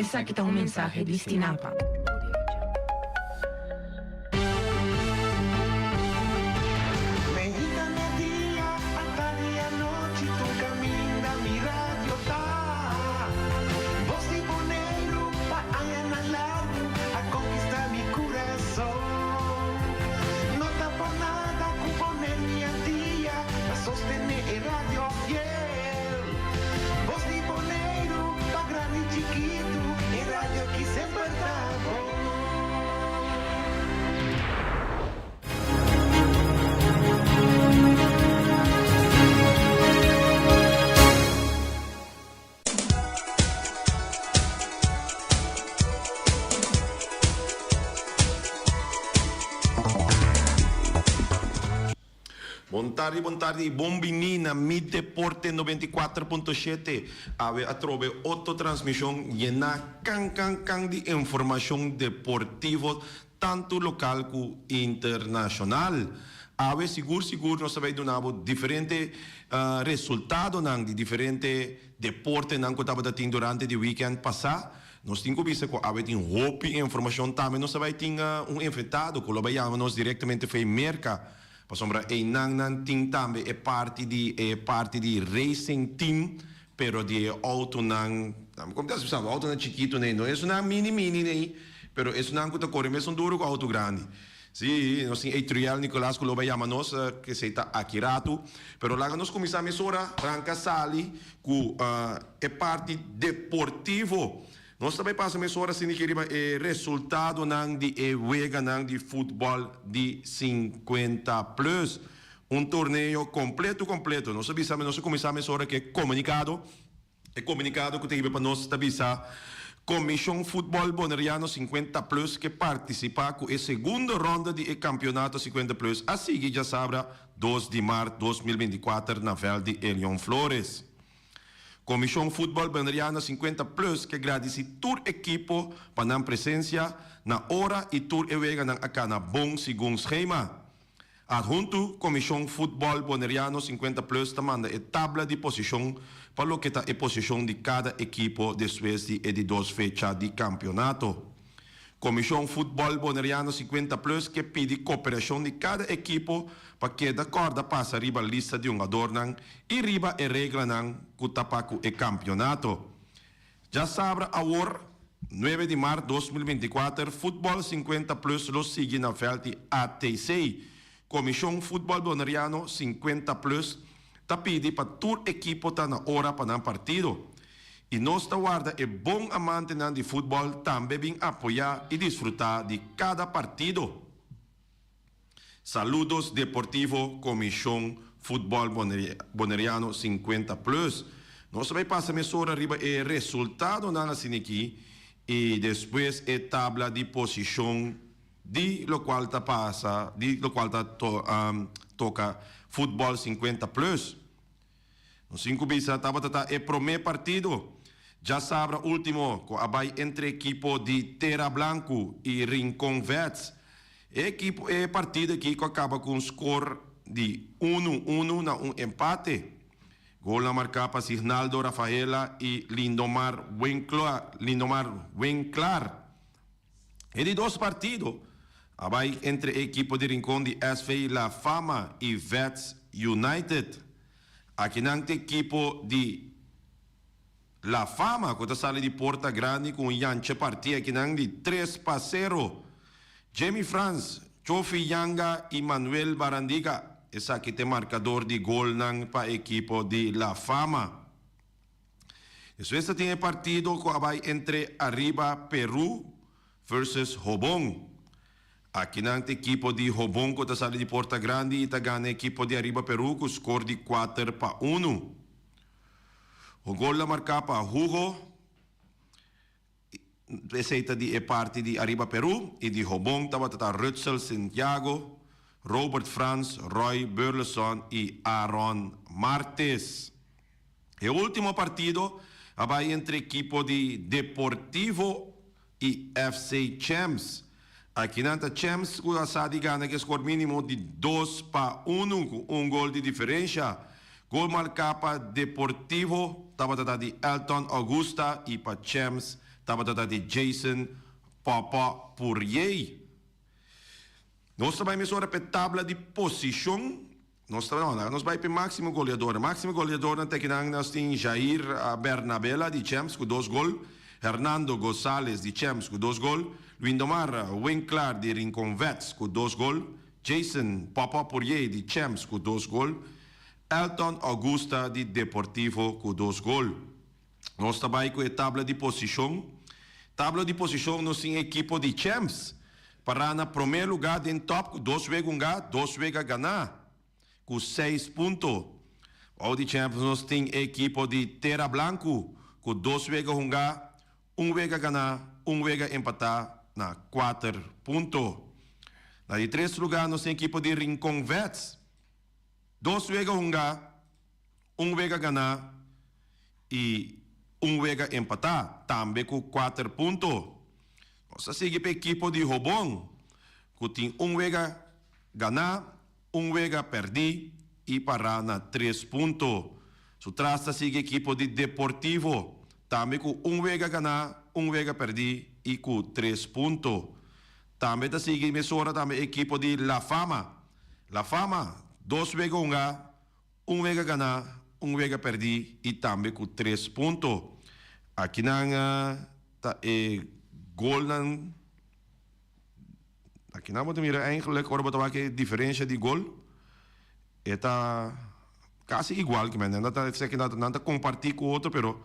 Esaki ta un mensahe di Stinapa. Meinta media, atardi anochi, tur caminda mi radio ta. Bos di Boneiru pa añanan largu a conquista mi curason. No ta por nada cu Boneiru y Antia ta sostene e radio fiel. Bos di Boneiru pa grandi y chikitu, e radio aki semper ta bon. Bon tardi, bon tardi y bon bini na Mi Deporte 94.7. Awe atrobe otro transmision yena kan kan kan di informacion deportivo tanto local cu internacional. Awe sigur sigur nos ta bay duna bo diferente resultadonan di diferente deportenan cu tabata tin durante di weekend pasa. Nos tin cu bisa cu awe tin hopi informacion tambe nos ta bay tin un invitado cu lo bay yama nos directamente fey Merca pasobra eynan nan tin tambe e parti di e parti di racing team pero di e autonan como ta bisa autonan chikito ney no esunnan mini mini ney pero esunnan cu ta core mesun duro cu auto grandi. Sí, nos tin Eitriel Nicolaas cu lo bay yama nos, esey ta aki ratu. Pero laga nos cuminsa mesora ranca sali cu e parti deportivo. Nos ta bay pasa mesora asina aki riba e resultadonan di e weganan di futbol di 50 plus. Un torneo completo completo. Nos a bisa, nos a cuminsa mesora cu e comunicado. E komunikado ku ta hiba pa nos ta bisa, Komishon Futbòl Boneriano 50 Plus ke partisipá ku e segundo ronda di e kampionato 50 Plus a sigui djasabra 2 di mart 2024 na vèlt di Elion Flores. Komishon Futbòl Boneriano 50 Plus ke gradisí tur ekipo pa nan presensia na ora i tur e weganan a kana bon segun skema. Adhuntu, Komishon Futbòl Boneriano 50 Plus ta manda e tabla di posishon pa loke ta e posishon di kada ekipo despues di e di dos fecha di kampionato. Komishon Futbòl Boneriano 50 Plus ke pidi koperashon di kada ekipo pa keda kòrda pasa riba lista di hungadornan i riba e reglanan ku ta pa ku e kampionato. Djasabra awor, nuebe di mart 2024, Futbòl 50 Plus lo sigui na vèlt di ATC. Komishon Futbòl Boneriano 50 Plus ta pidi pa tur ekipo ta na ora pa nan partido. I nos ta warda e bon amantenan di futbòl tambe bin apoyá i disfrutá di kada partido. Saludos Deportivo Komishon Futbòl Boneriano 50 Plus. Nos ta bai pasa mesora riba e resultadonan asin'aki i despues e tabla di posishon di lokual ta pasa di lokual ta toka Futbòl 50 Plus. Nos tin ku bisa tabata ta e promé partido djasabra último ku a bai entre ekipo di Tera Blanku i Rincon Vets. E ekipo e partido aki ku a kaba ku un skor di unu unu na un empate. Golnan marká pa Signaldo Rafaela i Lindomar Lindomar Winklar. E di dos partido a bai entre e ekipo di Rincon di SV La Fama i Vets United. Akinan ta ekipo di La Fama ku ta sali di porta grandi ku un yanche parti akinan di 3-0. Jamie Frans, Chofi Yanga i Manuel Barandiga esaki ta e markador di golnan pa ekipo di La Fama. Despues ta tin e partido cu a bay entre Arriba Peru versus Hobon. Akinan ta ekipo di Hobon cu ta sali di porta grandi y ta gana ekipo di Arriba Peru cu score di 4-1. Un gol a marca pa Hugo. Esei ta di e parti di Ariba Peru i di Hobon tabata ta Rutsel Sintjago, Robert Frans, Roy Burleson i Aaron Martes. E ultimo partido a bai entre ekipo di Deportivo i FC Champs. Akinan ta Champs ku a sa di gana ku e skor minimo di 2-1 ku un gol di diferensha. Gol marká pa Deportivo tabata ta di Elton Augusta i pa Champs. tabata ta di Jason Pòpò Pourier. Nos ta bai mesora p'e tabla di posishon. Nos ta, no, laga nos bai p'e máksimo goleadornan. Máksimo goleadornan ta kinan nos tin Jair Bernabela di Champs ku dos gol, Hernando Gosales di Champs ku dos gol, Windomar Winklaar di Rincon Vets ku dos gol, Jason Pòpò Pourier di Champs ku dos gol, Elton Augusta di Deportivo ku dos gol. Nos ta bai ku e tabla di posishon. Tabla di posishon nos tin ekipo di Champs pará na promé lugá den tòp ku dos wega hungá, dos wega ganá ku seis punto. Bou di Champs nos tin ekipo di Tera Blanku ku dos wega hungá, un wega ganá, un wega empatá na kuater punto. Na di tres lugá nos tin ekipo di Rincon Vets, dos wega hungá, Un wega ganá i un wega empatá, tambe ku kuater punto. Nos ta sigui pa ekipo di Hobon ku tin un wega ganá, un wega pèrdí i pará na tres punto. Su tras ta sigui ekipo di Deportivo, tambe ku un wega ganá, un wega pèrdí i ku tres punto. Tambe ta sigui mesora tambe ekipo di La Fama. La Fama, dos wega hungá, Un wega ganá, un wega pèrdí i tambe ku tres punto. Akinan ta e golnan. Akinan bo ta mira eigenlijk ora bo ta wak e diferensha di gol e ta kasi igual kimen. Nan ta esaki nan ta kompartí ku otro pero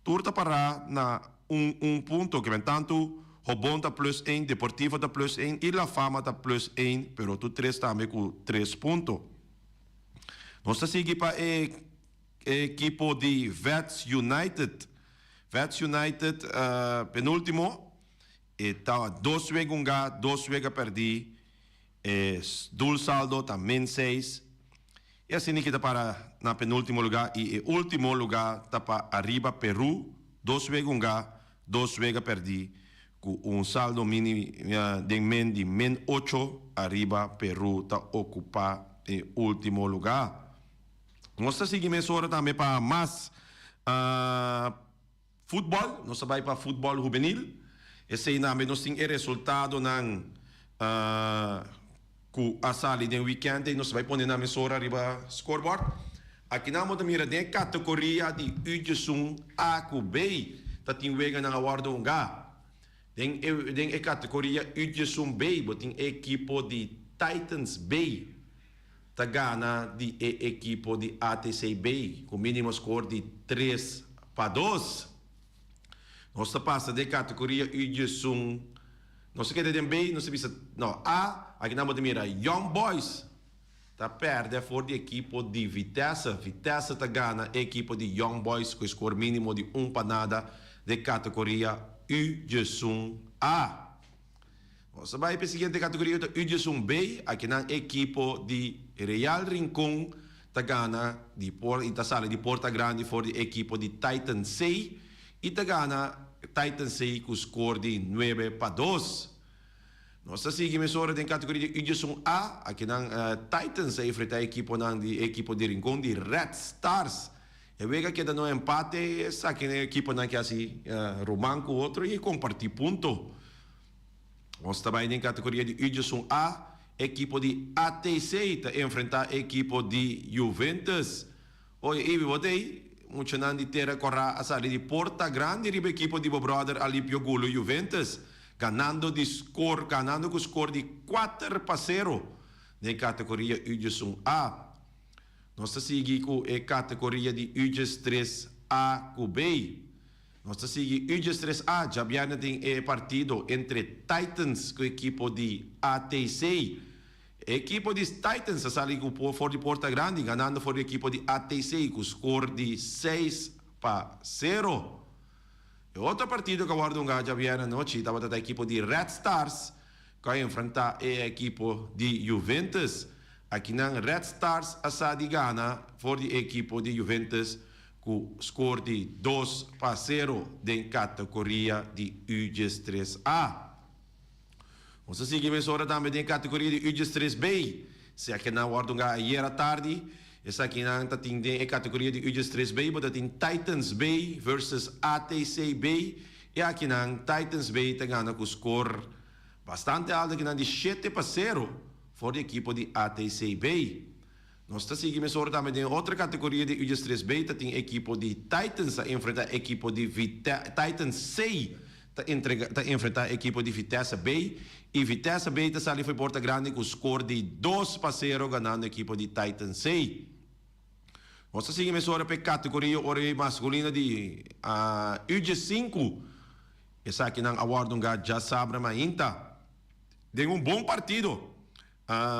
tur ta pará na un un punto kimen. Tantu Hobon ta plus ein, Deportivo ta plus ein i La Fama ta plus ein pero tur tres tambe ku tres punto. Nos ta sigui pa e ekipo di Vets United. Vets United penultimo, e ta dos wega hunga, dos wega perdi, e doelsaldo ta min seis. E asina ki ta para na penultimo luga y e ultimo luga ta pa Ariba Peru, dos wega hunga, dos wega perdi Ku un saldo mini den men di min ocho ariba Peru ta okupá e último lugá. Nos ta sigui mesora tambe pa mas futbòl. Nos ta bai pa futbòl hubenil. Esei tambe nos tin e resultadonan ku a sali den wikènt ei. Nos ta bai pone nan mesora riba scorebord. Akinan bo ta mira den e kategoria di Ujesun A ku B ta tin weganan a wòrdu hungá. Den e den e kategoria Ujesun B bo tin e ekipo di Titans B ta gana di e ekipo di ATC B ku minimo skor di 3-2. Nos ta pasa den e kategoria Ujesun nos ta keda den B nos ta bisa no A akinan bo ta mira Young Boys. Ta pèrdè for di ekipo di Vitesse. Vitesse ta gana e ekipo di Young Boys ku e skor mínimo di un pa nada den kategoria U-diesun A. Nos ta bai pa e siguiente kategoria ku ta U-diesun B. Akinan e ekipo di Real Rincon ta gana di por i ta sali di porta grandi for di e ekipo di Titan C i ta gana Titan C ku skor di nuebe pa dos. Nos ta sigui mesora den kategoria di Ujesun A. Akinan Titans a enfrentá ekiponan di ekipo di Rincon di Red Stars. E wega keda no empate, esaki e ekiponan ke hasi ruman ku otro i kompartí punto. Nos ta bai den kategoria di Ujesun A. Ekipo di ATC ta enfrentá ekipo di Juventus. Oye Ibi bo ta ei? Muchanan di Tera Kòrá a sali di porta grandi riba ekipo di bo bròder Alipio Gulo Juventus, ganando di skor ganando ku skor di kuater pa sero den kategoria Ujes un A. Nos ta sigui ku e kategoria di Ujes tres A ku B. Nos ta sigui Ujes tres A, djabièrnè tin e partido entre Titans ku ekipo di ATC. E ekipo di Titans a sali ku for di porta grandi ganando for di ekipo di ATC ku skor di 6-0. E otro partido ku a wòrdu hungá djabièrnè anochi tabata ta ekipo di Red Stars ku a enfrentá e ekipo di Juventus. Akinan Red Stars a sa di gana for di e ekipo di Juventus ku skor di 2-0 den kategoria di U-13 A. Nos ta sigui mesora tambe den e kategoria di U-13 B. Esakinan wòrdu hungá ayera tardi. Esakinan ta tin den e kategoria di U-13 B, bo ta tin Titans B versus ATC B. I akinan Titans B ta gana ku skor bastante alto akinan di shete pa sero for di ekipo di ATC B. Nos ta sigui mesora tambe den otro kategoria di U13 B ta tin ekipo di Titans ta enfrenta ekipo di Titans C ta entrega ta enfrenta ekipo di Vitesse B i Vitesse B ta sali fo'i porta grandi ku skor di dos pa sero ganando ekipo di Titans C. Nos ta sigui mesora pa e kategoria ora e maskulino di U15. Esakinan a wòrdu nga djasabra mainta den un bon partido.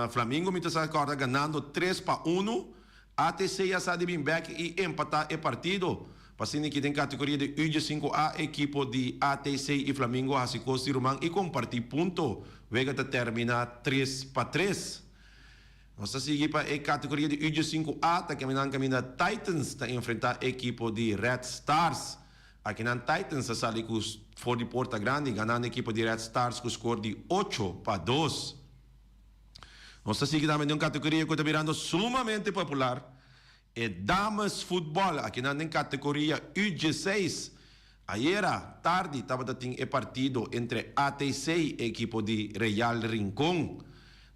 Flamingo mi ta sa kòrda ganando tres pa unu. ATC a sa di bin bèk i empatá e partido. Pa asina ki den kategoria di U15 A ekipo di ATC i Flamingo a hasi kos di ruman i kompartí punto. Wega ta terminá tres pa tres. Nos ta sigui pa e kategoria di U15 A ta kaminan kaminda Titans ta enfrentá ekipo di Red Stars. Akinan Titans a sali ku for di porta grandi ganando ekipo di Red Stars ku skor di ocho pa dos. Nos ta sigui tambe den un kategoria ku ta birando sumamente popular, e dames futbòl. Akinan den kategoria U dieseis. Ayera tardi tabata tin e partido entre ATC i e ekipo di Real Rincon.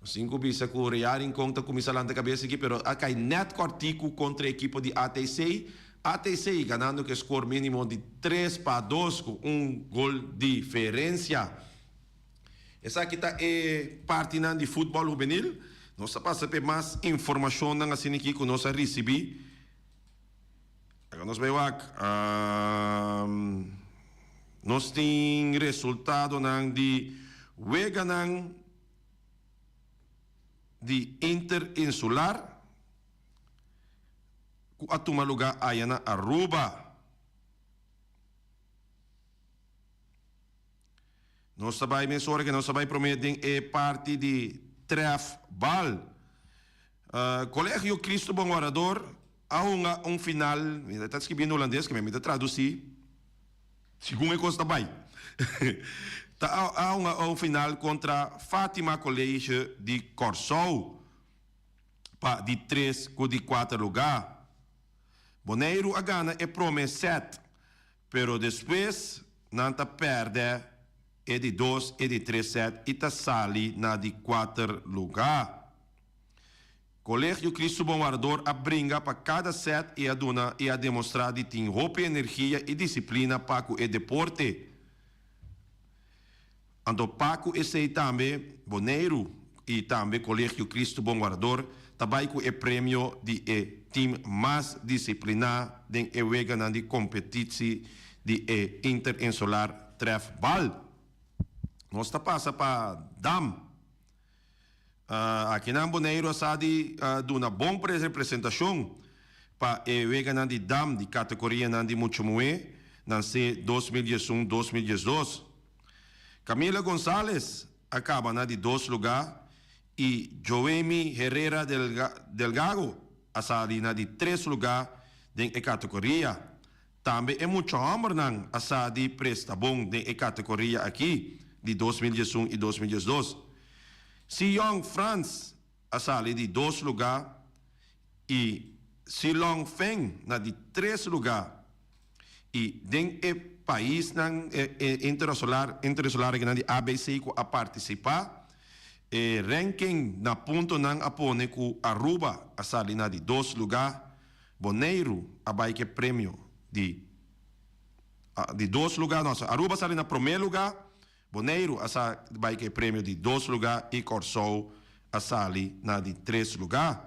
Nos tin ku bisa ku Real Rincon ta kuminsá lanta kabes aki pero a kai nèt kòrtiku kontra e ekipo di ATC. ATC ganando ku e skor mínimo di tres pa dos ku un gol diferensia. Esaki ta e partinan di futbòl hubenil. Nos ta pasa p'e mas informashonnan asina aki ku nos a risibí. Laga nos bai wak. Nos tin resultadonan di weganan di Interinsular ku a tuma lugá aya na Aruba. Nos ta bai mesora ke nos ta bai promé den e parti di trèfbal. Kolegio Cristo Bon Wardador a hunga un final, mi ta skibi na hulandes ke mi ta tradusí segun e kos ta bai, ta a hunga un final kontra Fatima College di Kòrsou pa di tres ku di kuater lugá. Boneiru a gana e promé sèt Pero despues nan ta pèrdè e di dos e di tres sèt i ta sali na di kuater lugá. Kolegio Cristo Bon Wardador a bringa pa kada sèt i a duna i a demostrá di tin hopi energia i disiplina pa ku e deporte. Anto pa ku esei tambe Boneiru i tambe Kolegio Cristo Bon Wardador ta bai ku e premio di e tim mas disipliná den e weganan di kompetitsi di e Interinsular Trèfbal. Nos ta pasa pa dam. Akinan Boneiru a sa di duna bon representashon pa e weganan di dam di kategorianan di mucha muhé nan se 2011, 2012. Camila Gonzalez a kaba na di dos lugá i Joemi Herrera Delgado a sali na di tres lugá den e kategoria. Tambe e mucha hòmbernan a sa di presta bon den e kategoria aki di 2011 i 2012. Siyong Frans a sali di dos lugá i Silong Feng na di tres lugá. I den e paisnan interinsular interinsular akinan di ABC ku a partisipá, e ranking na puntonan a pone ku Aruba a sali na di dos lugá, Boneiru a bai ku e premio di di dos lugá, no, Aruba a sali na promé lugá, Boneiru a sa bai ku e premio di dos lugá i Kòrsou a sali na di tres lugá.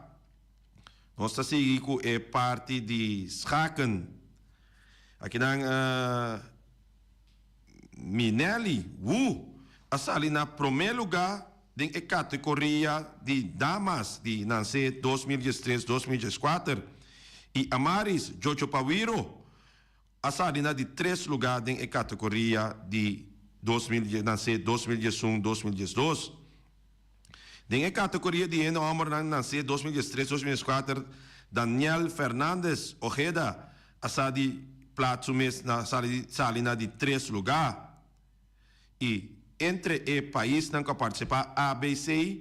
Nos ta sigui ku e parti di schaken. Akinan Minelli Wu a sali na promé lugá den e kategoria di damas di Nanse 2013, 2014 i Amaris Jochopawiro a sali na di tres lugá den e kategoria di 2000 nanse 2011, 2012. Den e kategoria di hende hòmbernan nanse 2013, 2014 Daniel Fernandez Ojeda a sa di plat su mes na sali sali na di tres lugá. I entre e paisnan ku a partisipá ABC,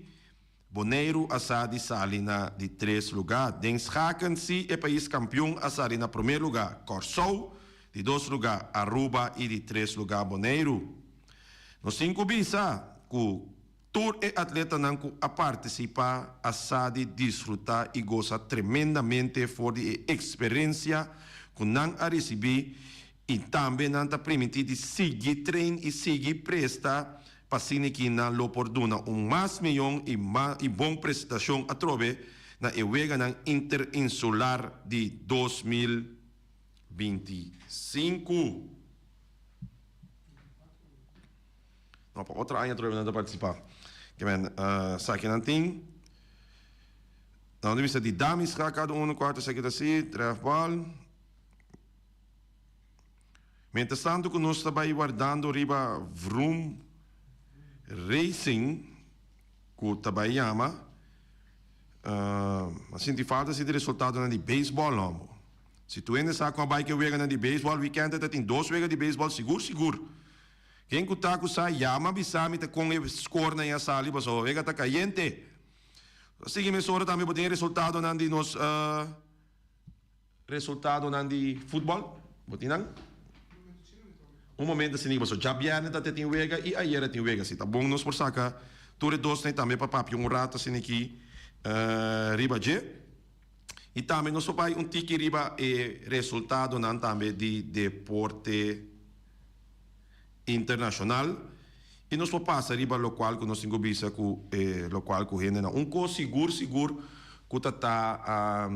Boneiru a sa di sali na di tres lugá. Den schaken si e pais kampion a sali na promé lugá, Kòrsou. Di dos lugá Aruba i di tres lugá Boneiru. Nos tin ku bisa ku tur e atletanan ku a partisipá a sa di disfrutá i gosa tremendamente for di e eksperensia ku nan a risibí i tambe nan ta primintí di sigui train i sigui presta pa asina ki nan lo por duna un mas miyon i i bon prestashon atrobe na e Weganan Interinsular di 2025. No, pa otro aña atrobe nan ta participa. Ke men, esaki nan tin. Nan ta bisa di dames ga cada uno cuarto esaki ta si, trefbal. Mientras tanto cu nos ta bay wardando riba Vroom Racing cu ta bay yama, a sinti falta si di resultadonan di baseball homo. Si tu hende sa con a bay cu e weganan di baseball weekend ta tin dos wega di baseball sigur sigur. Ken cu ta cu sa yama bisa mi ta con e scorenan ya sali pasobra wega ta cayente. Sigui mesora tambe bo tin e resultadonan di nos. Resultadonan di futbòl, bo tin nan? Un momento asina paso djabièrnè ta te tin wega i ayera tin wega. Si ta bon nos por saka tur e dosnan tambe pa papia un rato asina aki riba dje. I tambe nos por bai un tiki riba e resultadonan tambe di deporte internashonal i nos por pasa riba lokual ku nos tin ku bisa ku e lokual ku hendenan. Un kos sigur sigur ku ta ta.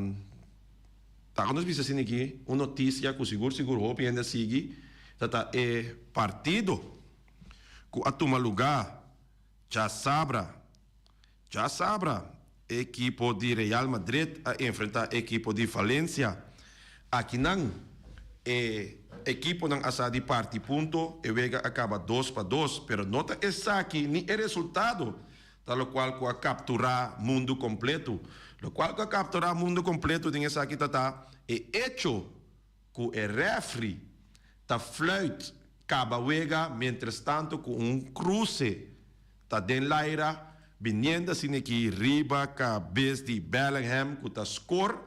Ta ku nos bisa asina aki, un notisia ku sigur sigur hopi hende a sigui ta ta e partido ku a tuma lugá djasabra. Djasabra e ekipo di Real Madrid a enfrentá e ekipo di Valencia. Akinan e ekiponan a sa di parti punto, e wega a kaba dos pa dos, pero no ta esaki ni e resultado Ta lokual ku a kapturá mundu kompletu. Lokual ku a kapturá mundu kompletu den esaki ta ta e echo ku e rèfri ta flùit kaba wega mientrastantu ku un kruse ta den laira biniendo asin'aki riba kabes di Bellingham ku ta skor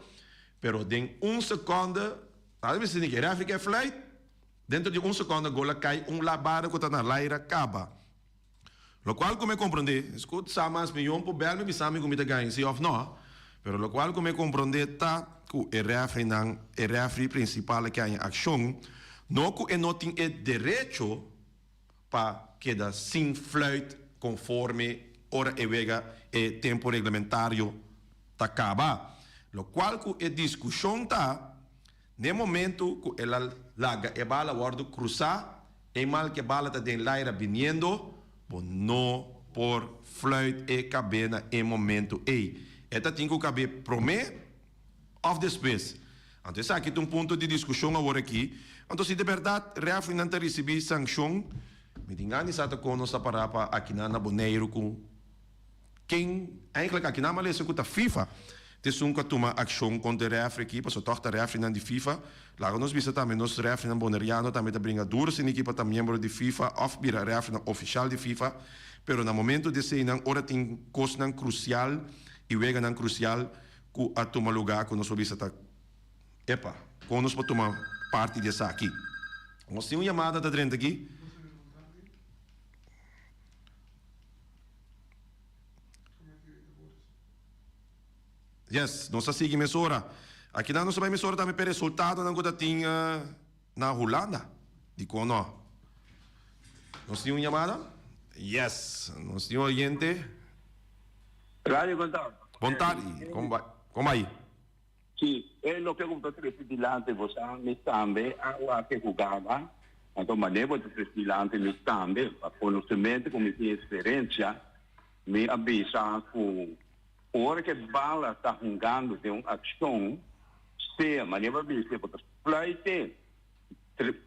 pero den un sekònde ta bisa asin'aki e rèfri ke flùit dentro di un sekònde gol a kai un labada ku ta na laira kaba. Lokual ku mi a komprondé, esku sa mas miyon por bèl mi bisa mi ku mi ta gaña si òf nò, pero lokual ku mi a komprondé ta ku e rèfrinan, e rèfri prinsipal a ke haña akshon, no ku e no tin e derecho pa keda sin flùit konforme ora e wega e tempu reglamentario ta kaba. Lokual ku e diskushon ta, N'e momento cu el a laga e bala wordo cruza, eenmaal cu e bala ta den laira biniendo, bo no por fluit e cabe na e momento ey. E ta tin cu cabe prome of despues. Anto esaki ta un punto di discusion awor aki. Anto si de berdad refereenan ta ricibi sancion, mi tin gana di sa ta con nos ta para pa akinan na Boneiru cu. Ken eigenlijk aki nan malesa ku ta FIFA ta esun ku a tuma akshon kontra e refri aki pasobra tòg ta refrinan di FIFA. Laga nos bisa tambe nos refrinan boneriano tambe ta bringa duro sin ekipa ta miembro di FIFA òf bira refrinan ofishal di FIFA pero na momento di eseinan ora tin kosnan krusial i weganan krusial ku a tuma lugá ku nos por bisa ta epa kon nos por tuma parti di esaki. Nos tin un yamada ta drenta aki. Yes, nos ta sigui mesora. Akinan nos ta bai mesora tambe p'e resultadonan ku ta tin na Hulanda. Dikon no? Nos tin un yamada? Yes, nos tin un oyente. Radio, bon tardi. Bon tardi. Kon bai? Kon bai? Si, e loke ku bo ta trese dilanti bo sa mi tambe a wak e hugada, anto manera bo ta trese dilanti mi tambe pa konosementu ku mi tin eksperensia, mi a bisa ku ora ku e bala ta hungando den un akshon, sea manera bo a bisa bo ta fluit'e,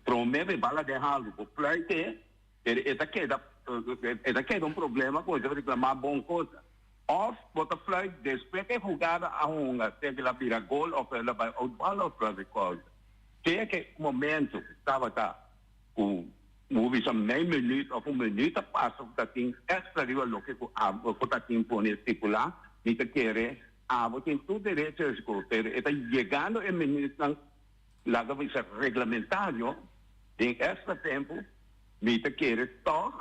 prome ku e bala den haltu bo fluit'e, Pero e ta keda e ta keda un problema ku e ta reklamá bon kos. Òf bo ta fluit despues ku e hugada a hunga, sea ku el a bira gol òf el a bai out bal òf loke kos. Sea ku e momento ku tabata ku bo bisa mei minuut òf un minuut a pasa ku ta tin èkstra riba loke ku abo ku ta tin pone stipulá, mi ta kere abo tin tur derecho pero e ta yegando e minuutnan. laga bisa reglamentario den extra tempo mi ta kere tog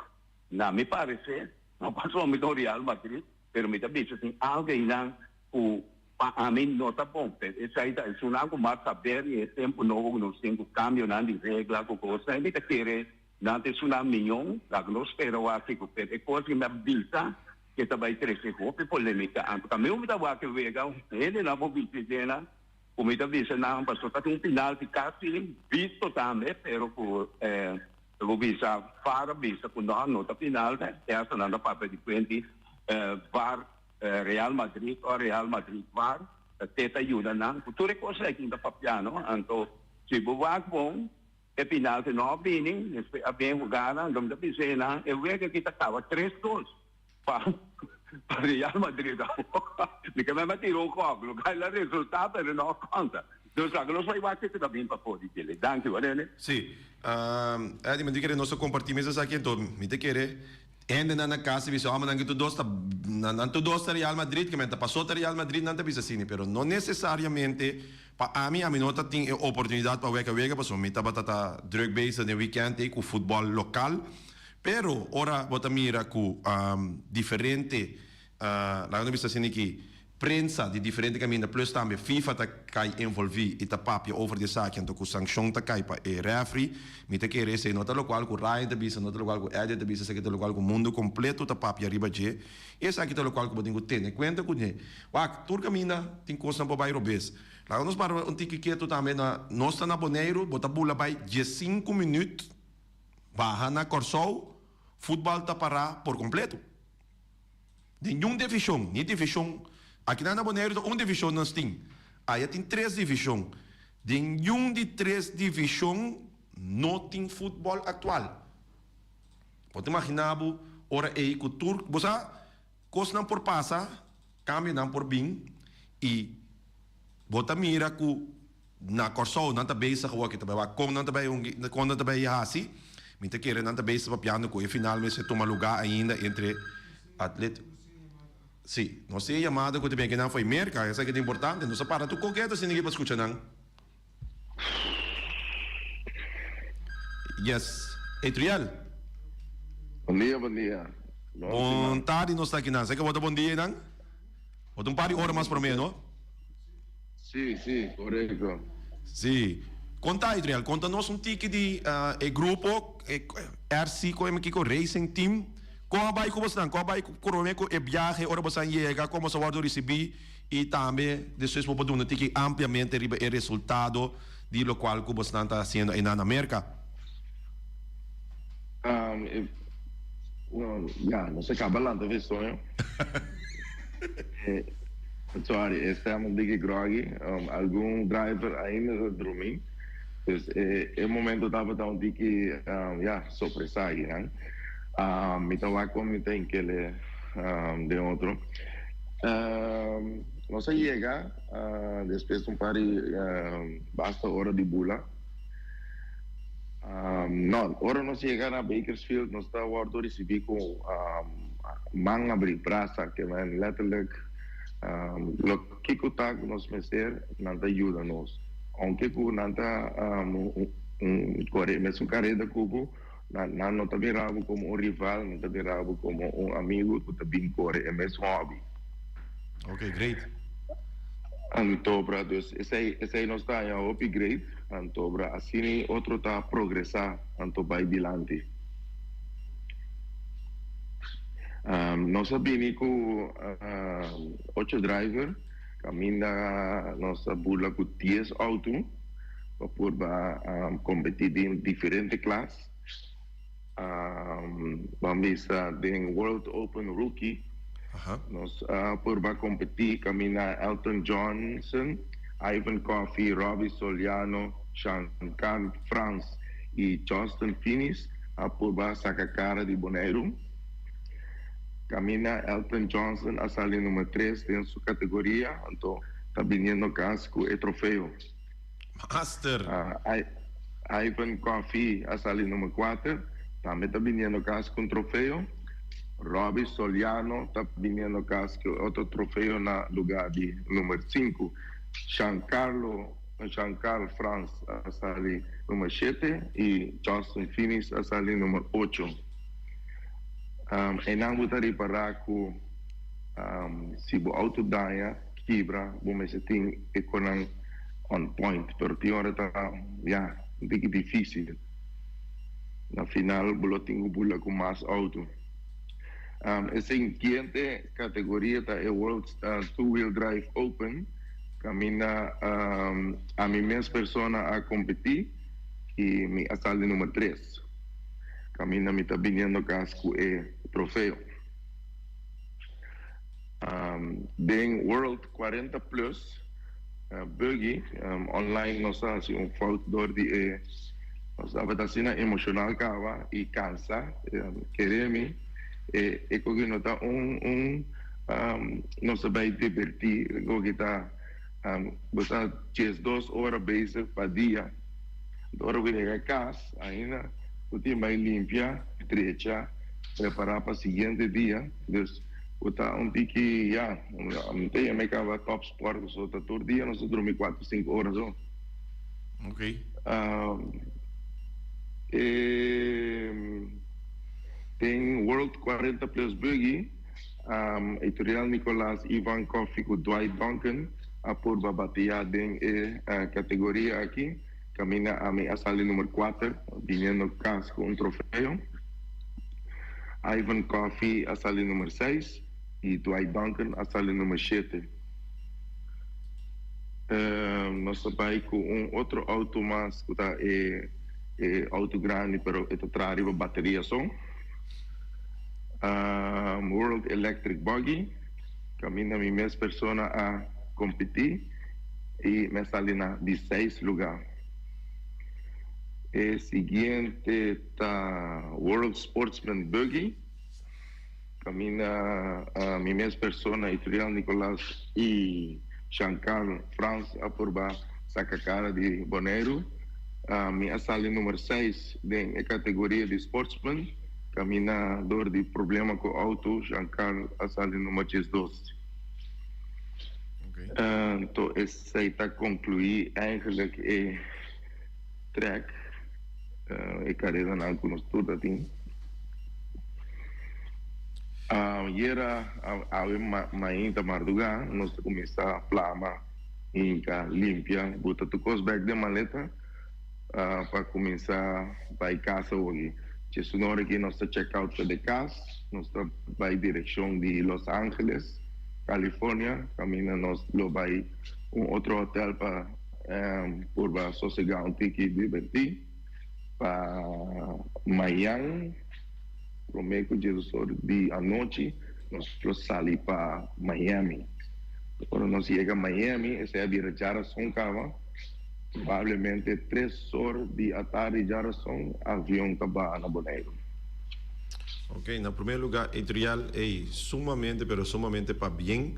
na mi parecer no pasobra mi ta un Real Madrid pero mi ta bisa tin algo einan ku pa ami no ta bon pero esei ta esunnan ku mas saber di e tempo nobo ku nos tin ku cambionan di regla ku cosnan mi ta kere nan ta esunnan miyon laga nos spera wak kiko pero e cos ku mi a bisa ke ta bai trece hopi polemica anto caminda mi ta wak e wega hendenan por bisti dena. Ku mi ta bisa nan pasobra ta tin un penalti kasi bisto tambe pero ku bo bisa VAR a bisa ku no no ta penalti e hasta nan ta papia di kuenti VAR Real Madrid o Real Madrid VAR ta te ta yuda nan ku tur e kos aki ta papia no anto si bo wak bon e penalti no a bini despues a bin hugada anto mi ta bisa nan e wega aki ta kaba tres dos. Pa Real Madrid mi ke mema tira un gok lo kai la resulta pero no konta nos laga nos bai wak kiko ta bin pafó di kili danki bo nene. Si, Eddy mi ta kere nos a komparti mes esaki anto mi ta kere hendenan na kas ta bisa hòmbernan ki tur dos ta nan tur dos ta Real Madrid ke men ta pasó ta Real Madrid nan ta bisa asina pero no nesesariamente pa ami ami no ta tin e oportunidat pa weka wega pasobra mi tabata ta druk bezig den weekend ei ku futbòl lokal. Pero ora bo ta mira ku diferente, laga nos bisa asina aki, prensa di diferente kaminda plus tambe FIFA ta kai envolví i ta papia over di esaki anto ku sankshon ta kai pa e rèfri, mi ta kere esei no ta lokual ku Ryan ta bisa, no ta lokual ku Eddie ta bisa, esaki ta lokual ku mundu kompleto ta papia riba dje i esaki ta lokual ku bo tin ku tene kuenta kuné. Wak, tur kaminda tin kosnan por bai robes. Laga nos para un tiki ketu tambe na nos ta na Boneiru, bo ta bula bai diesinku minüt. Baha na Kòrsou, futbòl ta pará por kompleto. Ningun divishon, ni divishon, akinan na Boneiru ta un divishon nos tin, aya tin tres divishon. Den niun di tres divishon no tin futbòl aktual. Bo ta imaginá bo ora ei ku tur, bo sa, kosnan por pasa, kambionan por bin i bo ta mira ku Na Kòrsou nan ta bezig awor ki ta bai wak kon nan ta bai kon nan ta bai hasi. Mi ta kere nan ta bezig papiando ku e final mester tuma lugá ainda entre Atlet. Sí, nos tin e yamada ku ta bin akinan fo'i Merka, esaki ta importante. Nos a para tur koketo asina aki pa skucha nan. Yes. Etriel. Bon dia, bon dia. Bon tardi nos ta akinan. Sa ke bo ta bon dia einan? Bo ta un par di ora mas promé, no? Sí, sí, korekto. Sí. Konta Adriel, konta nos un tiki di e grupo RC ku mi kiko Racing Team. Kon a bai ku bosnan? Kon a bai ku prome ku e biahe ora bosan yega? Kon boso a wòrdu risibí? I tambe despues bo por duna un tiki ampliamente riba e resultado di lokual ku bosnan ta hasiendo einan na Merka. Ya, nos a kaba lanta fe soño. Sorry, e stem un tiki groggy. Algun driver ainda ta drumi. Dus e momento tabata un tiki, ya, sorpresa akinan. Mi ta wak kon mi ta hinkele den otro. Nos a yega despues di un par di basta ora di bula. No, ora nos yega na Bakersfield nos ta wordo ricibi cu man abri, brasa, ke men letterlijk lo kico ta cu nos mester nan ta yuda nos. Aunke cu nan ta core mesun careda cu bo, nan no ta mira bo como un rival, nan ta mira bo como un amigo cu ta bin core e mesun hobby. Ok, great. Anto bra dus esei esei nos ta haña hopi great anto bra asini otro ta progresa anto bai dilanti. Nos a bini ku ocho driver kaminda nos a burla ku dies auto pa purba kompeti den diferente klas. Ban bisa den World Open Rookie nos a purba kompetí kaminda Elton Johnson, Ivan Coffey, Robbie Soliano, Shankan Frans i Justin Finis a purba saka kara di Boneiru. Kaminda Elton Johnson a sali number tres den su kategoria anto ta biniendo kas ku e trofeo. Master. Ivan Coffey a sali number kuater, tambe ta biniendo kas ku un trofeo. Robbie Soliano ta biniendo kas ku otro trofeo na lugar di number sinku. Giancarlo. Jean-Carl Frans a sali number 7 i Justin Finis a sali number 8. Einan bo ta ripará ku si bo outo daña, kibra, bo mester tin e konan on point, pero tin ora ta ya un tiki difísil. Na final bo lo tin ku bula ku mas outo. E siguiente kategoria ta e World Two Wheel Drive Open, kaminda ami mes persona a kompetí i mi a sali number tres. Kaminda mi ta biniendo kas ku e trofeo. Den World 40 Plus Buggy online nos a hasi un fout dor di e nos tabata asina emocional caba y cansa kere mi e e koki no ta un un nos ta bay diverti e koki ta bo ta 12 ora bezig pa dia ora bo yega cas ainda bo tin bay limpia drecha prepara pa siguiente dia dus bo ta un tiki ya mi ta yama e caba top sport pasobra ta tur dia nos ta drumi cuatro cinco ora so. Ok. E den World 40 Plus Buggy Editorial Nicolas Ivan Coffey cu Dwight Duncan a purba batia den e categoria aki caminda ami a sali number cuater biniendo cas cu un trofeo. Ivan Coffey a sali number seis y Dwight Duncan a sali number shete. Nos ta bay cu un otro auto mas cu ta e auto grandi pero e ta traha riba bateria so. World Electric Buggy caminda mi mes persona a competi y mi a sali na di seis lugar. E siguiente ta World Sportsman Buggy. Caminda mi mes persona Ituriel Nicolas y Jean-Carl Frans a purba saca cara di Boneiru. Mi a sali numer seis den e categoria di sportsman. Caminda door di problema cu auto Jean-Carl a sali numer 12. Anto esey ta conclui eigenlijk e trek, e caredanan cu nos tur ta tin. Ayera awe mainta mardugá nos ta kuminsá plama, hinka, limpia, buta tur kos bèk den maleta pa kuminsá bai kas awoki. Djesun ora aki nos ta check out for di kas, nos ta bai direkshon di Los Angeles, California, kaminda nos lo bai un otro hotel pa purba sosegá un tiki dibertí. Pa mañan, promé ku Jesus or di anochi, nos lo sali pa Miami. Ora nos yega Miami, esei a bira djarason kaba, probablemente tres or di atardi djarason, avion ta baha na Boneiru. Ok, na promé lugá, Edriel, ey, sumamente pero sumamente pabien.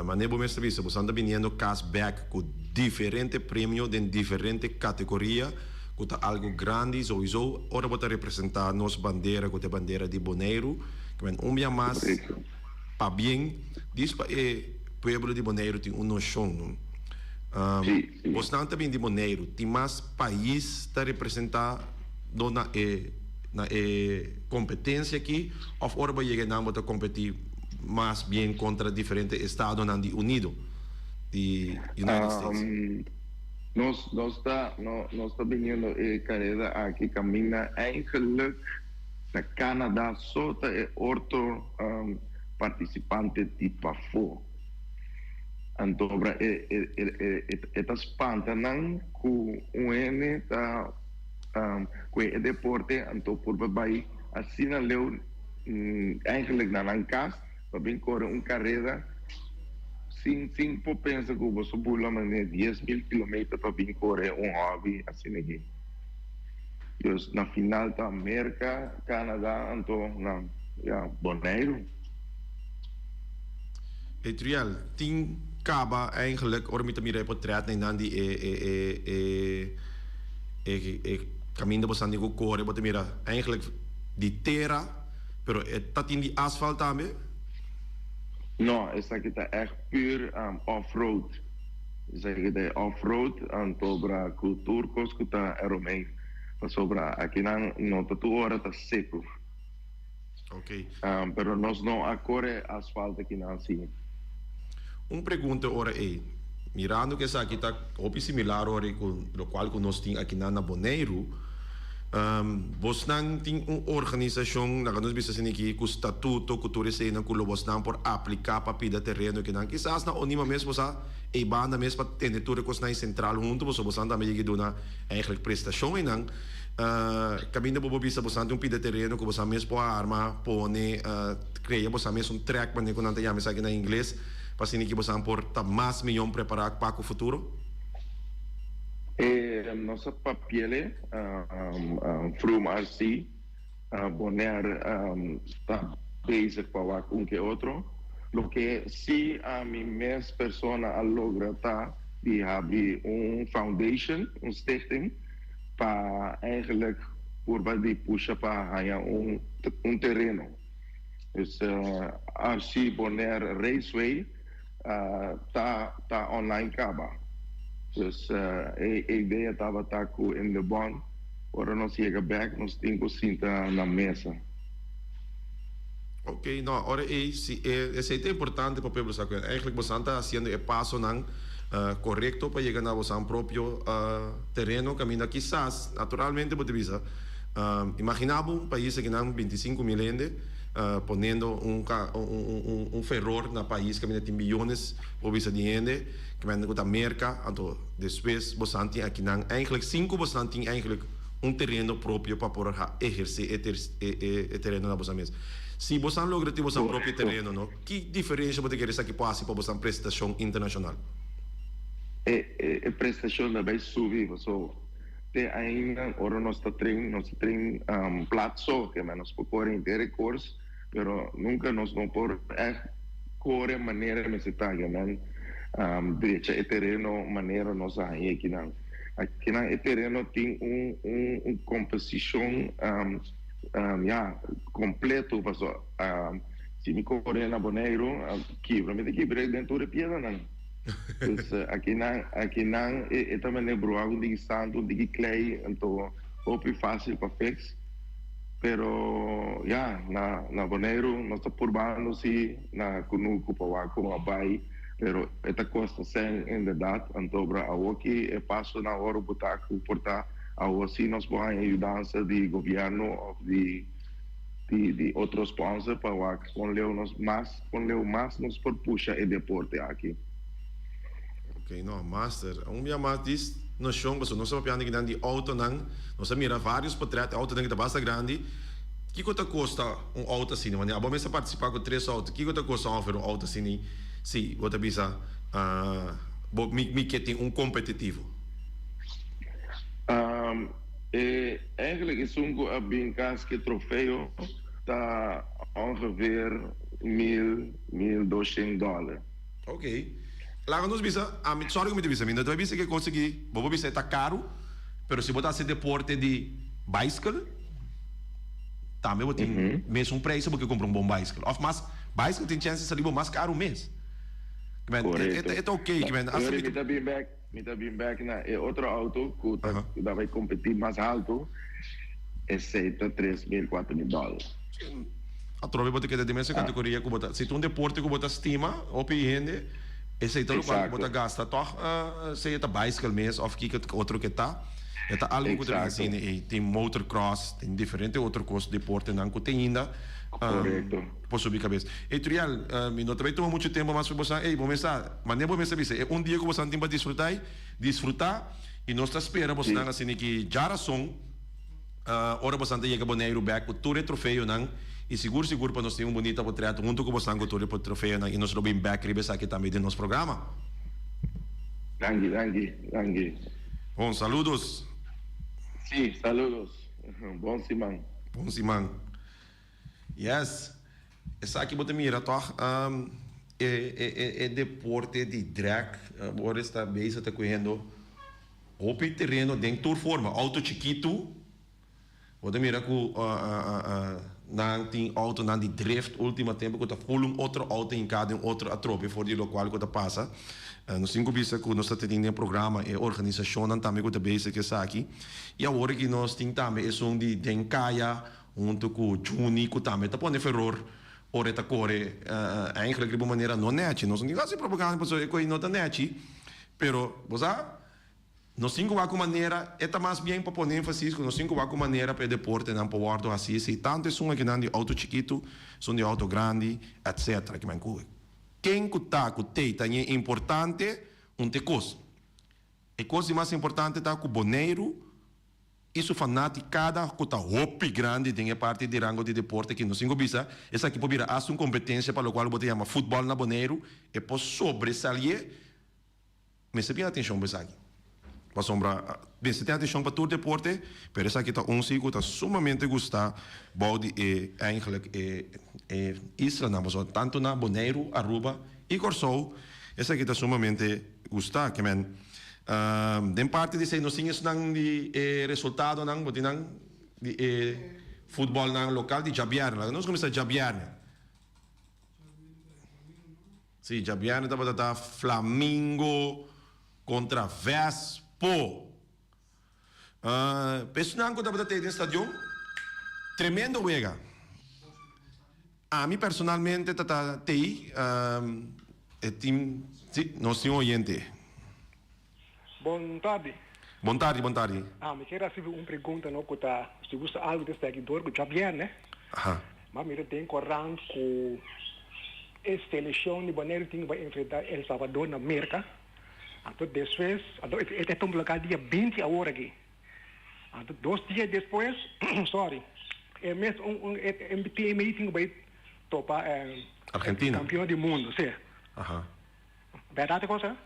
Manera bo mes ta bisa, bosan ta biniendo kas bek ku diferente premio den diferente kategoria, ku ta algu grandi souiso ora bo ta representá nos bandera ku ta e bandera di Boneiru. Ke men un bia mas pabien dis pa e pueblo di Boneiru tin un noshon, no? Bosnan ta bini di Boneiru, tin mas pais ta representá do na e na e competencia aki of ora bo yega nan bo ta competi mas bien contra diferente estadonan di Unido di United States? Nos nos ta nos ta biniendo e careda aki caminda eigenlijk na Canada so ta e orto participante di pafo. Anto obra e e ta spanta nan cu un hende ta Cu e deporte anto por pa bay asina leu eigenlijk na nan cas pa bin core un careda sin sin por pensa cu boso bula mane 10,000 kilometer pa bin core un hobby asina aki. Dus na final ta Merca, Canada anto na ya Boneiru. Etriel, tin caba eigenlijk ora mi ta mira e potret nan di e e e e e e caminda bo san di cu core bo ta mira eigenlijk di tera pero e ta tin di asfalt tambe? No, esaki ta echt puur off road. Esaki ta e off-road anto bra ku tur kos ku ta eromei pasobra akinan no ta tur ora ta seku. Ok. Pero nos no a kore asfalt akinan si. Un pregunta ora ei, mirando ku esaki ta hopi similar ora ei ku lokual ku nos tin akinan na Boneiru, bosnan tin un organisashon, laga nos bisa asina aki, ku statuto, ku tur eseinan ku lo bosnan por apliká pa pida tereno kinan? Kisas na Onima mes bo sa ei banda mes pa tene tur e kosnan ei sentral huntu, pasobra bosan tambe yega duna eigenlijk prestashon einan. Kaminda bo por bisa bosan tin un pida tereno ku bosan mes por arma, pone, krea bosan mes un trèk manera ku nan ta yama esaki na ingles, pa asina ki bosan por ta mas mihó prepará pa ku futuro? E nos a papiele Froome RC, Bonaire ta bezig pa wak un ke otro. Loke si ami mes persona a logra ta di habri un foundation, un stichting, pa eigenlijk purba di pusha pa haña un tereno. Dus RC Bonaire Raceway. Ta online caba. Dus e idea tabata cu in de bond ora nos yega bek nos tin cu sinta na mesa. Ok, no, ora ei si e esei ta importante pa pueblo sa cu eigenlijk bosan ta haciendo e pasonan corecto pa yega na bosan propio tereno caminda kisas naturalmente bo ta bisa imagina bo un pais akinan 25.000 hende Poniendo un un feror na pais kaminda tin biyones por bisa di hende, kaminda ku ta Merka, anto despues bosan tin akinan eigenlijk sin ku bosan tin eigenlijk un tereno propio pa por ehersé e e tereno na bosan mes. Si bosan logra tin bosan propio tereno no, ki diferensha bo ta kere esaki por hasi pa bosan prestashon internashonal? E e prestashon ta bai subi pasobra. Te ainda ora nos ta train, nos ta train plat so, ke men nos por kore henter e kors, pero nunka nos no por ègt kore manera mester ta, ke men drecha e tereno manera nos a haña akinan. Akinan e tereno tin un un un komposishon ya kompleto, pasobra si mi kore na Boneiru kibra mi ta kibra den tur e piedranan. Dus akinan, akinan e ta mende bruha un diki santu, un diki klei, anto hopi fácil pa fix. Pero ya, na na Boneiru nos ta purbando si na kunuku pa wak kon a bai, pero e ta kosta sèn inderdat. Anto bra awoki e pasonan ora bo ta ku por ta awo si nos por haña yudansa di gobièrnu òf di di di otro sponsor pa wak kon leu nos mas kon leu mas nos por pusha e deporte aki. Ok no master un bia mas dis nocion pasobra nos ta papiando akinan di autonan nos a mira varios potret e autonan ki ta basta grandi kiko ta kosta un auto asina wanneer abo mes a participa ku tres auto kiko ta kosta ongeveer un auto asina si bo ta bisa bo mi ke tin un competitivo. E eigenlijk esun ku a bin kas ku e trofeo ta ongeveer mil, mil doshen dòler. Ok. Laga nos bisa, ami, sorry ku mi ta bisa, mi no ta bai bisa ke kos aki, bo por bisa e ta karu, pero si bo ta hasi deporte di baiskel, tambe bo tin mesun prijs si bo ke kumpra un bon baiskel. Òf mas, baiskel tin chèns di sali bo mas karu mes. Korekto. E ta ok, Yori, mi ta bin bèk. Mi ta bin bek na e otro auto cu ta ta bay competi mas halto, esey ta 3000, 4000 dollar. Atrobe bo ta keda den mesun categoria cu bo ta, si ta un deporte cu bo ta stima hopi hende, esey ta locual cu bo ta gasta toch, sea ta bicycle mes of kico otro ke ta, e ta algo cu ta bin asina ey, tin motorcross, tin diferente otro cos, deportenan cu te ainda. Correcto. Por subi cabes. Ey Triel, mi no ta bay tuma mucho tempo mas pa bo sa, ey bo mes sa. Manera bo mester bisa, e un dia ku bosan tin pa disfrutá ei, disfrutá, i nos ta spera bosonan asina ki djarason, ora bosan ta yega Boneiru bèk ku tur e trofeonan, i sigur sigur pa nos tin un bunita potrèt huntu ku bosan ku tur e trofeonan i nos lo bin bèk riba esaki tambe den nos programa. Danki, danki, danki. Bon, saludos. Sí, saludos. Bon siman. Bon siman. Yes. Esaki bo ta mira tòg e e deporte di drag ora esta bezig ta kuhendo hopi tereno den tur forma. Auto chikitu bo ta mira ku na. Nan tin autonan di drift ultimo tempo ku ta full un otro auto hinká den otro atrobe for di lokual ku ta pasa. Nos tin ku bisa ku nos ta teniendo den programa e organisashonnan tambe ku ta bezig ku esaki. I awor aki nos tin tambe esun di den kaya huntu ku Juni ku tambe ta pone feror ora e ta kore eigenlijk riba un manera no nèchi. Nos no tin ku hasi propaganda pasobra e koe no ta nèchi, pero bo sa nos tin ku wak un manera, e ta mas bien pa pone énfasis ku nos tin ku wak un manera pa e deportenan por wòrdu hasi esei, tantu esun akinan di outo chikitu, esun di outo grandi, etcetera. Kimen ku ken ku ta ku tei ta ñe importante un te kos. E kos di mas importante ta ku Boneiru i su fanaticada ku ta hopi grandi den e parti di rango di deporte aki. Nos tin ku bisa esaki por bira asta un kompetensia pa lokual bo ta yama futbòl na Boneiru, e por sobresalié. Mester tin atenshon pa esaki. Pasobra mester tin atenshon pa tur deporte, pero esaki ta un si ku ta sumamente gustá bou di e eigenlijk e e islanan. Pasobra tantu na Boneiru, Aruba i Kòrsou esaki ta sumamente gustá. Ke men den parti di esei nos tin esnan di e resultadonan, bo tin nan di e futbòlnan lokal di djabièrnè. Laga nos kuminsá djabièrnè. Sí, djabièrnè tabata ta Flamingo kontra Vespo. Pa esnan ku tabata tei den stadion, tremendo wega. Ami personalmente ta ta tei e team, sí, nos tin un oyente. Bon tardi. Bon tardi, bon tardi. Ah, mi kier hasi un pregunta no ku ta si gusta algu di seguidor ku djabièrnè. Aha. M'a mira den korant ku e selekshon di Boneiru tin ku bai enfrentá El Salvador na Merka. Anto despues, anto e ta tuma lugar dia binti awor aki. Anto dos dia despues, sorry, e mes un un e team ei tin ku bai topa Argentina. kampion di mundu, si. Aha. Berdad e cosa?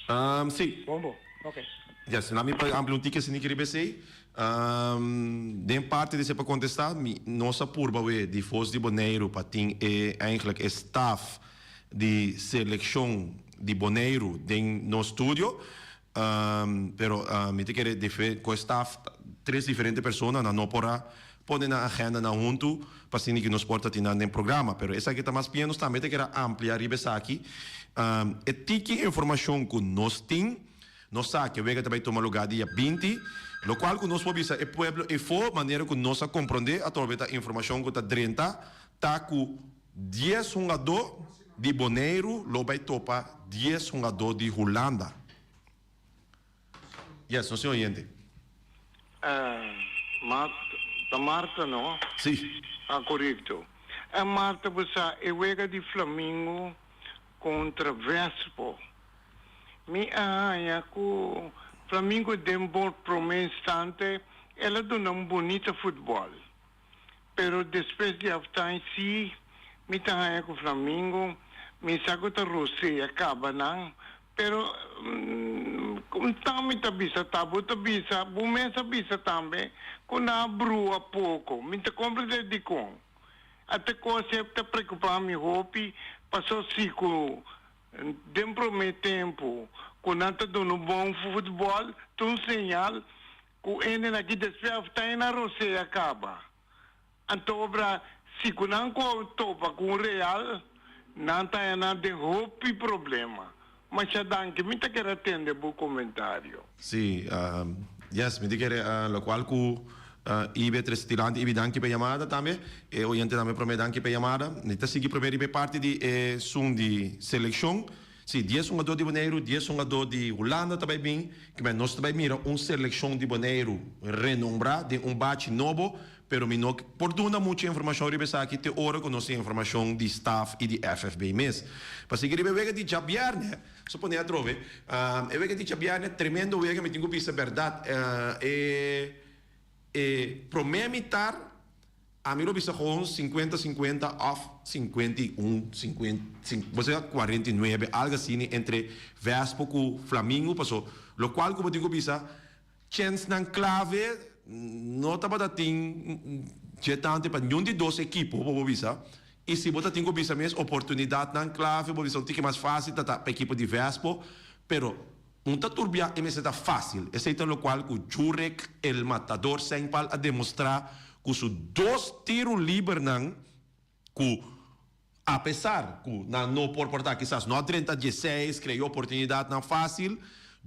Um, si. Bon bo. Ok. Yes, laat mi amplia un tiki asina riba esei. Um, den parti di esei pa contesta, mi, nos a purba we di Vos di Boneiru pa tin e, eigenlijk e staf di seleccion di Boneiru den nos studio. Um, pero uh, mi ta kere dife, cu e staf, tres diferente persona, nan no por a Pone nan agendanan huntu pa asina ki nos por ta tin nan den programa. Pero esaki ta mas bien nos tambe ta kere amplia riba esaki. E tiki informashon ku nos tin, nos sa ke wega ta bai tuma lugá dia 20, lokual ku nos por bisa e pueblo efo manera ku nos a komprondé atrobe ta informashon ku ta drenta ta ku dies hungadó di Boneiru lo bai topa dies hungadó di Hulanda. Yes, nos tin oyente. Mart, ta Marta no? Si. Ah, korekto. Marta, bo sa e wega di Flamingo kontra Vespo. Mi a haña ku Flamingo den bo promé instante el a duna un bunita futbòl. Pero despues di halftime si mi ta haña ku Flamingo mi sa ku ta rosea kaba nan Pero un tan mi ta bisa ta, bo ta bisa, bo mes a bisa tambe ku nan a brua poko. Mi ta komprendé dikon. A te kos e ta preokupá mi hopi, paso si ku den promé tempu ku nan ta duna un bon futbòl, ta un señal ku hende nan aki despues afta e nan rosea kaba. Anto obra si ku nan ku topa ku un real, nan ta haña nan den hopi problema. Masha danki, mi ta kere atende bo komentario. Si, yes, mi ta kere lokual ku Ibe trese dilanti. Ibe danki pa e yamada tambe. E oyente tambe prome danki pa e yamada. Mi ta sigui prome riba e parti di e sun di selekshon. Si, dies hungadó di Boneiru, dies hungadó di Hulanda ta bai bin. Kimen nos ta bai mira un selekshon di Boneiru renombrá den un bachi nobo. Pero mi no por duna mucho informacion riba esaki te ora cu nos tin informacion di staf y di FFB mes. Pa sigui riba e wega di djabierne, so pone atrobe, e wega di djabierne tremendo wega, mi tin cu bisa berdad, e e prome mitar ami lo bisa gewoon cincuenta cincuenta of 51 50, bo sea 49 algo asina entre Vespo cu Flamingo, paso locual cu bo tin cu bisa Chensnan clave no tabata tin dje tante pa niun di dos ekipo, bo por bisa. Y si bo ta tin cu bisa mes, oportunidadnan clave, bo bisa un tiki mas facil ta ta pa ekipo di Vespo, pero un ta turbia e mester ta facil. Esey ta locual cu Jurek el Matador Sengpal a demostra. ku su dos tiru libernan ku apesar ku nan no por por ta kisas no a drenta dieseis, krea oportunidatnan fásil,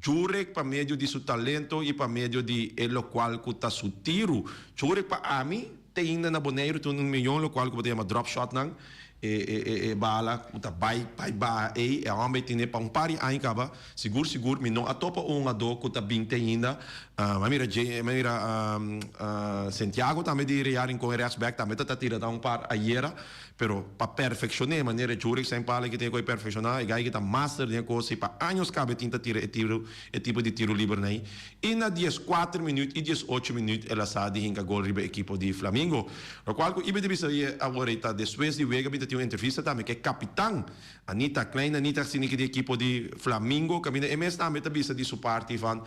Jurek pa medio di su talento i pa medio di e lokual ku ta su tiru. Jurek pa ami te ainda na Boneiru ta un miyon lokual ku bo ta yama drop shotnan, e e e e bala ku ta bai bai baha ei, e hòmber ei tene pa un par di aña kaba, sigur sigur mi no a topa un hungadó ku ta bin te ainda. Mi a mira mi a mira Santiago tambe di Real Rincon e rechtsback tambe ta ta tira ta un par ayera. Pero pa perfeccion'é manera Jurek Saint Paul ki tin e koe perfeccioná, e gai ki ta master den e kos i pa años kaba e tin ta tira e tiro e tipo di tiro liber nei. I na dieskuater minuut i diesocho minuut el a sa di hinka gol riba e ekipo di Flamingo. Lokual ku Ibe ta bisa i awor ei ta despues di wega mi ta tin un entrevista tambe ku e kapitan Anita Klein Anita asina ki di ekipo di Flamingo kaminda e mes tambe ta bisa di su parti van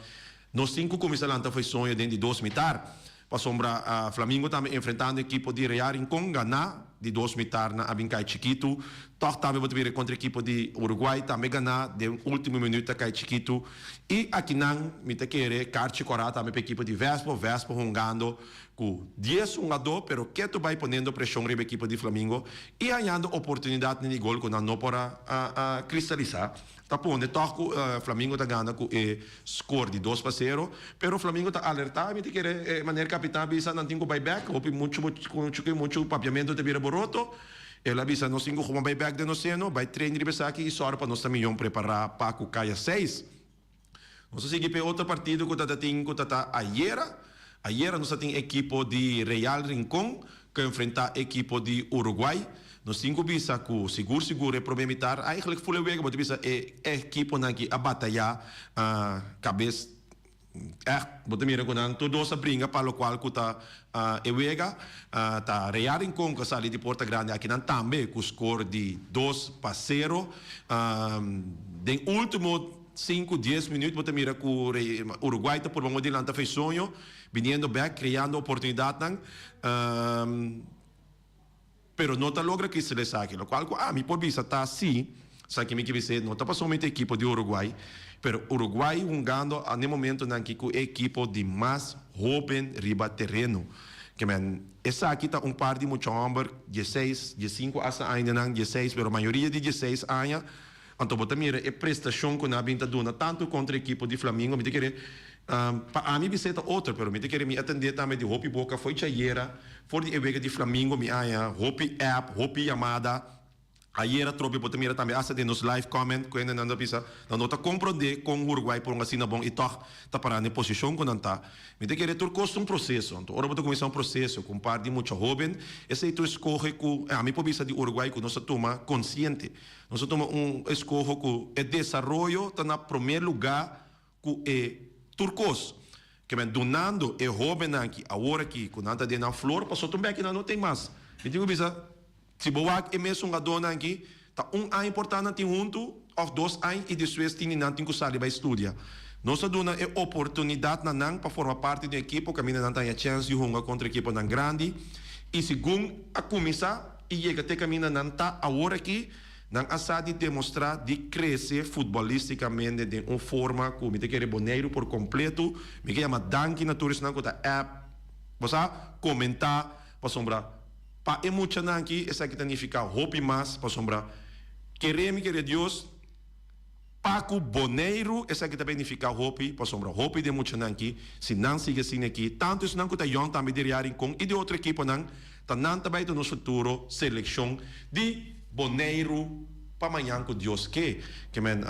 nos tin ku kuminsá lanta fo'i soño den di dos mitar. Pasobra Flamingo tambe enfrentando ekipo di Real Rincon ganá di dos mitar na a bin kai chikitu. Tòg tambe bo ta bira kontra ekipo di Uruguay tambe ganá den último minüt ta kai chikitu. I akinan mi ta kere karchi kòrá tambe pa ekipo di Vespo. Vespo hungando ku dies hungadó pero ketu bai poniendo preshon riba ekipo di Flamingo i hañando oportunidatnan di gol ku nan no por a kristalisá. Ta pone tòg ku Flamingo ta gana ku e skor di dos pa sero, pero Flamingo ta alertá, mi ta kere e manera kapitan a bisa nan tin ku bai bèk, hopi muchu muchu muchu papiamentu ta bira boroto, el a bisa nos tin ku kuma bai bèk den nos seno, bai train riba esaki i sòru pa nos ta miyon prepará pa ku kaya seis. Nos a sigui pa e otro partido ku ta ta tin ku ta ta ayera. Ayera nos a tin ekipo di Real Rincon ku a enfrentá ekipo di Uruguay. Nos tin ku bisa ku sigur sigur e promé mitar eigenlijk ful e wega bo ta bisa e ekiponan ki a batayá kabes ègt bo ta mira ku nan tur dos a bringa pa lokual ku ta e wega. Ta Real Rincon ku a sali di Porta Grande akinan tambe ku skor di 2-0. Den último Sinku, dies minuut bo ta mira ku Uruguay ta purba un dilanta fei soño, biniendo bek, kreando oportunidatnan, pero no ta logra kristalisá esaki. Lokual ku ami por bisa ta si, esaki mi ke bis'é, no ta pasobra mi ta ekipo di Uruguay, pero Uruguay hungando na e momentonan aki ku e ekipo di mas hoben riba tereno. Ke men, esaki ta un par di mucha hòmber, dieseis, diesinku asta añanan, dieseis, pero mayoria di dieseis aña, Anto bo ta mira e prestashon ku nan a bin ta duna tantu kontra ekipo di Flamingo. Mi ta kere, pa ami bis'é ta otro, pero mi ta kere mi atendé tambe di hopi boka fo'i djayera, for di e wega di Flamingo mi haña hopi app, hopi yamada. Ayera atrobe bo ta mira tambe asta den nos live comment ku hendenan ta bisa nan no ta komprondé kon Uruguay por un asina bon i tòg ta pará na e posishon ku nan ta. Mi ta kere tur kos ta un proseso. Anto ora bo ta kuminsá un proseso ku un par di mucha hóben, esei tur eskohe ku ami por bisa di Uruguay ku nos a tuma konsiente. Nos a tuma un eskoho ku e desaroyo ta na promé lugá ku e tur kos. Ke men dunando e hóbennan ki awor aki ku nan ta den nan flor pasobra tur bèki nan no tin mas. Mi tin ku bisa si bo wak e mesun gadónan aki ta un aña por ta nan tin huntu òf dos aña i despues tin di nan tin ku sali bai studia. Nos a duna e oportunidat na nan pa forma parti di un ekipo kaminda nan ta haña chèns di hunga kontra ekiponan grandi i segun a kuminsá i yega te kaminda nan ta awor aki, nan a sa di demostrá di krese futbolístikamente den un forma ku mi ta kere Boneiru por kompletu. Mi ke yama danki na tur esnan ku ta app, bo sa, komentá, pasobra pa e muchanan aki esaki ta nifiká hopi mas, pasobra kere mi kere Dios, Pa ku Boneiru esaki ta benifiká hopi, pasobra hopi di e muchanan aki, si nan sigui asina aki, tantu esnan ku ta yòn tambe di Real Rincon i di otro ekiponan, ta nan ta bai ta nos futuro selekshon di Boneiru pa mañan ku Dios ke. Ke men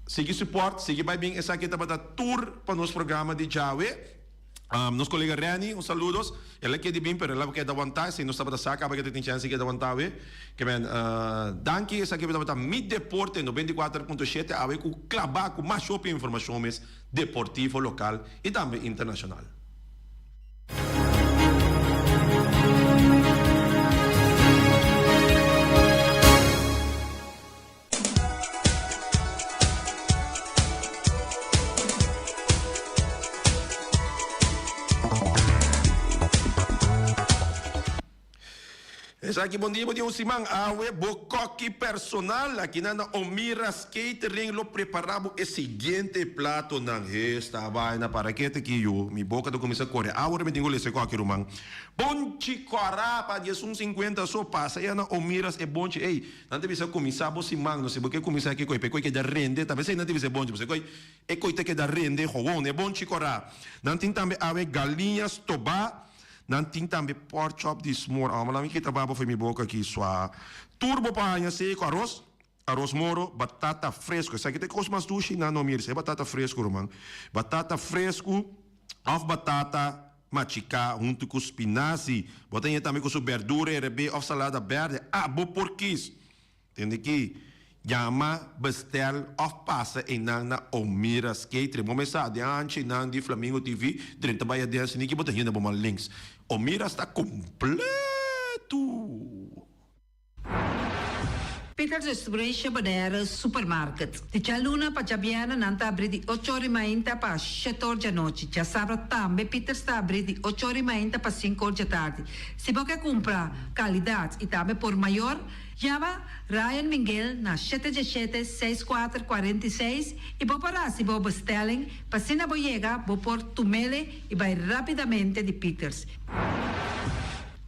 sigui support, sigui bai bin, esaki tabata tur pa nos programa di djawe. Nos colega Renny, un saludos. El a keda bin, pero el a keda wantá. Esei nos tabata sa caba ke ta tin chance di keda wantá awe. Ke men, danki. Esaki tabata Mi Deporte 94.7 awe ku klabá ku mas hopi informashon mes deportivo lokal i tambe internashonal. Esaki bon dia bo tin un siman awe bo koki personal akinan na Omira's Catering lo prepara bo e siguiente platonan. Esta baina para ke ta ki yu mi boka ta kuminsa kore awor mi tin ku lesa e koki ruman. Bonchi kora pa diesun sinkuenta so pasa ya na Omira's e bonchi ey nan ta bisa kuminsa bo siman no si bo ke kuminsa ki koi pa e koi keda rende ta pesey nan ta bisa e bonchi pasobra e koi e koi ta keda rende gewoon e bonchi kora. Nan tin tambe awe galiña stoba. Nan tin tambe pork chop di smoor. Amo laat mi kita baba for mi boka aki swa. Tur bo por haña seco aros, aros moro, batata fresco. Esaki ta e cos mas dushi nan no mira. E batata fresco ruman. Batata fresco of batata machica hunto cu spinazi. Bo ta haña tambe cu su berdura herebé of salada berde. Abo por kies. Tende ki yama, bestel of pasa einan na Omira's Catering. Bo mesa den hanchi einan di Flamingo TV drenta bai aden asina ki bo ta hende bo man links. Omira's ta completo! Peters Restauration Bonaire Supermarket. Di djaluna pa djabièrnè nan ta abrí di ocho or i mainta pa shete or djanochi. Djasabra tambe Peters ta abrí di ocho or i mainta pa sinku or djatardi. Si bo ke kumpra kalidat i tambe por mayor, Yama Ryan Minguel na shete djeshete seis kuater 46 i bo por hasi bo bestelling pa asina bo yega bo por tumele i bai rapidamente di Peters.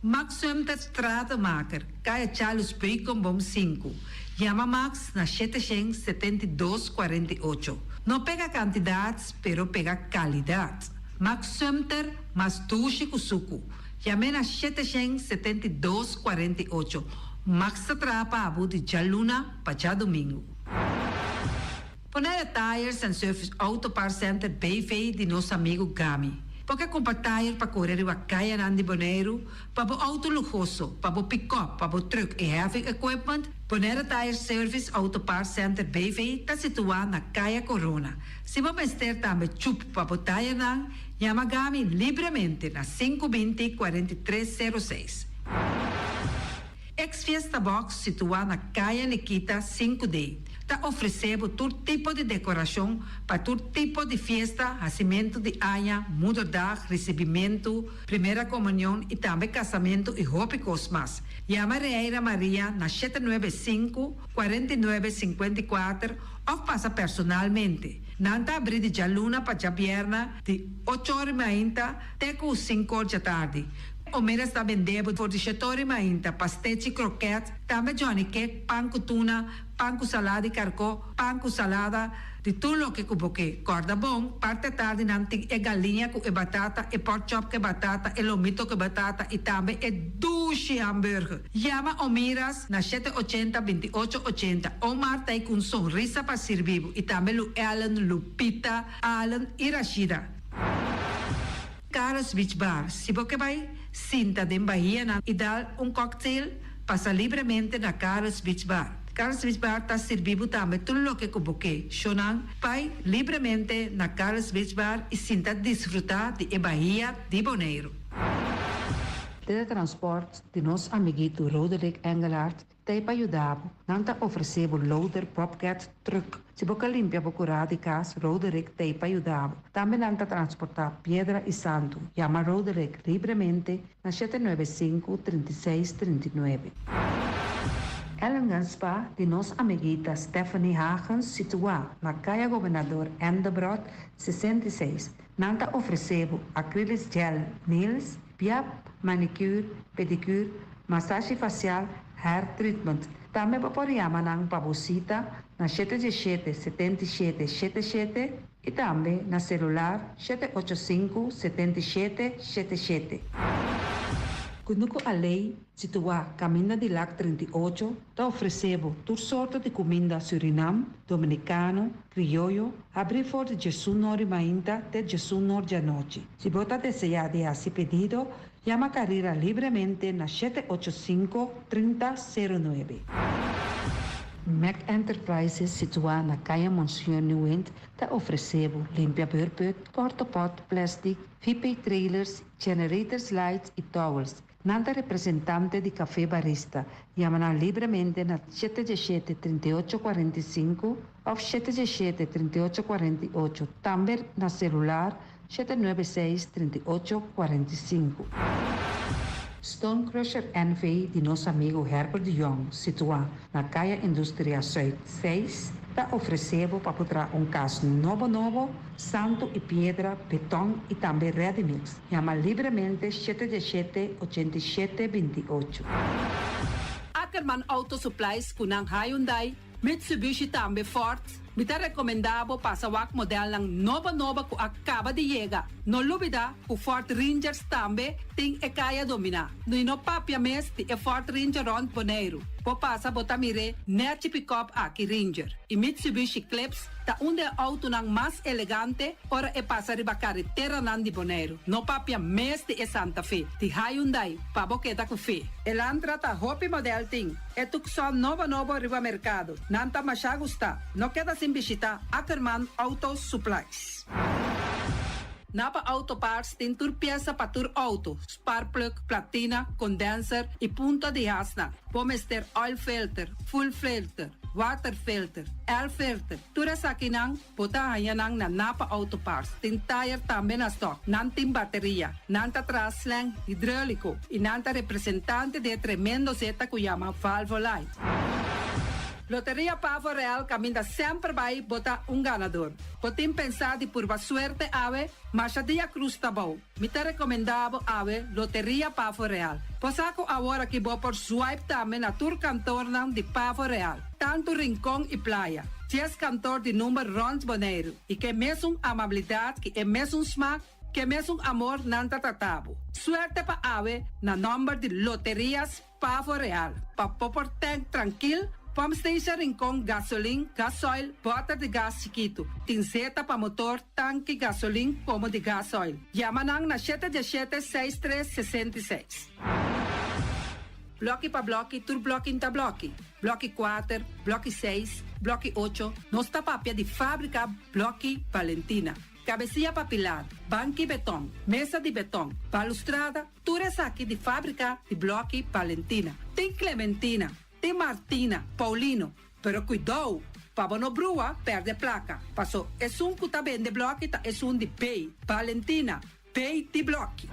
Max Sumter Stratenmaker, Kaya Charles Beukenboom sinku. Yama Max na 772 48. No pega kantidat pero pega kalidat. Max Sumter mas dushi ku suku. Yam'é na 772 48. Max ta traha pa abo di djaluna pa djadumingu. Bonaire Tires and Service Auto Parts Center BV di nos amigu Gami. Bo ke kumpra tire pa kore riba kayanan di Boneiru, pa bo outo luhoso, pa bo pikòp, pa bo trùk i heavy equipment? Bonaire Tire Service Auto Parts Center BV ta situá na Kaya Corona. Si bo mester tambe chup pa bo tirenan, Yama Gami libremente na sinku binti 43 sero seis. Ex Fiesta Box situá na Kaya Nikita sinku D ta ofresé bo tur tipo di dekorashon pa tur tipo di fiesta, hasimentu di aña, moederdag, risibimentu, primera komunion i tambe kasamentu i hopi kos mas. Yama Reira Maria na shete nuebe sinku, 49 54 òf pasa personalmente. Nan ta abrí di djaluna pa djabièrnè di ocho or mainta te ku sinku or djatardi. Omeras ta bendé bo for di shete or mainta pastechi, krokèt, tambe johnny cake, pan ku tuna, pan ku salada di karkó, pan ku salada, di tur loke ku bo ke. Kòrda bon, parti atardi nan tin e galiña ku e batata, e pork chop ku e batata, e lomito ku e batata i tambe e dushi hamburger. Yama Omiras na shete ochenta 28 80. Omar ta ei ku un sonrisa pa sirbi bo i tambe Lu Ellen, Lupita, Allen i Rashida. Carlos Beach Bar, Si bo ke bai sinta den bahianan i dal un cocktail, pasa libremente na Carlos Beach Bar. Carlos Beach Bar ta sirbi bo tambe tur loke ku bo ke. Shownan, bai libremente na Carlos Beach Bar i sinta disfruta di e bahia di Boneiru. Teletransport di nos amiguito Roderick Engelhardt ta ei pa yuda bo. Nan ta ofresé bo loader Bobcat truck. Si bo ka limpia bo kurá di kas, Roderick ta ei pa yuda bo. Tambe nan ta transportá piedra i santu. Yama Roderick libremente na 795 36 39. Ellingen Spa di nos amiguita Stephanie Hagens situá na Kaya Gobernador Endebrot 66. Nan ta ofresé bo acrylic gel nails, piap, manicure, pedicure, masashi fasial, hair treatment. Tambe bo por yama nan pa bo sita na shete diesshete 77 shete shete i tambe na selular 785 77 shete shete. Kunuku Alei, situá Kaminda di Lak 38, ta ofresé bo tur sorto di kuminda Surinam, Dominikano, Krioyo, habrí for di djesun or di mainta te djesun or di anochi. Si bo ta deseá di hasi pedido, yama Carrera libremente na 785 30 09. Mac Enterprises, situá na Kaya Monseñor Nieuwind, ta ofresé bo limpia beurput, portapot, plastic, VP trailers, generators lights i towels. Nan ta representante di Café Barista. Yama nan libremente na 717 38 45 òf 717 38 48. Tambe na selular 796 38 45. Stone Crusher NV di nos amigu Herbert de Jong, situá na Kaya Industria Zuid seis, ta ofresé bo pa por traha un kas nobo nobo, santu i piedra, beton i tambe ready mix. Yama libremente shete diesshete, 87, 28. Ackerman Auto Supplies ku nan Hyundai, Mitsubishi tambe Ford, mi ta rekomendá bo pasa wak modelnan nobo nobo ku a kaba di yega. No lubidá ku Ford Rangers tambe tin e kaya dominá. I no papia mes di e Ford Ranger rònt Boneiru. Bo pasa bo ta mir'é nèchi pikòp aki Ranger. I Mitsubishi Eclipse ta un di e outonan mas elegante ora e pasa riba kareteranan di Boneiru. No papia mes di e Santa Fe di Hyundai pa bo keda ku fe. Elantra ta hopi modèl tin. E Tucson nobo nobo riba merkado. Nan ta masha gusta. No keda sin bishita Ackerman Auto Supplies. Napa Auto Parts tin tur piesa pa tur auto, sparkplug, platina, condenser y punta di hasnan. Bo mester oil filter, fuel filter, water filter, air filter. Tur esakinan bo ta haña nan na Napa Auto Parts. Tin tire tambe na stock. Nan tin bateria. Nan ta traha slang hidráulico y nan ta representante di e tremendo zeta cu yama Valvoline. Loteria Pavo Real caminda semper bay bo ta un ganador. Bo tin pensá di purba suerte awe? Masha dia cruz ta bou. Mi ta recomendá bo awe Loteria Pavo Real. Bo sa cu awor aki bo por swipe tambe na tur kantornan di Pavo Real, tantu Rincon y Playa. Dies kantor di number rond Boneiru y ke mesun amabilidad ki e mesun smaak, ke mesun amor nan ta trata bo. Suerte pa awe na nomber di Loterias Pavo Real, pa bo por tank trankil, pump station Rincon, gasolin, gasoil, bòter di gas chikitu. Tin zeta pa motor, tanki, gasolin komo di gasoil. Yama nan na shete diesshete, seis tres, 66. Blòki pa blòki, tur blòki n'ta blòki. Blòki kuater, blòki seis, blòki ocho, nos ta papia di fábrika Blòki Valentina. Kabesia pa pilar, banki beton, mesa di beton, balustrada, tur esaki di fábrika di Blòki Valentina. Tin Clementina, tin Martina, Paulino, pero kuidou pa bo no brua pèrdè plaka, paso esun ku ta bende blòki ta esun di B, Valentina, B di blòki.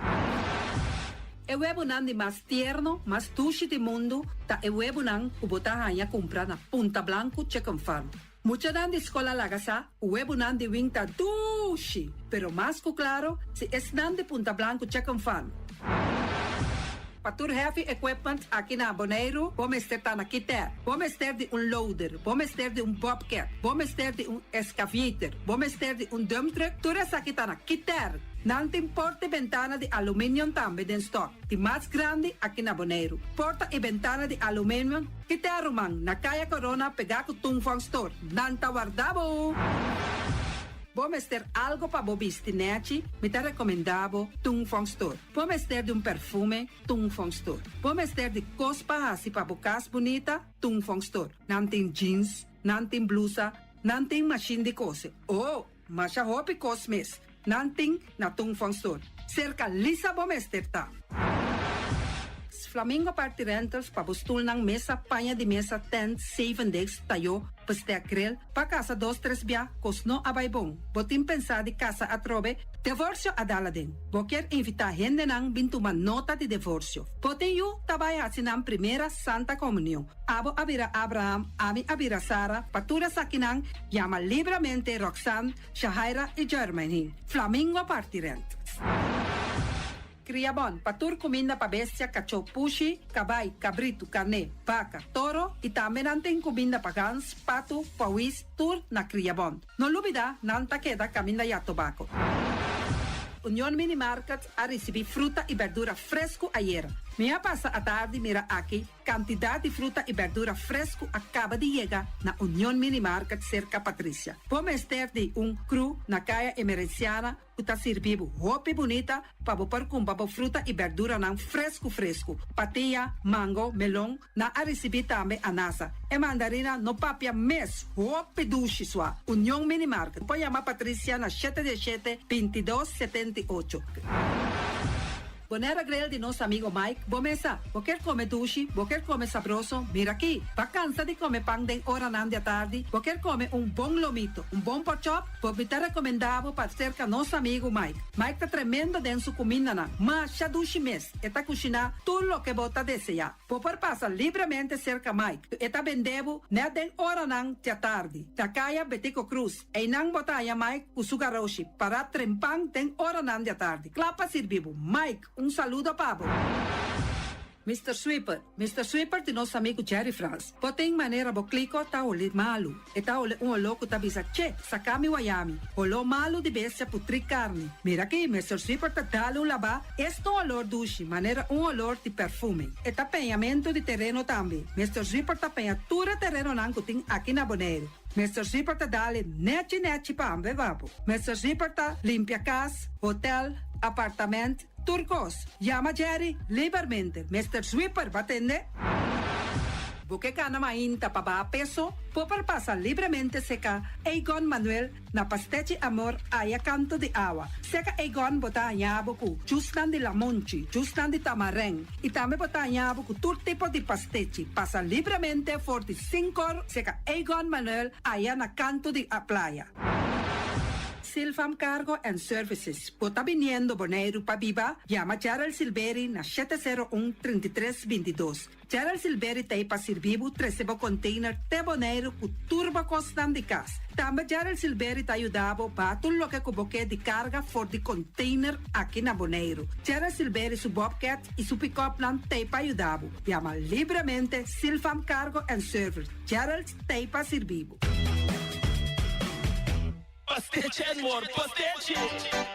E webunan di mas tierno, mas dushi di mundu ta e webunan ku bo ta haña kumpra na Punta Blanku Chicken Farm. Muchanan di skol a laga sa ku webunan di wing ta dushi, pero mas ku klaro si esnan di Punta Blanku Chicken Farm. Pa tur heavy equipment aki na Boneiru bo mester ta na Kiter. Bo mester di un loader, bo mester di un bobcat, bo mester di un excavator, bo mester di un dump truck, tur esaki ta na Kiter. Nan tin porta i bentana di aluminium tambe den stock, di mas grandi aki na Boneiru. Porta i bentana di aluminium. Kite ruman, na Kaya Corona pegá ku Tung Fong Store. Nan ta warda bo! Bo mester algo pa bo bisti nèchi? Mi ta rekomendá bo Tung Fong Store. Bo mester di un perfume? Tung Fong Store. Bo mester di kos pa hasi pa bo kas bunita? Tung Fong Store. Nan tin jeans, nan tin blusa, nan tin mashin di kose. Oh! Masha hopi kos mes nan tin na Tung Fong Store. Serka Lisa bo mester ta. Flamingo Party Rentals pa bo stulnan, mesa, paña di mesa, tent, zeven degs, tayó, bestek grill, pa kasa dos tres bia, kos no a bai bon. Bo tin pensá di kasa atrobe? Devorsio a dal aden. Bo kier invitá hendenan bin tuma nota di devorsio. Bo tin yu ta bai hasi nan primera Santa Komunion. Abo a bira Abraham, ami a bira Sara, pa tur esakinan yama libramente Roxanne, Shahaira i Jermaine. Flamingo parti rent. Kria bon, pa tur kuminda pa bestia, kachó, pushi, kabai, kabritu, karné, baka, toro i tambe nan tin kuminda pa gans, patu, pawis, tur na Kria Bon. No lubida, nan ta keda kaminda ya tobako. Union Mini Market a risibí fruta i berdura fresku ayera. Mi a pasa atardi mira aki Kantidat di fruta i bèrdura fresku a kaba di yega na Union Mini Market serka Patricia. Bo mester di un kru na Kaya Emerenciana ku ta sirbi bo hopi bunita pa bo por kumpra bo fruta i bèrduranan fresku fresku. Patia, mango, melon, nan a risibí tambe anasa. E mandarina no papia mes, hopi dushi sua. Union Mini Market. Por yama Patricia na shete di e shete, 22 78. Bonaire Grill di nos amigo Mike, bo mesa. Bo kier come dushi, bo kier come sabroso, mira aki. Bo a cansa di come pan den oranan di atardi, bo kier come un bon lomito, un bon porkchop, bo mi ta recomenda bo pa cerca nos amigo Mike. Mike ta tremendo den su cumindanan, masha dushi mes, e ta cushina tur loke bo ta desea. Bo por pasa libremente cerca Mike, e ta bende bo net den oranan di atardi. Na caya Betico Cruz. Einan bo ta haña Mike ku su garoshi pará trempan den oranan di atardi, kla pa sirbi bo. Mike, un saludo pa bo! Mister Sweeper, Mister Sweeper di nos amigu Jerry Frans. Bo tin manera bo kliko ta holi malu. E ta holi un oló ku ta bisa, Che, saka mi wayami. Holó malu di bestia putrí karni. Mira aki, Mister Sweeper ta dal un labá, es ta un olor dushi, manera un olor di perfume. E ta peñamentu di tereno tambe. Mister Sweeper ta peña tur e terenonan ku tin aki na Boneiru. Mister Zipper ta dale nechi nechi pa hamber babo. Mister Zipper ta limpia cas, hotel, apartament, tur cos. Yama Jerry libermente. Mister Zwipper ba tende? Bo ke gana mainta pa baha peso? Bo por pasa libremente seca Egon Manuel Na Pastechi Amor aya kanto di awa. Seka Egon bo ta haña bo ku jusnan di lamonchi, jusnan di tamarèn i tambe bo ta haña bo ku tur tipo di pastechi. Pasa libremente for di sinkor seka Egon Manuel aya na kanto di a playa. Silfam Cargo and Services, Bo ta biniendo Boneiru pa biba? Yama Gerald Silberi na 701 33 22. Gerald Silberi ta ei pa sirbi bo trese bo container te Boneiru ku tur bo kosnan di kas. Tambe Gerald Silberi ta yuda bo baha tur loke ku bo ke di karga for di container aki na Boneiru. Gerald Silberi su bobcat i su pick-upnan ta ei pa yuda bo. Yama libremente Silfam Cargo and Service. Gerald ta ei pa sirbi bo. Pastechi and more pastechi!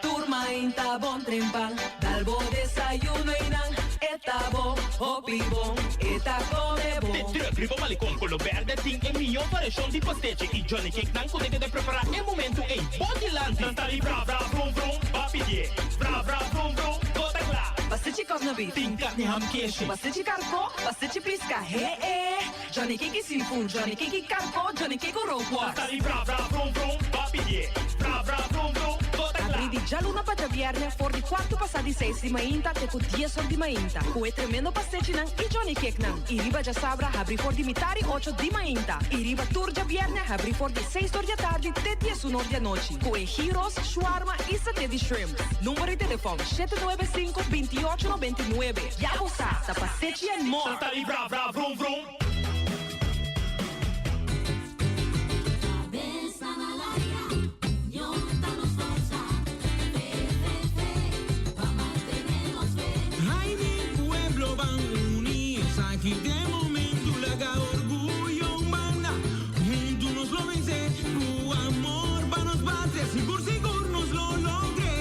Tur mainta bon trempan, dal bo desayuno y nan e ta bo, hopi bon, e ta come bon. De truck riba Malecon Colo Berde tin e miyo variacion di pastechi y Johnny Cake nan cu ta keda prepara e momento ey bo dilanti. Nan ta di bra bra vrum vrum, ba pidie, bra bra vrum vrum, bo ta cla. Pastechi cosnabi. Tin carni ham keshi. Pastechi carco, pastechi pisca, he e. Johnny Cake seafood, Johnny Cake karko, Johnny Cake rookworst. Ta di bra bra vrum vrum, ba pidié. Bra bra vrum vrum, bo ta kla. Abrí di djaluna pa djabièrnè for di kuartu pasá di seis di mainta te ku dies or di mainta ku e tremendo pastechinan i Johnny Cakenan. I riba djasabra habrí for di mitar i ocho di mainta i riba tur djabièrnè habrí for di seis or di atardi te diesun or di anochi ku e gyros, shawarma i saté di shrimp. Number di telefòn, 795 28 99. Ya bo sa, ta pastechi and more! Ta di bra bra vrum vrum. Ay mi pueblo ban uni esaki t'e momento laga orguyo un banda huntu nos lo vense ku amor pa nos patria sigur sigur nos lo logre.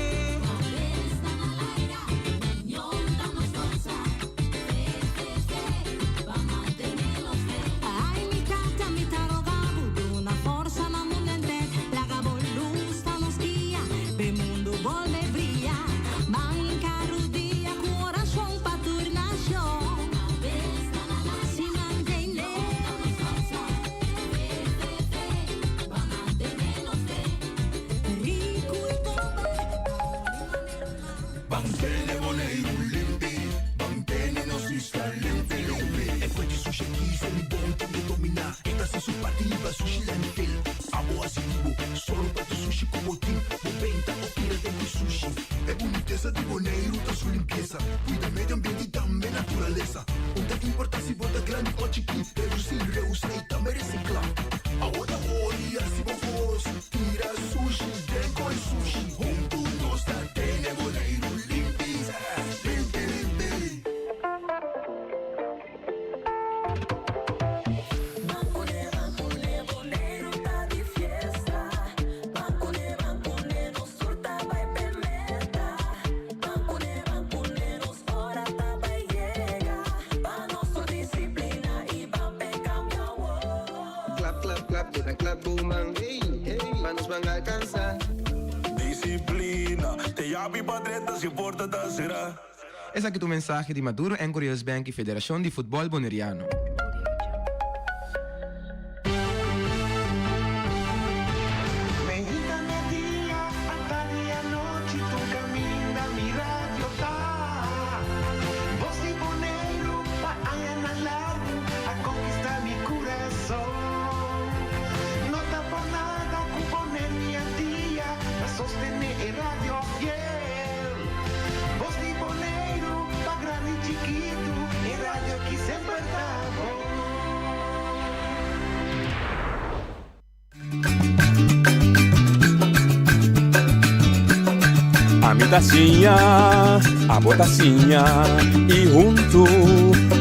Ban tene Boneiru limpi, ban tene nos isla limpi limpi. E fuerte sushi aki se mi bon tin ke dominá. E ta hasi su parti riba sushi landfill. Abo hasi di bo, solo pa tu sushi ku bo tin. Bo benta o tira den di sushi. E bunitesa di Boneiru ta su limpiesa. Kuida medio ambiente i tambe naturalesa. Un ta importá si bo ta grandi o chikí. Redusí, reusá i tambe resiklá. Awo ta ori hasi bo kos. Tira sushi den koi sushi. Huntu nos ta tene Boneiru limpi, limpi, limpi. Klap klap klap bo ta klap bo man hey hey pa nos ban alcansa. Disciplina, te yabi pa drenta si porta ta sera. Esaki ta un mensahe di Maduro Anchor Bank y Federacion di Futbol Boneriano. Meinta merdia, atardi anochi tur caminda mi radio ta. Ami ta siña, abo ta siña y huntu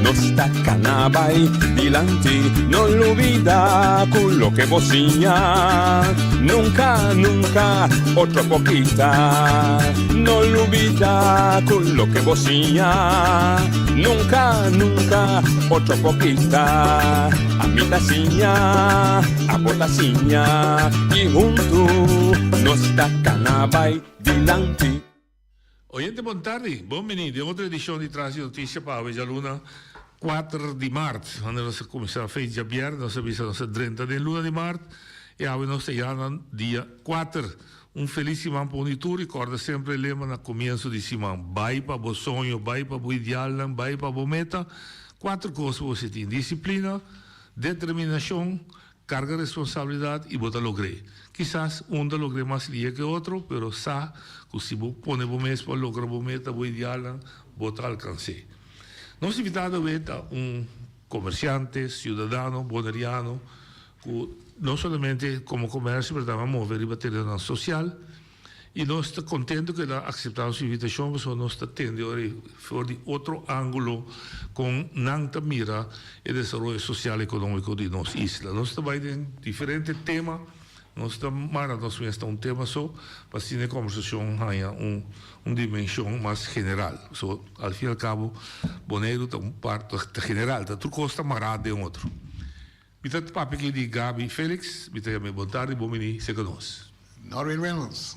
nos ta cana bay dilanti. No lubida cu loke bo siña nunca, nunca otro por kita. No lubida cu loke bo siña nunca, nunca otro por kita. Ami ta siña, abo ta siña y huntu nos ta cana bay dilanti. Oyente bon tardi, bon bini den otro edicion di Tras di Noticia pa awe djaluna kuater di mart. Unda nos a cuminsa fe djabièrnè nos a bisa nos a drenta den luna di mart y awe nos ta ya na dia kuater. Un feliz siman pa un di tur y corda semper e lema na comienso di siman, Bay pa bo soño, bay pa bo idealnan, bay pa bo meta. Kuater cos bo mester tin, disciplina, determinacion, Carga responsabilidad y bo ta logr'é. Kisas un ta logr'é mas lia ke otro, pero sa cu si bo pone bo mes pa logra bo meta, bo idealnan, bo ta alcans'é. Nos invitado awe ta un comerciante, ciudadano boneriano cu no solamente como comercio pero tambe a move riba terenonan social. Y nos ta contento cu el a acepta nos invitacion pasobra nos ta tende ora y for di otro angulo con nan ta mira e desaroyo social economico di nos isla. Nos ta bay den diferente tema, nos ta mara nos mes na un tema so pa asina e conversacion haya un un dimension mas general. So al fin y al cabo Boneiru ta un parti ta general, ta tur cos ta mara den otro. Mi ta papia aki di Gaby Felix, mi ta yam'é bon tardi, bon bini serka nos. Norwin Reynolds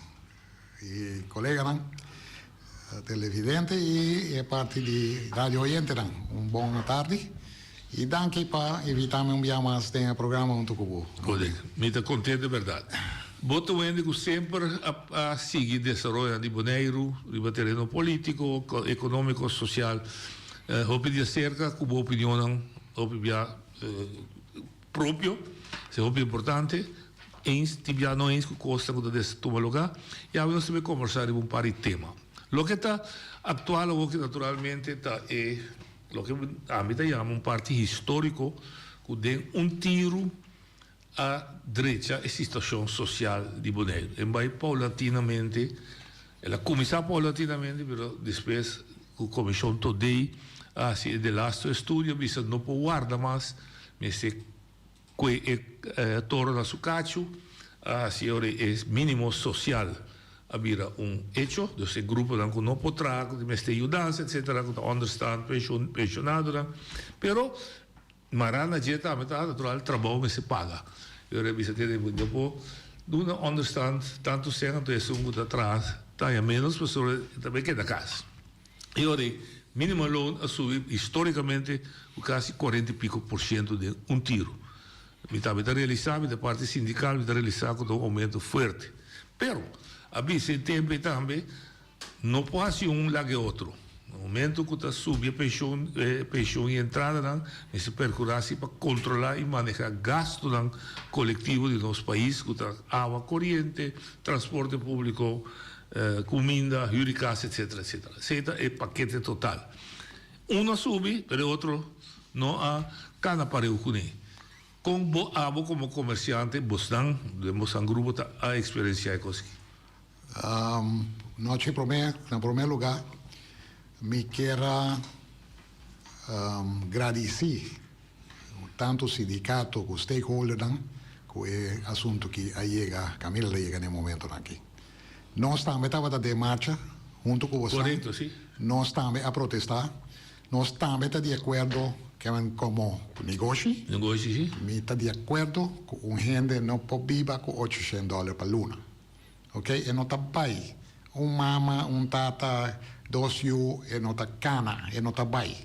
y coleganan televidente y e parti di radio oyentenan un bon atardi y danki pa invitami un bia mas den e programa hunto cu bo. Correcto, mi ta contento di berdad. Bo ta wende cu semper a sigui desaroyonan di Boneiru riba tereno politico, economico, social. Hopi di acerca cu bo opinionnan, hopi bia. propio, esei hopi importante, eens tin bia no eens ku kosnan ku ta des tuma lugá, i awe nos ta bai kombersá riba un par di tema. Loke ta aktual awoki naturalmente ta e loke ami ta yama un parti históriko ku den un tiru a drecha e situashon sosial di Boneiru. E bai paulatinamente, el a kuminsá paulatinamente pero despues Ku Komishon Todei a hasi e delasto estudio a bisa no por warda mas, mester kue e toro na su kachu, a hasi ora e minimo sosial a bira un echo, dus e gruponan ku no por traha ku mester yudansa etcetera ku ta onderstand, penshonadonan, pero Mará na dje tambe ta natural trabou mester paga. E ora e bisa tene bo no por duna onderstand tantu sèn anto esun ku ta traha ta haña ménos pasobra e ta bai keda kas. E ora ei minimum loon a subi histórikamente ku kasi kuarenta i piko por siento den un tiru. Mi tambe ta realisá, mi ta parti sindikal, mi ta realisá ku ta un oumento fuerte. Pero a bisa e tempu ei tambe No por haci un laga e otro. Na momento cu ta subi e pension, e pension y entradanan, mester percura si pa controla y maneha gastonan colectivo di nos pais cu ta awa coriente, transporte publico, cuminda, huur di cas, etcetera, etcetera. Esey ta e pakete total. Uno a subi, pero e otro no a cana pareu cune. Con bo, abo como comerciante, bosnan, den bosnan grupo ta a experiencia e cos aki? Nochi promé, na promé lugá mi kier a gradisí tantu sindikato ku stakeholdernan ku e asuntu ki a yega, kaminda ta yega na e momentonan aki. Nos tambe tabata den marcha huntu ku bosan. Korekto, si. Nos tambe a protestá. Nos tambe ta di akuerdo kemen komo negoshi. Negoshi, si. Mi ta di akuerdo ku un hende no por biba ku ocho shen dòler pa luna. Ok, e no ta bai. Un mama, un tata, dos yu, e no ta kana, e no ta bai.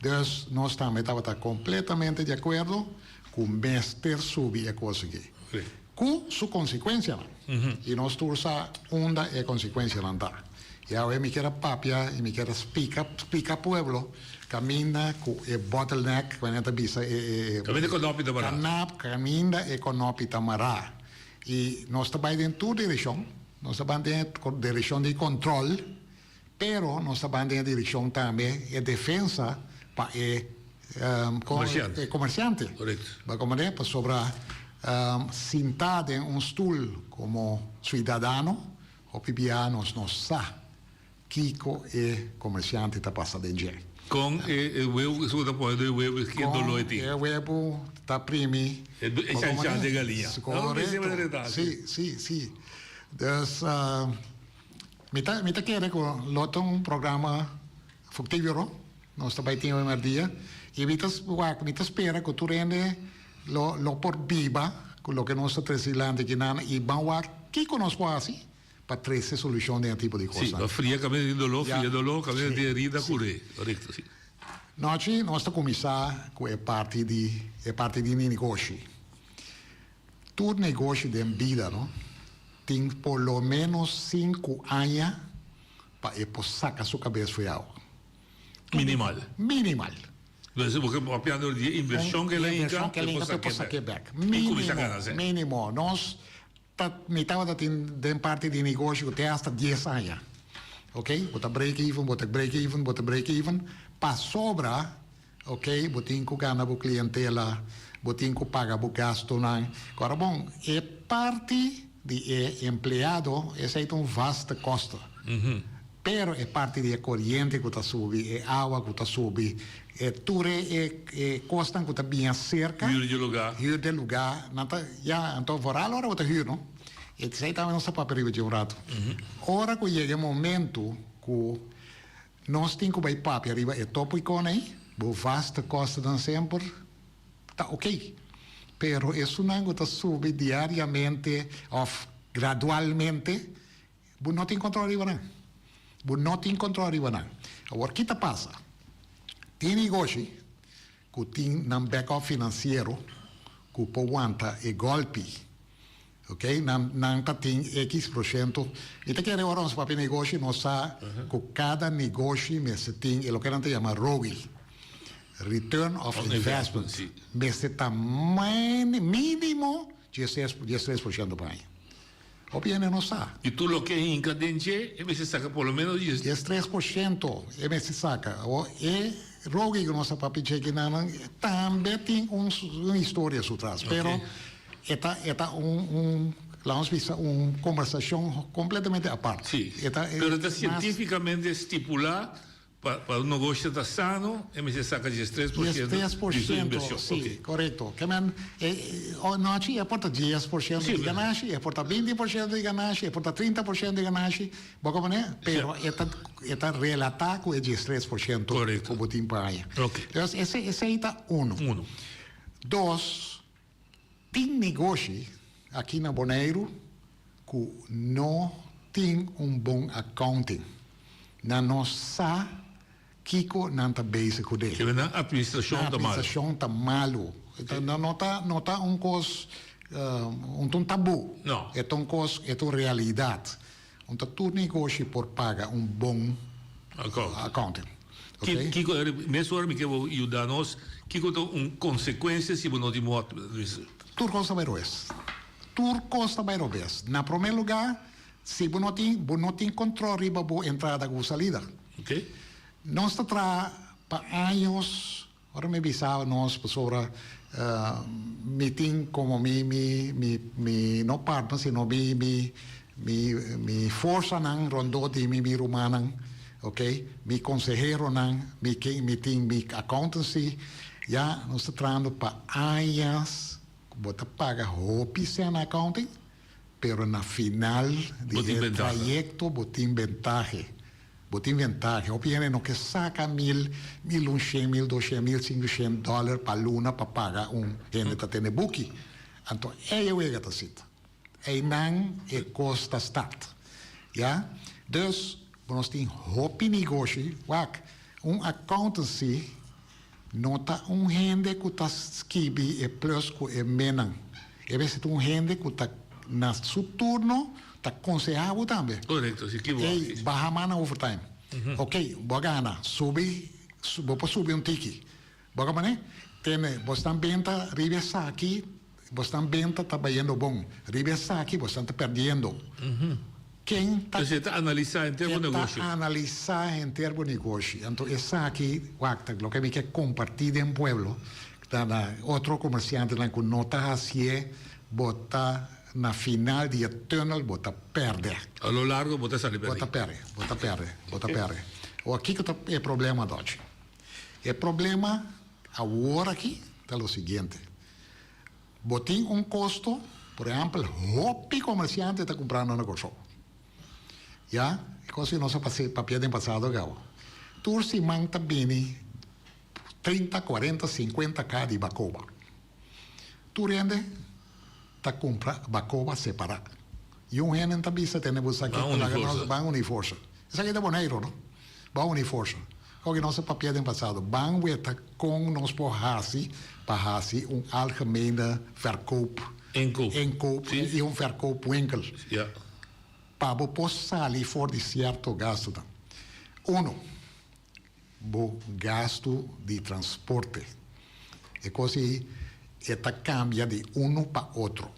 Dus nos tambe tabata kompletamente di akuerdo ku mester subi e kos aki. Ku su konsekuensianan. I nos tur sa unda e konsekuensianan ta. I awe mi kier a papia i mi kier a spika, splika pueblo kaminda ku e bottleneck, ku nan ta bisa e. Kaminda e konopi ta mará. Kaminda e konopi ta mará. I nos ta bai den tur direkshon, nos ta ban den e direkshon di kontrol, pero nos ta ban den e direkshon tambe e defensa pa e komersiante. Bo a komprendé? Pasobra sintá den un stul komo suidadano, hopi bia nos no sa. Kiko e komersiante ta pasa den dje. Kon e webu ku ta pone den e webu ki doló e tin. Kon e webu ta primi. E chanchan den galiña. Korekto. Si, si, si. Dus mi ta mi ta kere ku lo ta un programa fruktifero. Nos ta bai tin awe merdia. I mi ta wak mi ta spera ku tur hende lo lo por biba ku loke nos ta trese dilanti akinan i ban wak kiko nos por hasi. Pa trece solucion den e tipo di Sí, cosnan. pa fria caminda tin doló, Ya. fria doló, caminda Sí, tin herida, sí. cur'é. Correcto, sí. Nochi nos ta cuminsa cu e parti di e parti di negoshi. Tur negoshi den bida no tin por lo menos cinco aña pa e por saca su cabes for awa. Minimal. Minimal. Entonces, bo ke papiando di e inversion ke el a E hinca, inversion ke el a e por hinca pa e por saque saque bek. bek. Y cuminsa Minimo, gana, sí. minimo. Nos Ta mi tabata tin den parti di negoshi ku te hasta dies aña. Ok, bo ta break even, bo ta break even, bo ta break even. Pasobra, ok, bo tin ku gana bo klientela, bo tin ku paga bo gastunan. Kora bon, e parti di e empleado esei ta un vaste kosto. Pero e parti di e koriente ku ta subi, e awa ku ta subi, e tur e e kosnan ku ta biña serka. Hür di lugá. Hür di lugá. Nan ta, ya, anto vooral ora bo ta hür, no? E esei tambe nos ta papia riba dje un ratu. Ora ku yega e momentu ku nos tin ku bai papia riba e topikon ei, bo vaste kostennan semper ta okey. Pero esunnan ku ta subi diariamente òf gradualmente, Bo no tin control riba nan. Bo no tin control riba nan. Awor ki ta pasa? Tin negoshi cu tin nan backup financiero cu por wanta e golpi. Ok, nan nan ta tin X porciento. Mi ta kere ora nos papia negoshi nos sa cu cada negoshi mester tin e loke nan ta yama ROI, Return of Investment. Mester ta minimo 13 porciento pa aña. Hopi hende no sa. I tur loke e hinka den dje, e mester saka por lo menos dies. 13%, e mester saka. Awor, e rogi ku nos a papia dje kinanan tambe tin un un historia su tras. Pero e ta e ta un un laga nos bisa un kombersashon kompletamente apart. Sí. E ta Pero ta sientífikamente stipulá Pa pa un negoshi ta sano e mester saca 13% di su inversion. Sí, Ok. korekto. Ke men e nochi e por ta 10% di ganashi, e por ta 20% di ganashi, e por ta 30% di ganashi, bo komprende? Pero e ta e ta relatá ku e 13% ku bo tin pa aña. Ok. Dus ese esei ta uno. Uno. Dos, tin negoshi aki na Boneiru ku no tin un bon accounting. Nan no sa kiko nan ta bezig ku de. Kende nan administrashon ta malu. Nan administrashon ta malu. No ta no ta un kos un ta un tabú. No. E ta un kos e ta un realidat. Un ta tur negoshi por paga un bon accounting. Ki kiko mesora mi ke bo yuda nos kiko ta un konsekuensia si bo no tin bon administrashon? Tur kos ta bai robes. Tur kos ta bai robes. Na promé lugá, si bo no tin, bo no tin control riba bo entrada ku bo salida. Ok. Nos ta traha pa años, ora mi bisa nos pasobra mi tin komo mi mi mi mi no partner sino mi mi mi mi forsanan rondó di mi, mi rumannan, ok, mi konseheronan, mi ken mi tin mi accountancy, ya nos ta trahando pa añas. Bo ta paga hopi sèn na accounting, pero na final di e trayecto bo tin bentahe. Bo tin ventahe. Hopi hende no ke saca mil, mil un shen, mil dos shen, mil sinku shen dollar pa luna pa paga un hende ta tene buki. Anto ey e wega ta sita. Eynan e cos ta start. Ya? Dus, bo nos tin hopi negoshi. Wak, un accountancy No ta un hende ku ta skibi e plus ku e menan. E mester ta un hende ku ta na su turno ta konsehá bo tambe. Korekto, si ki bo Ey, baha man na overtime. Oké, bo a gana, subi, bo por subi un tiki. Bo a komprendé? Tene, bo stan benta riba esaki, bo stan benta ta bayendo bon. Riba esaki bo stan ta perdiendo. Ken ta. Pues e ta analisá henter bo negoshi. E ta analisá henter bo negoshi. Anto esaki, wak, ta loke mi ke kompartí den pueblo, ta na otro komersiantenan ku no ta hasié, bo ta. na final di e tunnel bo ta pèrdè. A lo largo bo ta sali pèrdè. Bo ta pèrdè, bo ta pèrdè, bo ta pèrdè. Awor kiko ta e problema Dòchi? E problema awor aki ta lo siguiente, bo tin un kosto, por ehèmpel hopi komersiante ta kumprando na Kòrsou. Ya, e kos ku nos a papia den pasado kaba. Tur siman ta bini 30, 40, 50 ka di bakoba. Tur hende ta kumpra bakoba separá. I un hende ta bisa tene bo esaki Ban uni forsa. Ban uni forsa. Esaki ta Boneiru, no? Ban uni forsa. Kòke nos a papia den pasado. Ban weta kon nos por hasi pa hasi un algemene verkoop. Inkoop. Inkoop i un verkoopwinkel. Ja. Pa bo por sali for di sierto gastunan. Uno. Bo gastu di transporte. E kos ei e ta kambia di unu pa otro.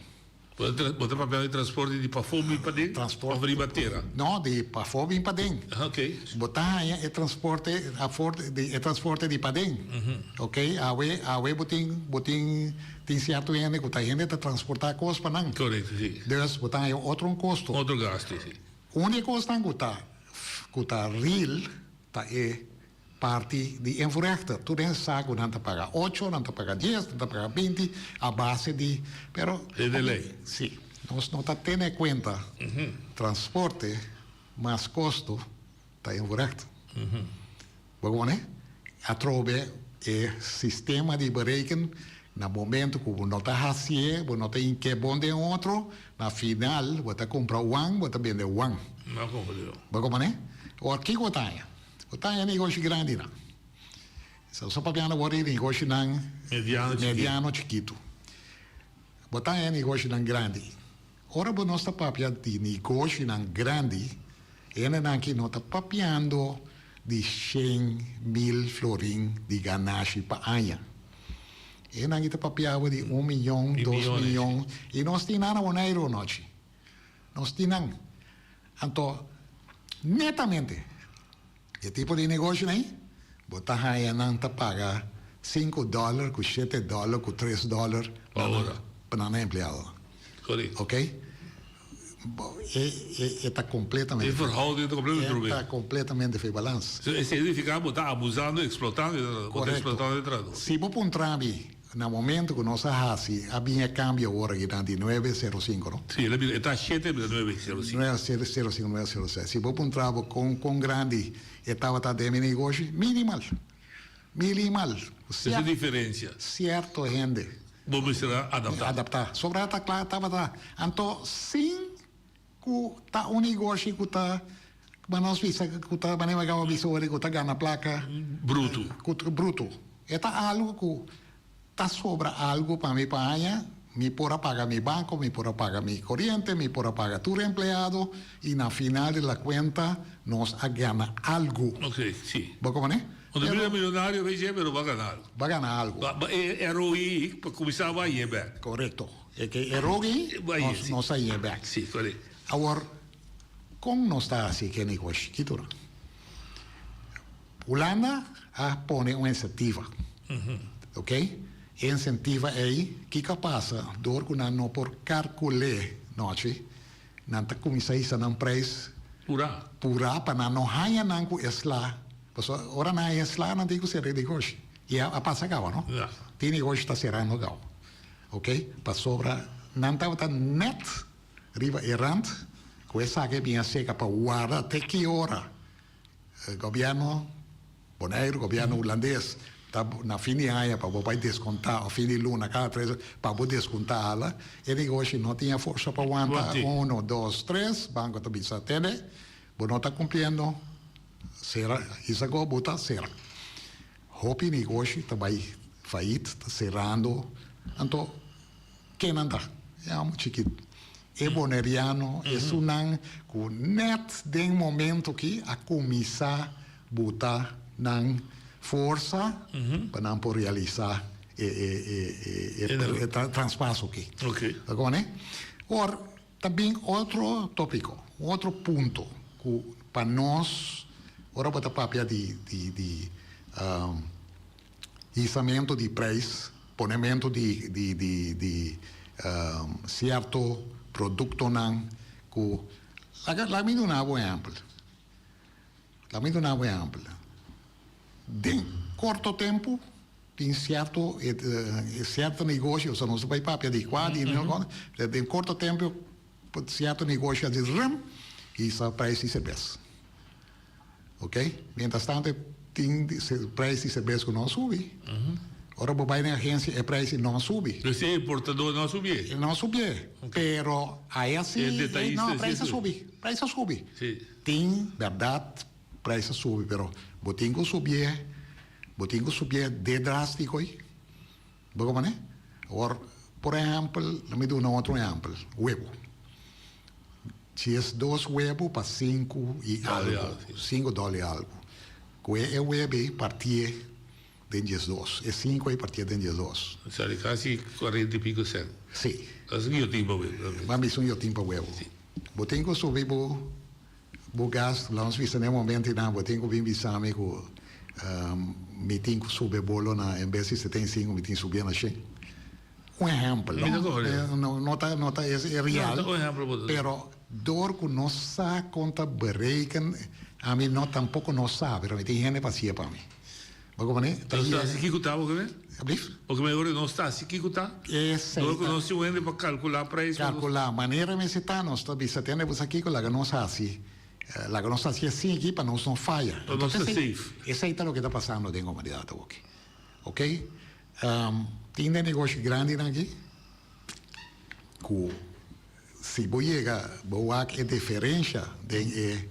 Bo ta papia di transporte di pafó bin paden òf riba tera? No, di pafó bin paden. Ok. Bo ta haña e transporte afor di e transporte di paden. Ok, awe awe bo tin bo tin tin sierto hende ku ta hende ta transportá kos pa nan. Korekto, si. Dus bo ta haña otro un kosto. Otro gastu, si. Un di e kosnan ku ta ku ta real Ta e parti di invoerrechter. Tur hende sa ku nan ta paga ocho, nan ta paga dies, nan ta paga binti a base di, pero. E de lei. Si. Nos no ta tene kuenta transporte mas kosto ta invoerrechter. Bo kono? Atrobe e sistema di bereken na momento ku bo no ta hasié, bo no ta hinké bon den otro, na final bo ta kumpra wan, bo ta bende wan. No komprendé. Bo komprendé? Awor kiko bo ta haña? Bo ta haña negoshi grandinan. So so papiando awor di negoshinan Mediano chikitu. mediano chikitu. Bo ta haña negoshinan grandi. Ora bo nos ta papia di negoshinan grandi, hendenan aki no ta papiando di shen mil florin di ganashi pa aña. Hendenan aki ta papiabo di un miyon, Di dos miyones. miyon. I nos tin nan na Boneiru anochi. Nos tin nan. Anto, netamente, e tipo di negoshinan ei, bo ta haña nan ta paga sinku dòler ku shete dòler ku tres dòler Pa ora. pa nan empleadonan. Korekto. Oké? Bo, e, e, e ta kompletamente. E verhouding ta kompletamente E trobe. ta kompletamente fei balans. So, esei signifiká bo ta abusando, eksplotando e trahadó. Bo ta Korekto. eksplotando e trahadó. Si bo puntra mi, Na momento cu nos a haci, a bin e cambio awor aki na di nuebe sero cinco, no? Sí, el a bira, e ta shete, el a bira nuebe sero cinco. Nuebe sero sero cinco, nuebe sero seis. Si bo puntra bo con, con grandi e tabata den mi negoshi, minimal. Minimal. Esa diferencia. Cierto hende. Bo mester a adapta. Adapta. Sobra ta cla tabata. Anto, sin Ku ta un negoshi ku ta, ku nos bisa ku ta manera mi a bisa ora ku ta gana plaka. Brutu. Ku ta brutu. E ta algu ku ta sobra algu pa mi pa aña, mi por a paga mi banko, mi por a paga mi koriente, mi por a paga tur empleado i na final di la kuenta nos a gana algu. Ok, si. Bo komprende? Bo ta bira milonario bay dje pero bo a gana algu. Bo a gana algu. E ROI pa kuminsá bo a hañ'é bèk. Korekto. E ke e rogi nos nos a yé bek. Sí, correcto. Awor, kon nos ta hasi ke negoshi chikitu nan? Hulanda a pone un insentiva, ok? E insentiva ei, kiko a pasa? Dor ku nan no por karkul'é nochi, nan ta kuminsá hisa nan preis Purá. purá pa nan no haña nan ku e sla. Pasobra ora nan haña e sla, nan tin ku sera e negoshi. I a pasa kaba, no? Ja. Tin negoshi ta serando kaba. Ok, pasobra nan tabata net riba e rand ku esaki a bin a seka pa warda te ki ora gobierno Boneiru, gobierno Hulandes ta na fin di aña pa bo bai deskontá of fin di luna kada tres pa bo deskontá ala, e negoshi no tin e forsa pa wanta uno, dos, tres, banko ta bisa tene bo no ta kumpliendo sera, hisa go bo ta sera. Hopi negoshi ta bai fayit, ta serando, anto ken nan ta? E amo chikit, e boneriano, esunnan ku nèt den momento aki a kuminsá buta nan forsa pa nan por realisá e traspaso aki. Ta koné? Awor ta bin otro tópiko, un otro punto ku pa nos ora bo ta papia di di di hisamentu di prijs, ponementu di di di di sierto. produktonan ku laga laga mi duna bo un ehèmpel laga mi duna bo un ehèmpel den korto tempu tin sierto sierto negoshi osea nos ta bai papia di kua di den korto tempu sierto negoshi a di rem hisa prijs di serbes. Ok, mientras tanto tin prijs di serbes ku no a subi. Ora bo bai den agensia e prijs no a subi. Dus e importador no a subié? No a subié, pero aya si, no, prijs a subi, prijs a subi. Tin bèrdat prijs a subi, pero bo tin ku subié, bo tin ku subié de drástiko ei. Bo komprendé? Awor, por ehèmpel, lo mi duna otro ehèmpel, webu. 12 webu pa sinku i algu, sinku dòler i algu. Ku e e webu ei partié den 12, e sinku ei partié den 12. Sali kasi kuarenta i piko sènt. Sí. Kasi un yotin pa webu. Ban bisa un yotin pa webu. Bo tin ku subi bo bo gastu, laga nos bisa na e momentunan bo tin ku bin bisa mi ku mi tin ku subi e bolo na en bes di 75 mi tin subié na shen. Un ehempel, no? No ta, no ta es e real, pero door cu no sa con ta bereken, ami no tampoco no sa, pero mi tin hende pa hacié pa mi. Bo comprende? Ta No sa si kico ta, bo keme? Ablief? Bo keme ora no sa si kico ta? Esey Door cu no tin un hende pa calcula prijs. Calcula, manera mester ta, nos ta bisa tende bo sa kico, laga nos haci, laga nos haci asina aki pa nos no faya. Pa nos ta safe. Esey ta loke ta pasando den comunidad awoki. Ok? Tin den negoshi grandinan aki ku si bo yega bo wak e diferensha den e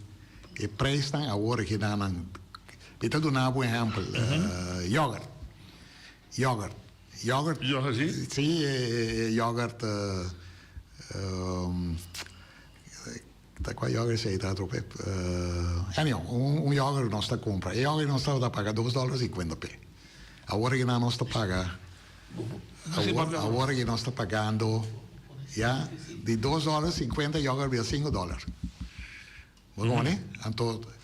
e preisnan awor aki nan nan mi ta duna bo un ehèmpel yògert yògert yògert Yògert si? Si e yògert Ta kua yògert esei ta atrope? Anyhow, un yògert nos ta kumpra. E yògert nos tabata paga dos dòler sinkuenta p'e. Awor aki nan nos ta paga, awor, awor aki nos ta pagando ya di dos dòler sinkuenta yògert bira sinku dòler. Bo kono? Anto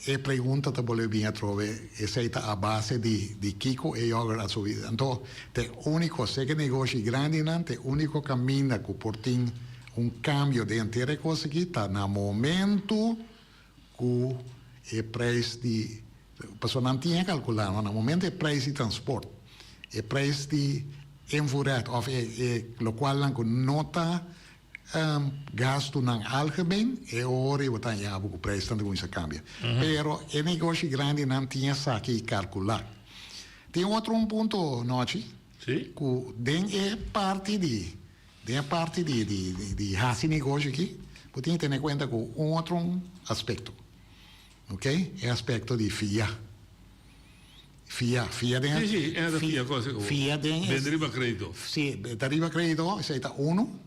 e pregunta ta bolbe bin atrobe, esei ta a base di di kiko e yògert a subi? Anto ta e úniko, seke negoshi grandinan, ta e úniko kaminda ku por tin Un cambio den henter e cos aki ta na momento cu e prijs di, pasobra nan tin e calcula, no, na momento e prijs di transport, e prijs di invoerrecht of e e locualnan cu no ta gastonan algemeen, e ora bo ta haña bo cu prijsnan ta cuminsa cambia. Pero e negoshi grandinan tin esaki calcula. Tin otro un punto, Nochi, cu den e parti di Den e parti di di di hasi negoshi aki, bo tin ke tene kuenta ku un otro aspekto, ok? E aspekto di fia. Fia, fia den Sí, sí, e ta fia kos ku fia den bende riba kredito. Sí, ta riba kredito, esei ta unu,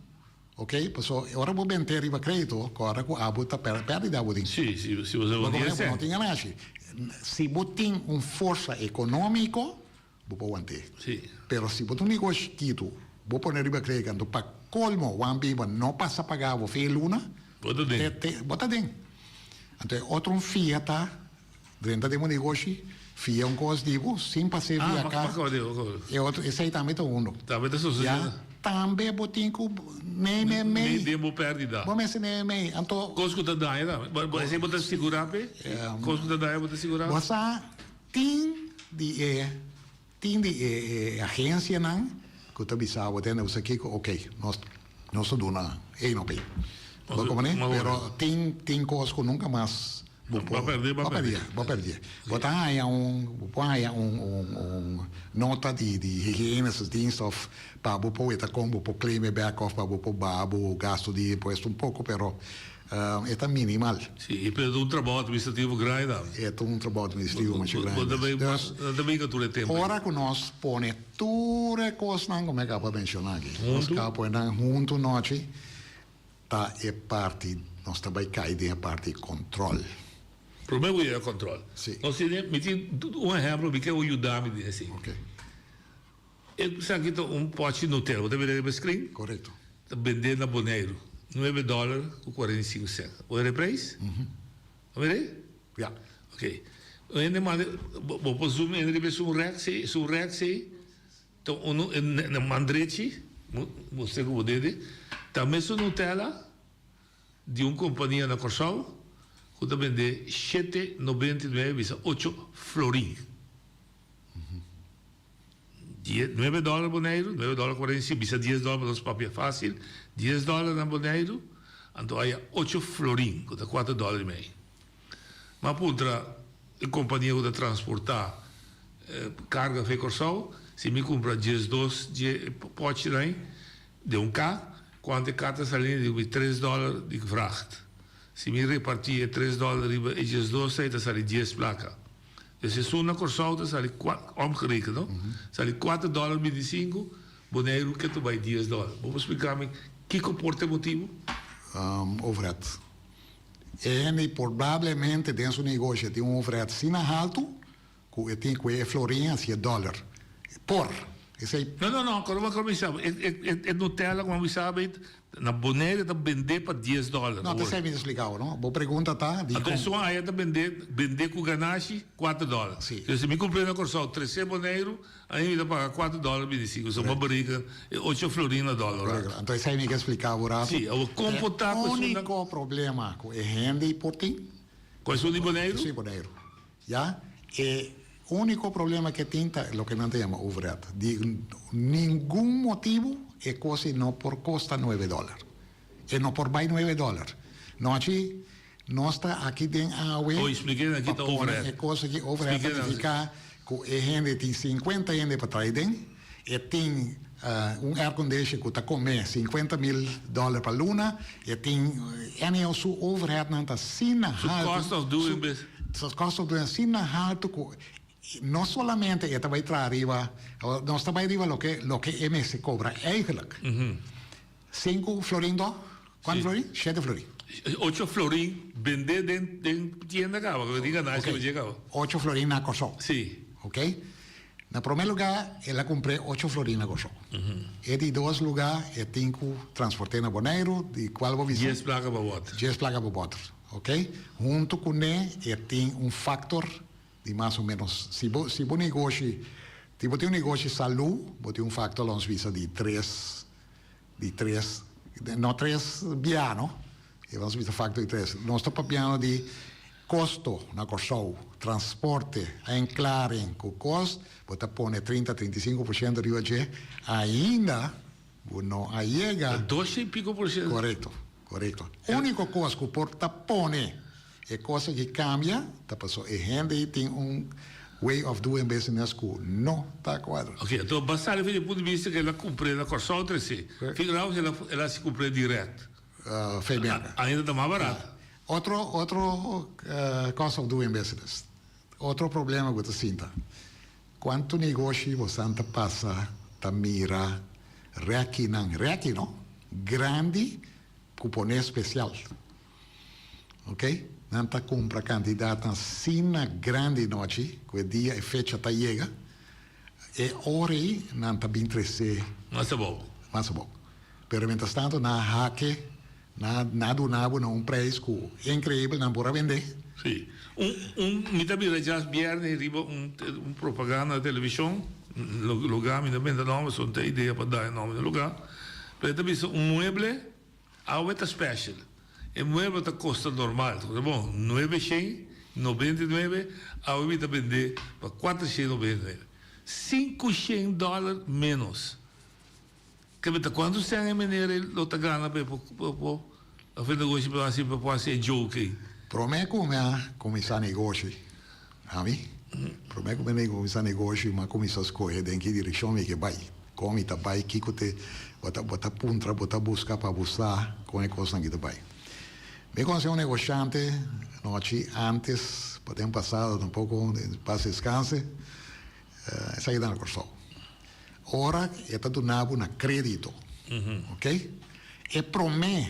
ok? Paso ora bo bende riba kredito, kòrda ku abo ta pèrdida bo tin. Sí, si si bo no tin e bo no tin ganashi. Si bo tin un forsa ekonómiko, Bo por want'é. Sí. Pero si bo ta un negoshi chikitu, bo pone riba kreka, anto pa kolmo wan biba no pasa paga bo fin e luna, Bo ta den. te te bo ta den. Anto e otro un fia ta drenta den bo negoshi, fia un kos di bo sin pas'é Ah, via ma ka. ma kaba di bo kaba. E otro, esei tambe ta uno. Tambe ta sosodé. Ya, tambe bo tin ku mei mei Mei mei. den bo pèrdida. Bo mester mei mei. Anto. Kos ku ta daña tambe. Bo bo esei bo ta sigurá p'e? Kos ku ta daña bo ta sigurá? Bo sa Tin di e tin di e e agencianan cu ta bisa bo tende bo kico ok nos nos ta duna ey no pey bo comprende pero tin tin cos cu nunca mas bo por Bo perde bo perde bo perde bo ta haya un bo por haya un un un nota di di hygienische dienst of pa bo por weta con bo por claim e back of pa bo por baha bo gasto di impuesto un poco pero E ta minimal. Sí, pero e ta un trabou administrativo grandi tambe. E ta un trabou administrativo masha grandi. Dus, bo ta brinca tur e tempo. Ora cu nos pone tur e cosnan cu mi a caba menciona aki, nos caba pone nan hunto nochi, ta e parti, nos ta bay cay den e parti control. Prome cu yega control. Sí. Nos tin, mi tin un ehemplo, mi ke bo yuda mi den esey. Ok. Esaki ta un pochi Nutella, bo ta mira riba e screen? Correcto. Ta bende na Boneiru, nuebe dollar cu 45 cent. Bo mira e prijs? Bo mira e? Ja. Ok. Un hende manda, bo por zoom in riba esun rechts ei, esun rechts ei ta unu na man drechi, mustra cu bo dede. Ta mesun Nutella di un kompania na Kòrsou ku ta bende 7,99 bisa ocho florin. Die, nuebe dòler Boneiru, nuebe dòler 45, bisa dies dòler pa nos papia fásil, dies dòler na Boneiru, anto aya ocho florin, ku ta kuater dòler i mei. M'a puntra e kompania ku ta transportá karga fe Kòrsou, si mi kumpra 12 dje pòchinan ei den un ka, kuantu e ka ta sali? E di ku mi tres dòler di vracht. Si mi repartí e tres dòler riba e 12 ei ta sali dies plaka. Dus esun na Kòrsou ta sali omgerekend no, sali kuater dòler 25, Boneiru ke ta bai dies dòler. Bo por splika mi kiko por ta e motibu? Overhead. E hende probablemente den su negoshi tin un overhead asina haltu ku e tin ku e florin hasi e dòler. Por. Esei. No, no, no, kòrda bo bisa bo, e Nutella ku bo bisa bo na Bonaire ta bendé pa dies dòler. No, ta esei mi ta splika bo, no. Bo pregunta ta di kon. Anto esun aya ta bendé, bendé ku ganashi kuater dòler. Si. Entonces si mi kumpr'é na Kòrsou tresé Boneiru, ahi mi ta paga kuater dòler 25, so bo bereken e ocho florin na dòler rato. Anto esei mi ke splika bo rato. Si, awor kon por ta ku esun na. E úniko problema ku e hende por tin. Ku esun di Boneiru? Esun di Boneiru. Ya, e úniko problema ke tin ta loke nan ta yama overhead. Di ningun motibu e kos ei no por kosta nuebe dòler. E no por bai nuebe dòler. Nochi nos ta aki den awe Oh, expliké nan pa kita pone overhead. e kos aki. Overhead ta Expliké nan. nifiká ku e hende tin 50 hende pa traha den, e tin un aircondition ku ta kome 50 mil dòler pa luna, e tin anyhow su overheadnan ta asina Su haltu. cost of doing Su business. Su cost of doing asina haltu ku no solamente e ta bai traha riba, nos ta bai riba loke loke e mester kobra eigenlijk. Sinku florin do? Kuantu florin? Shete florin. Ocho florin bende den den tienda kaba, ku tin ganashi Oké. pa dje kaba. Ocho florin na Kòrsou. Sí. Oké. Na promé lugá el a kumpr'é ocho florin na Kòrsou. E di dos lugá e tin ku transport'é na Boneiru, di kual bo bisa. Dies plaka pa bòter. Dies plaka pa bòter. Oké. Huntu kuné e tin un faktor di mas o ménos, si bo si bo negoshi, si bo tin un negoshi salú, bo tin un faktor lons bisa di tres Di tres, no tres bia no, e nos bisa factor di tres. Nos ta papiando di costo na Kòrsou, transporte, inklaring ku kos, bo ta pone 30, 35% riba dje, ainda bo no a yega. Dos i piko por shento. Korekto, korekto. Úniko kos ku por ta pone E cosa ki cambia ta paso e hende ei tin un way of doing business cu no ta cuadra. Ok, anto basá riba di punto di bista cu el a cumpr'é na Corsou trece, figura si el a haci cumpr'é direct. Fe merca. Ainda ta mas barato. Otro, otro cost of doing business. Otro problema cu ta sinta. Cuanto negoshi bosan ta pasa ta mira rekinan, reki no, grandi cu pone special. Ok, nan ta cumpra cantidadnan asina grandi nochi cu e dia e fecha ta yega, e ora ei nan ta bin trece Mas abou. Mas abou. Pero mientras tanto nan a hake, nan a duna bo na un prijs cu increibel nan por a bende. Si. Un, un, mi ta bira djas biernes riba un, un propaganda na television, lugar mi no benta nomber, so no ta idea pa da e nomber di lugar, pero e ta bisa un mueble. Awe ta special. E muebel ta costa normal, ta bon, nuebe shen nobenta i nuebe, awe mi ta bende pa cuater shen nobenta i nuebe. Sinku shen dollar menos. Ke ta cuantu sen e meneer ei lo ta gana pa e por por haci negoshi pa haci pa por haci e joke ei? Prome cu mi a cuminsa negoshi, ami, prome cu mi a cuminsa negoshi mi a cuminsa scoge den ki direccion mi ke bay. Kon mi ta bai? Kiko te bo ta bo ta puntra, bo ta buska pa bo sa kon e kosnan aki ta bai? Mi konosé un negoshante nochi antes, pa den pasado tampoko, den pas deskanse, esaki ta na Kòrsou. Ora e ta duna bo na krédito, oke? E promé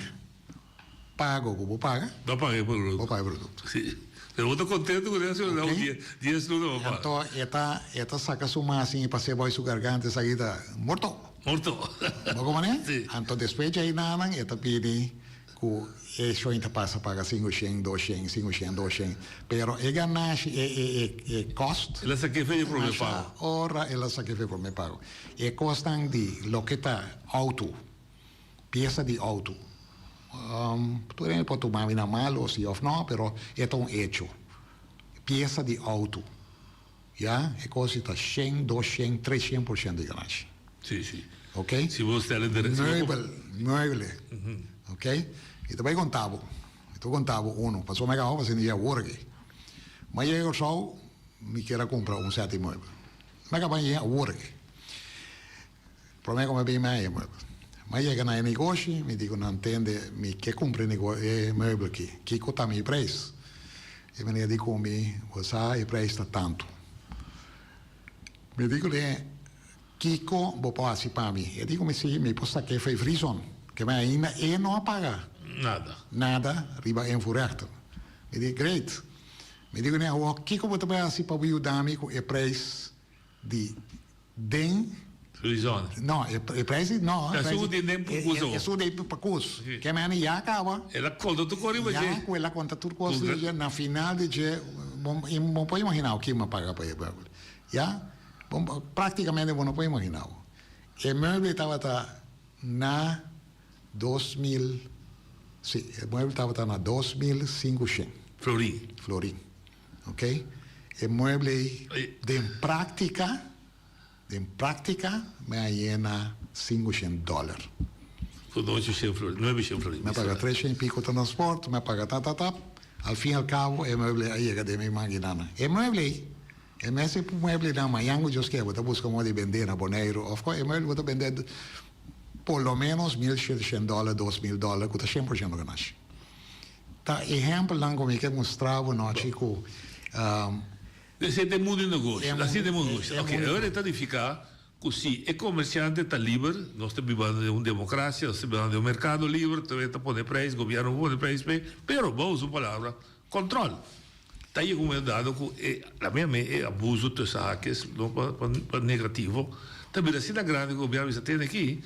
pago ku bo paga. Bo paga e produkto. Bo paga e produkto. Si. Pero bo ta kontento ku esei o okay. Dies luna bo paga. Anto e ta e ta saka su masin i pas'é boi su garganta esaki ta morto. Morto. Bo komo Si. Anto despues djei nanan e ta pidi ku e shoin ta pasa paga sinku shen, dos shen, sinku shen, dos shen. Pero e ganashi e e e e kost. El a sak'é fe di prome pago. Ora el a sak'é fe prome pago. E kosnan di loke ta outo. Piesa di auto. Tur hende por tuma mi na malo si of no, pero e ta un hecho. Piesa di auto, ya, e cos ta shen, dos shen, tres shen por shento di ganashi. Si, si. Ok? Si bo stella de Meubel, mueble. Ok? Mi ta bay conta bo. Mi ta conta bo uno, pasobra mi a caba haciendo ya awor aki. Mi a yega Corsou, mi kier a cumpra un set di muebel. Mi a caba yega awor aki. Prome ku mi bin mi a e muebel. Mi a yega na e negoshi, mi di ku nan tende mi ke kumpra e muebel aki. Kiko ta mi preis? E meneer di ku mi, bo sa e preis ta tantu. Mi di kuné, kiko bo por hasi pa mi? E di ku mi, si, mi por sak'é for e vrieson. Ke mi ainda e no a paga. Nada. Nada riba invoerrechten. Mi di, great. Mi di kuné, awor kiko bo ta bai hasi pa bo yuda mi ku e preis di den. Frizone. No, e e prijs di no. E su di den pakus E su den pakus. Ke meni ya kaba. El a konta tur kos riba dje. Ya ku el a konta tur kos riba dje. Na final di dje, bo bo por imaginá kin a paga pa e meubel. Ya? Bo praktikamente bo no por imaginá. E meubel tabata na 2000, si, e meubel tabata na 2500. Florin. Florin. Ok? E mueble ei den práktika, den práktika mi a yena sinku shen dòler. Ku ocho shen florin, nuebe shen florin. Mi a paga tres shen i piko transport, mi a paga ta ta ta. Al fin al kabo e mueble a yega den mi makinana. E mueble ei, e mes e mueblenan mañan ku Dios ke bo ta buska moda di bendé na Boneiru òf kua, e mueble bo ta bendé por lo ménos mil shete shen dòler, 2000 dòler ku ta 100% ganashi. Ta ehempelnan ku mi ke mustra bo nochi ku. Esei ta e mundu di negoshi. Asina ta e mundu di negoshi. Oke, awor e ta nifiká ku si e komersiante ta liber, nos ta bibando den un demokrasia, nos ta bibando den un merkado liber, e ta pone preis, gobièrnu por pone preis p'e, pero bo a usa un palabra, kòntròl. Ta yega un momento dado ku e, la mea mei e abuso tussen haakjes, no pa negativo, ta bira asina grandi ku gobièrnu bisa tene aki,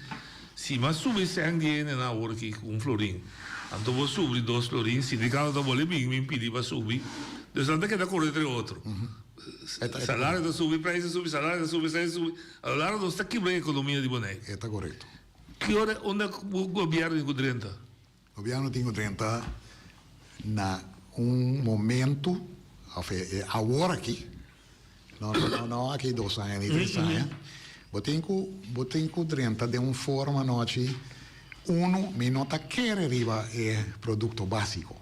si mi a subi sèn di hendenan awor aki ku un florin, anto bo subi dos florin, sindikato ta bole bin bin pidi pa subi, dus nan ta keda kore entre otro. Salario ta subi, preis ta subi, salario ta subi, preis ta subi, a lo largo nos ta kibra e ekonomia di Boneiru. E ta korekto. Ki ora, unda gobièrnu tin ku drenta? Gobièrnu tin ku drenta na un momentu òf e awor aki, no no no aki dos aña ni tres aña, bo tin ku bo tin ku drenta den un forma anochi, unu mi no ta kere riba e produkto básiko.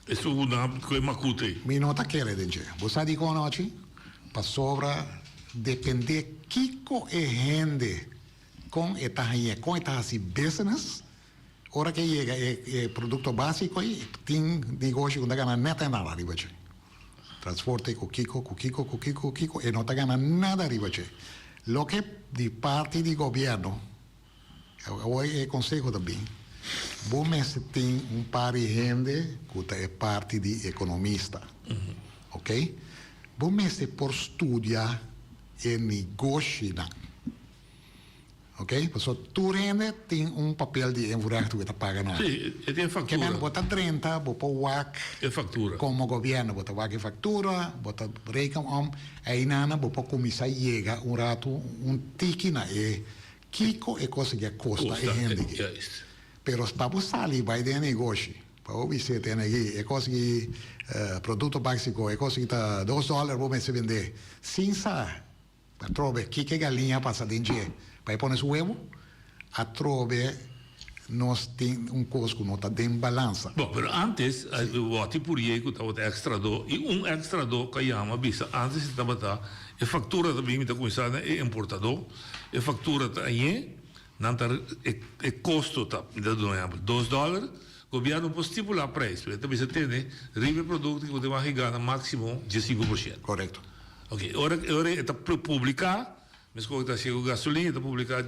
Esun ku nan ku e makuta ei. Mi no ta kere den dje. Bo sa dikon anochi? Pasobra dependé kiko e hende kon e ta hañ'é, kon e ta hasi business, Ora ke yega e e produkto básiko ei, tin negoshi ku no ta gana nèt nada riba dje. Transporte ku kiko, ku kiko, ku kiko, ku kiko, e no ta gana nada riba dje. Loke di parti di gobièrnu, awor e konseho ta bin, bo mester tin un par di hende ku ta e parti di ekonomista, oke? Bo mester por studia e negoshinan. Ok, pasobra tur hende tin un papel di invoerrecht ku e ta paga na. Sí, e tin e factura. Ke men bo ta drenta, bo por wak. E factura. Komo gobièrnu bo ta wak e factura, bo ta reken om, einana bo por kuminsá yega un ratu un tiki na e kiko e kos aki a kosta e hende aki. Juist. Pero pa bo sali bai den e negoshi, pa bo bis'é tene aki e kos aki produkto básiko, e kos aki ta dos dòler bo mester bend'é, sin sa. Atrobe, kiko e galiña pasa den dje pa e pone su webu? Atrobe nos tin un kos ku no ta den balansa. Bon, pero antes, Watty Purier ku tabata ekstradó i un ekstradó ku a yama bisa antes e tabata e faktura ta bin mi ta kuminsá na e importadó, e faktura ta añe, nan ta e kosto ta, mi ta duna un ehèmpel, dos dòler, gobièrnu por stipulá preis, pero e ta bisa tene riba e produkto ku bo tin wak gana máksimo 15%. Korekto. Ok, ora ora e ta publiká, meskos ku ta hasié ku gasolin, e ta publiká,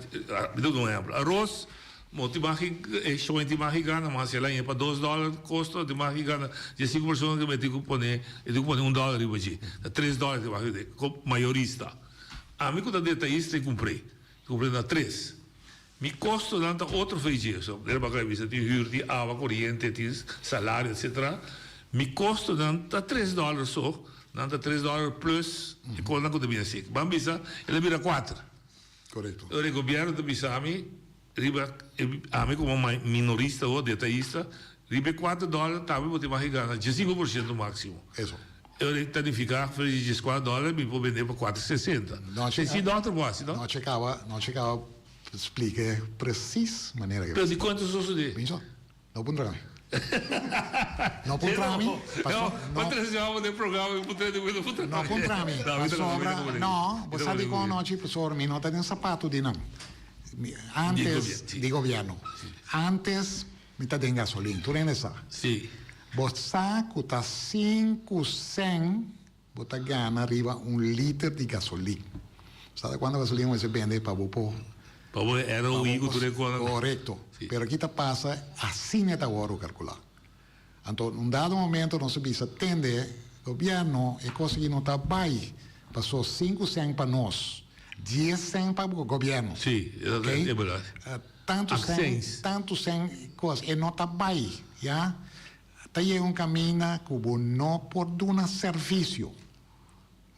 mi ta duna un ehèmpel, aros, bo tin mag e shon tin mag gana, mas si el a haña pa dos dòler kosto, tin mag gana 15 persona ku tin ku pone, e tin ku pone un dòler riba dje, ta tres dòler tin mag bende, ko mayorista. Ami ku ta detayista e kumpr'é, kumpr'é na tres. Mi kostonan ta otro for dje, so manera bo a bisa tin hür, tin awa, koriente, tin salario etcetera. Mi kostonan ta tres dòler so, nan ta tres dòler plus e kosnan ku ta bini así. Ban bisa el a bira kuater. Korekto. Ora e gobièrnu ta bisa mi. Riba e ami komo minorista o detayista, riba e kuater dòler tambe bo tin mag gana diesinku por siento máksimo. Eso. E ora ta nifiká for di dieskuater dòler mi por bende pa kuater sesenta. Nochi Si dòkter bo hasi no? Nochi kaba, nochi kaba splike presis manera ke. Pero di kuantu sosodé? Binso. No puntra mi. No puntra mi. Paso, no. No trese den programa y puntra di no puntra No puntra mi. Pasobra, no, bo sa di con anochi, pasobra mi no ta den sapato di nan. Antes, di gobierno. Antes mi ta den gasolin, tur hende sa. Si. Bo sa cu ta sinku cent Bo ta gana riba un liter di gasolin. Sa ta cuanto gasolin bo mester bende pa bo por. Pa bo e ROI cu tur e cosnan. Corecto. Pero aki ta pasa asina e ta wordo calcula. Anto un dado momento nos a bisa tende gobierno e cos aki no ta bay paso sinku cent pa nos, dies cent pa gobierno. Si, e berdad. Tanto cent, tanto cent cos e no ta bay ya. Ta yega un kaminda ku bo no por duna servisio.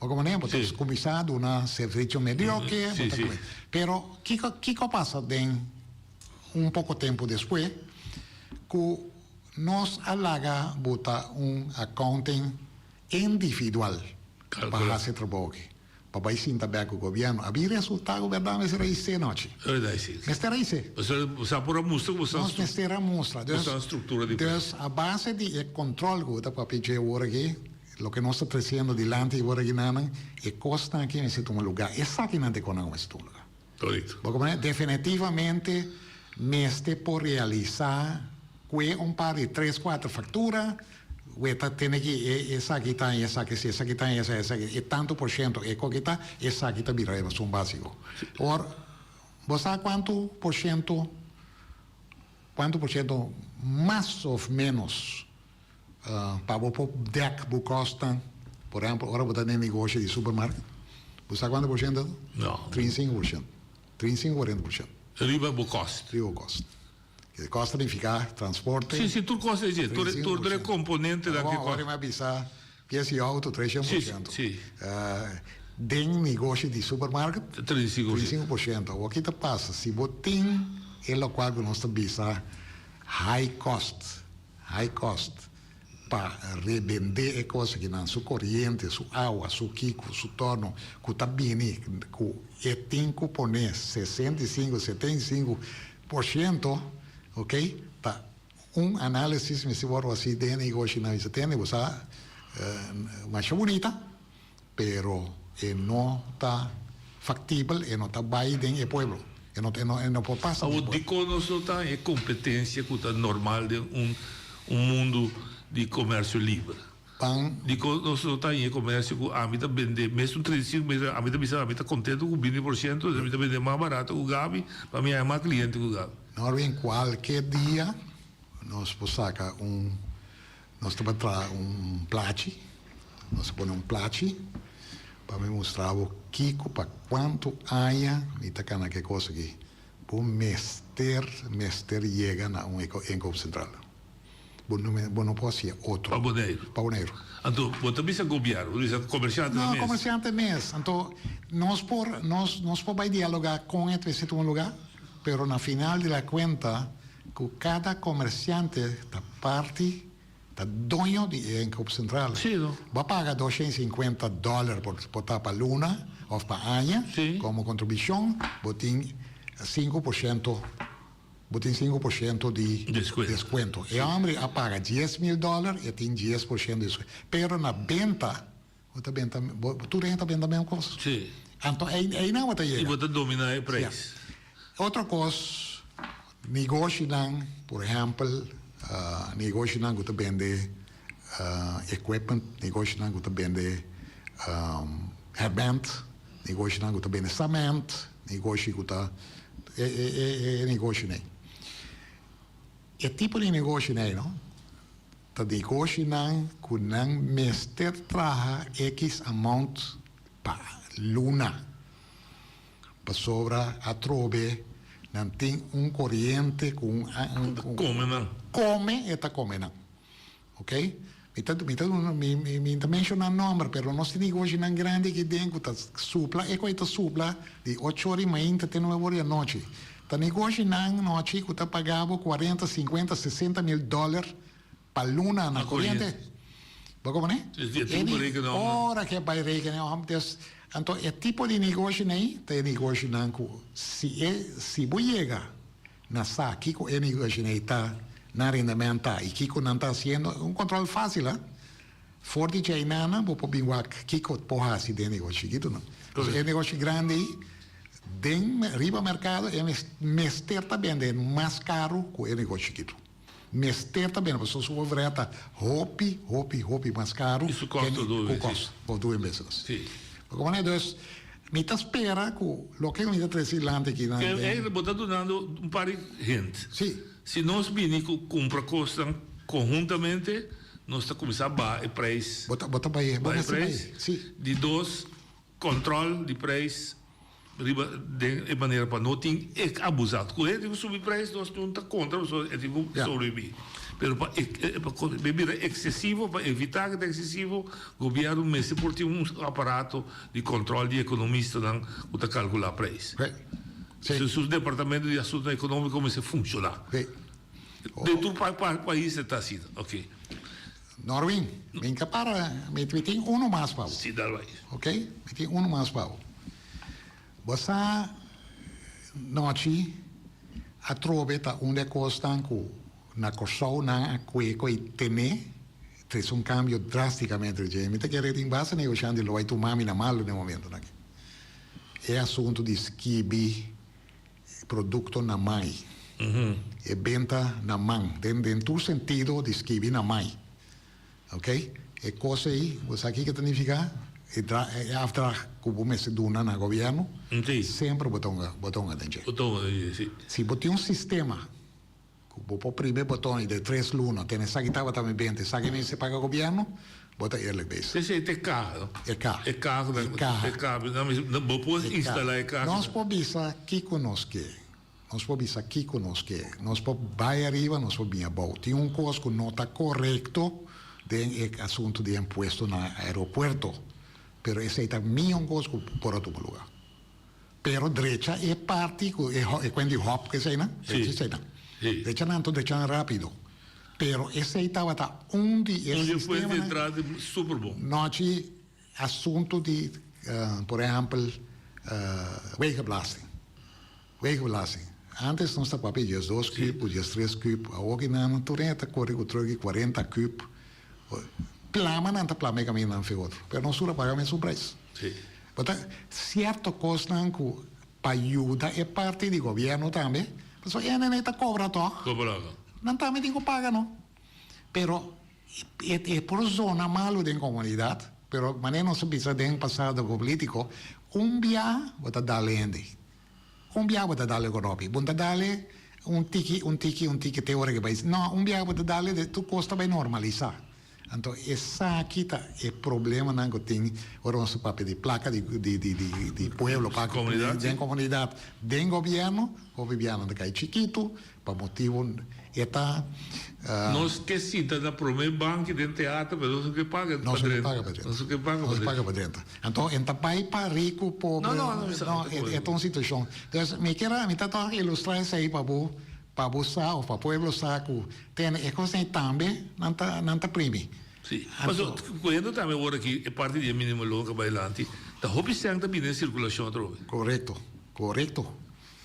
Bo komprendé? Bo ta kuminsá duna servisio medioke, bo ta kuminsá. Pero kiko kiko a pasa den un poko tempu despues? Ku nos a laga buta un accounting individual pa hasi e trabou aki. Pa bai sinta bek ku gobièrnu. A bin resultá ku bèrdat mester a hise nochi. Mester a hise. Boso por a mustra ku boso Nos mester a mustra. Boso a struktura di Dus a base di e kòntròl ku bo ta papia dje awor aki, loke nos ta tresiendo dilanti awor aki nanan, e kosnan aki mester tuma lugá. Esakinan ta e kosnan ku mester tuma lugá. Korekto. Bo komprende? Definitivamente mester por realisá kue un par di tres, kuater faktura, we ta tene ki e esaki ta i esaki si, esaki ta i esaki esaki, e tantu por shento e koki ta, esaki ta bira e esun básiko. Awor, bo sa kuantu por shento, kuantu por shento mas òf ménos Pa bo por dek bo kosnan, por ehempel ora bo ta den negoshi di supermarket, bo sa kuantu por shento ta? No. 35%. 35 40%. Riba bo kost. Riba bo kost. E kost ta nifiká transporte. Si, si, tur kos e dje, tur tur tur e komponentenan ke kost. Ora mi a bisa pies di outo 300%. Si, si. Den negoshi di supermarket. 35%. 35%. Awor ki ta pasa? Si bo tin e lokual ku nos ta bisa high cost. High cost pa rebendé e kos akinan, su koriente, su awa, su kiko, su torno, ku ta bini ku e tin ku pone 65, 75%, ok, ta un análisis mester wòrdu hasi den e negoshinan bisa tende bo sa masha bunita pero e no ta factibel, e no ta bay den e pueblo, e no e no por pasa den e Awor pueblo. dikon nos no ta e kompetensia ku ta normal den un un mundu di komersio liber? Pan. Dikon nos no ta e komersio ku ami ta bende mesun 35 mes ami ta bisa ami ta kontento ku binti por siento mi ta bende mas barato ku Gaby pa mi haña mas kliente ku Gaby. Norwin kualke dia nos por saka un Nos ta traha un plachi, nos a pone un plachi pa mi mustra bo kiko pa kuantu aña mi ta kana ke kos aki. Bo mester, mester yega na un inkoopcentrale. Bo no bo no por hasié otro. Pa Boneiru. Pa Boneiru. Anto bo ta bisa gobièrnu, bo ta bisa komersiante No, mes. komersiante mes. Anto nos por, nos, nos por bai dialogá kon e trese tuma lugá, pero na final di la kuenta Ku kada komersiante ta parti, ta doño di e inkoopcentrale. Sí, no. Bo a paga 250 dòler por por ta pa luna òf pa aña Sí. komo kontribushon, bo tin 5%, bo tin 5% di Deskuento. deskuento. E hòmber a paga 10.000 dòler, e tin 10% di deskuento. Pero na benta, bo ta benta, bo tur hende ta benta mesmo kos. Sí. Anto ei einan bo ta I yega. bo ta dominá e preis. Ja. Otro kos, Negoshinan, por ehèmpel, negoshinan ku ta bende equipment, negoshinan ku ta bende hèrbènt, negoshinan ku ta bende samènt, negoshi ku ta e e negoshinan ei. E tipo di negoshinan ei no ta negoshinan ku nan mester traha ekis amount pa luna. Pasobra atrobe nan tin un koriente ku un Ta kome nan. Kome e ta kome nan. Ok? Mi ta mi ta duna mi mi ta menshoná nòmber pero nos tin negoshinan grandi aki den ku ta supla e ku ei ta supla di ocho ora i mainta te nuebe ora di anochi. Ta negoshinan nochi ku ta paga bo 40, 50, 60 mil dòler pa luna na koriente. Bo kompren'é? Ora ke bai rekenen om, des, anto e tipo di negoshinan ei ta e negoshinan ku si e si bo yega na sa kiko e negoshinan ei ta, nan rendement ta i kiko nan ta hasiendo, un kòntròl fásil ha. For di djainana bo por bin wak kiko por hasi den negoshi chikitunan. Pasobra e negoshi grandi ei den riba merkado e mester ta bende mas karu ku e negoshi chikitu. Mester ta bende pasobra su overhead ta hopi hopi hopi mas karu I su kosto ku kosto of doing business. Bo Dus mi ta spera ku loke mi ta trese dilanti aki nan den. Bo ta dunando un par di hint. Si. Si nos bini ku kumpra kosnan konhuntamente. Nos ta kuminsá baha e preis. Bo ta bo ta bai bo Baha e mester bai preis. si. Di dos, kòntròl di preis riba den e manera pa no tin e abusá. Ku hende ku subi preis nos no ta kontra pasobra e tin ku Ya. sobrebibí. Pero pa e pa e bira eksesivo, pa evitá ku ta eksesivo, gobièrnu mester por tin un aparato di kòntròl di ekonomistanan ku ta kalkulá preis. Right. Si. Su su departamento di asuntunan ekonómiko mester funshoná. Sí. Den tur pais e ta asina, ok. Norwin, mi ka para, mi tin uno mas pa bo. Si, dal bai. Ok, mi tin uno mas pa bo. Bo sa nochi atrobe ta un di e kosnan ku na Kòrsou nan a kue ku e tene, trese un kambio drástikamente dje. Mi ta kere tin basta negoshante lo bai tuma mi na malu den e momentunan aki. E asuntu di skibi. E produkto na mai. E benta na man. Den den tur sentido di skibi na mai. Ok? E kos ei, bo sa kiko ta nifiká? E dra e afdracht ku bo mester duna na gobièrnu, semper bo ta hunga bo ta hunga den dje. Bo ta hunga den dje, si. Si bo tin un sistema ku bo por primi e boton i den tres luna tene esaki tabata mi benta, esaki mi mester paga gobièrnu, bo ta eerlijk bezig. Esei ta e kaha, no? E kaha. E kaha, E kaha. E kaha. Bo por E kaha. instalá e kaha. Nos por bisa kiko nos ke. Nos por bisa kiko nos ke. Nos por bai ariba, nos por bin abou. Tin un kos ku no ta korekto den e asuntu di impuesto na aeropuerto, pero esei ta mion kos ku por a tuma lugá. Pero drecha e parti ku e e kuen di hòp ku eseinan, drecha eseinan. Drecha nan anto drecha nan rápido. Pero esei tabata un di e Un di e fuente di sistemanan. entrada super bon. Nochi asuntu di por ehèmpel wegenbelasting. Wegenbelasting. Antes nos ta papia 12 kub o 13 kub. Awor ki nan tur hende ta kore ku truk di 40 kub. Plama nan ta plama e kamindanan fe otro. Pero nos tur a paga mesun prijs. Bo ta cierto cosnan cu pa yuda e parti di gobierno tambe, pasobra e hende ta cobra toch? Cobra. Nan tambe tin cu paga no. Pero e e por zona malo den comunidad, pero manera nos a bisa den pasado político, un bia bo ta dal hende, un bia bo ta dal economia, bo no ta dal un tiki, un tiki, un tiki te ora ke bai, no, un bia bo ta dal tur cos ta bai normalisa. Anto esaki ta e problemanan ku tin ora nos ta papia di plaka di di di di pueblo pa den komunidat den gobièrnu hopi bianan ta kai chikitu pa motibu e ta. Nos ke sinta na prome banki den teater pero nos no ke paga pa drenta nos no ke paga nos paga pa drenta anto e ta bai pa riku pobre no e ta un situashon entonces mi kier mi ta tok ilustra esei pa bo Pa bo sa of pa pueblo sa ku tene e kosnan ei tambe nan ta nan ta primi. Sí. Paso, koyendo tambe awor aki e parti di e minimo loon ku a bai lanti, ta hopi sèn ta bini den sirkulashon atrobe. Korekto, korekto.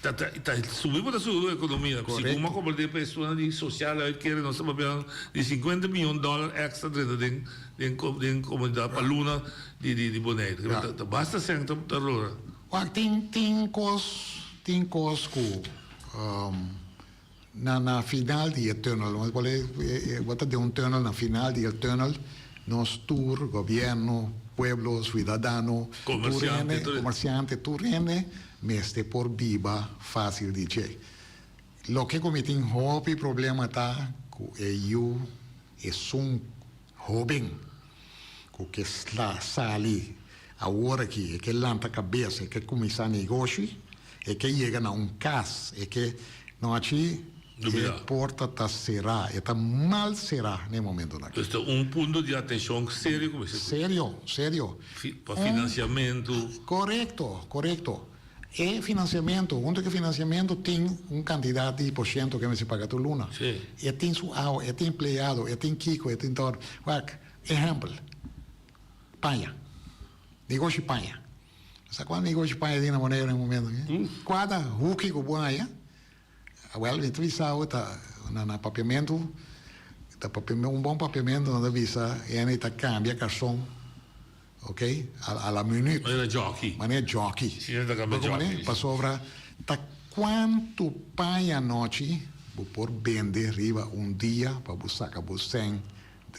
Ta ta ta subi bo ta subi bo ekonomia. Korekto. Segun mi a komprendé pa e zona di sosial uitkering nos ta papia di 50 miyon dòler èkstra drenta den den den komunidat pa luna di di di Boneiru. Ja. Ta ta basta sèn ta ta lora. Wak tin tin kos tin kos ku Na na final di e tunnel, nos por e bo ta den un tunnel, na final di e tunnel nos tur, gobierno, pueblo, ciudadano, tur hende, comerciante, tur hende mester por biba facil di dje. Loke cu mi tin hopi problema ta cu e yu esun hoben cu ke sali awor aki, e ke lanta cabes, e ke cuminsa negoshi, E ke yega na un kas, e ke no haci e porta ta será, e ta mal será na e momentonan aki. Dus ta un punto di atencion serio cu mester. Serio, serio. Pa financiamento. Corecto, corecto. E financiamento, hunto cu e financiamento tin un cantidad di por ciento cu e mester paga tur luna. E tin su awa, e tin empleado, e tin kico, e tin todo. Wak, ehempel, paña, negoshi paña. Sa cuanto negoshi paña tin na Boneiru na e momento aki? Cuada huki cu bo haya, Awel mi ta bisa bo ta na na papiamentu ta papia un bon papiamentu nan ta bisa hende ta cambia carson ok a la minuut. Manera jockey. Manera jockey. Si hende ta cambia jockey. Pasobra ta cuantu paña anochi bo por bende riba un dia pa bo saca bo cen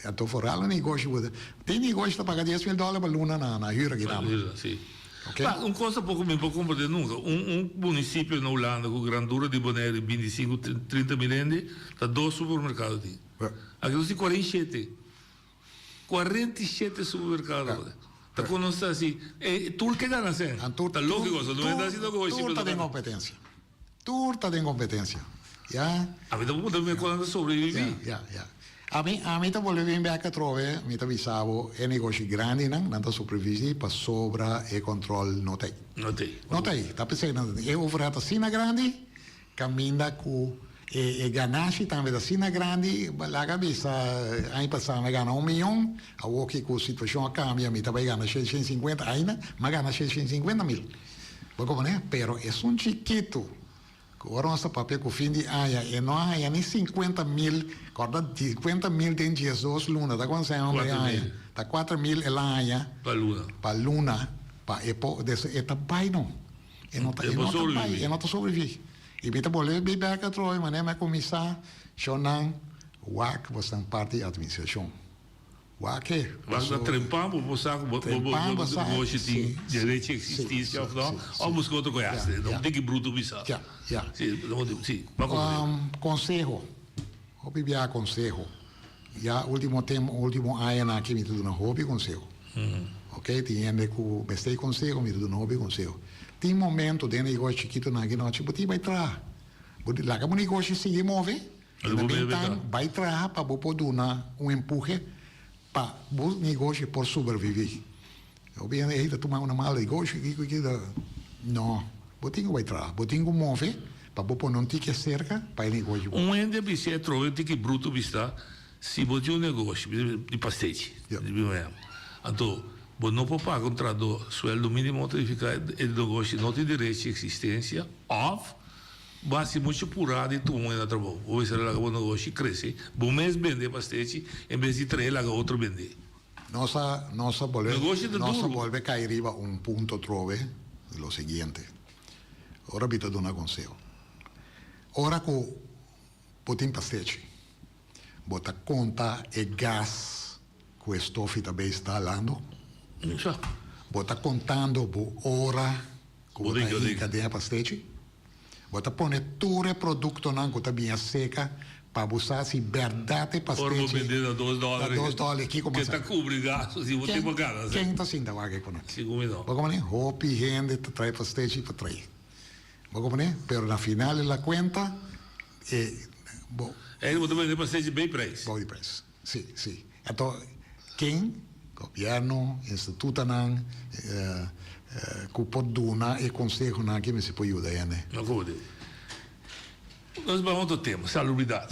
anto foral un negoshi bo ta tin negoshi ta paga dies mil dollar pa luna na na huur aki tambe. Huur, si. Pa, un kos tampoco mi por comprende nunca. Un un municipio na Hulanda cu grandura di Bonaire di binticinco, 30 mil hende, ta dos supermercado tin. Aki nos tin 47. 47 supermercado. Ta con nos ta haci? E tur ke gana cen. Ta logico, so no hende haci negoshi. Tur ta den competencia. Tur ta den competencia. Ya. Ami ta puntra mi con nan ta sobrevivi. Ya, ya. Ami, ami ta bolbe bin bek atrobe, mi ta bisa bo, e negoshi grandinan, nan ta sobrevivi pasobra e control no ta ei. No ta ei. No ta ei. Ta p'esei nan ta ei. E overhead ta asina grandi, caminda cu e, e ganashi tambe ta asina grandi, laga bisa, aña pasa mi a gana un miyon, awoki cu situacion a cambia mi ta bay gana 650, ainda mi a gana 650 mil. Bo kompone? Pero esun chikitu ku ora nos ta papia ku fin di aña e no a haña ni sinkuenta mil, kòrda sinkuenta mil den diesdos luna ta kuantu sèn hombre e haña? Ta kuater mil el a haña Pa luna. pa luna pa e por des e ta bai no e no ta e no ta bai e no ta sobrevivi i mi ta bolbe bin bèk atrobe manera mi a kuminsá shownan wak bosnan parti administrashon. Wak e. Wak na trempan bo por sa ku bo negoshi tin derecho di existencia of no, of buska otro koe hasi. No tin ki bruto bisa. Ya, ya. Si, si, bo a komprende. Konseho. Hopi biaha konseho. Ya ultimo tempo, ultimo añanan aki mi ta duna hopi konseho. Ok, tin hende ku mester e konseho, mi ta duna hopi konseho. Tin momento den negoshi chikitonan aki nochi bo tin bai traha. Bo laga bo negoshi sigui move. Lo bo bebe ta. Bai traha pa bo por duna un empuje pa bo negoshi por sobrevivi. Hopi hende ey ta tuma una mal negoshi kiko kiko ta. No, bo tin ku bai traha, bo tin ku move pa bo pone un tiki aserka pa e negoshi bo. Un hende a bisa e trobe un tiki bruto bista si bo tin un negoshi di pastechi di un ehempel anto bo no por paga un trahador sueldo minimo ta nifica e negoshi no tin derecho di existencia of Bo hasi muchu purá di tuma un na trabou. Bo mester a laga bo negoshi krese. Bo mes bende pastechi en bes di trae laga otro bende. Nos a nos a bolbe Negoshi ta nos a duru. bolbe kai riba un punto trobe lo siguiente. Ora mi ta duna konseho. Ora ku bo tin pastechi, bo ta konta e gas ku e stofi ta bei sta halando? Bo ta kontando bo ora ku bo ta hinka den e pastechi? Bo ta pone tur e produktonan ku ta biña seka pa bo sa si bèrdat e Ora bo pastechi bende na dos ta dòler dos dòler kiko ke mas ta kubri gastu si bo tin pa gana Ken ken ta sinta wak e kuné? Sigur mi no. Bo kompone? Hopi hende ta trae pastechi pa trae. Bo kompone? Pero na final di la kuenta e bo. Ei bo ta bende pastechi bei prijs. Bou di prijs. Si, si. Anto ken? Gobierno, institutonan cu por duna e consehonan aki mester por yuda hende. No como di. Nos bay otro tema, salubridad.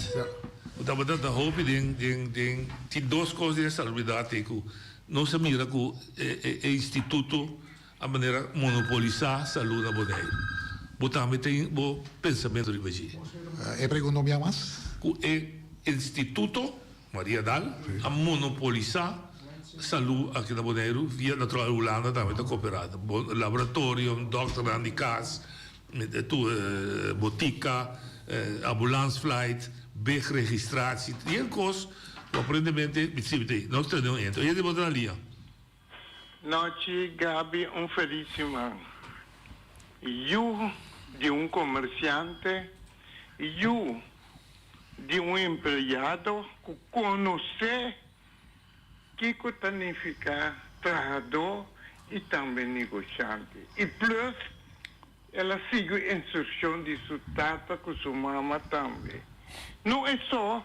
Bo tabata ta hopi den, den, den, tin dos cos den salubridad ey cu nos a mira cu e, e instituto a manera monopolisa salud na Boneiru. Bo tambe tin bo pensamento riba dje. E pregunta un bia mas? Cu e instituto Maria Dal a monopolisa salud aki na Boneiru via natural Hulanda tambe ta coopera. Laboratorio, dokternan di cas, tur botica, ambulance flight, big registratie, yen cos cu aparentemente nos tene un ente. Oye di bo ta na lia. Nochi Gaby un feliz siman. Yu di un comerciante, yu di un empleado cu conoce kico ta nifica trahador y tambe negoshante. Y plus el a sigui instruccion di su tata cu su mama tambe. No e so,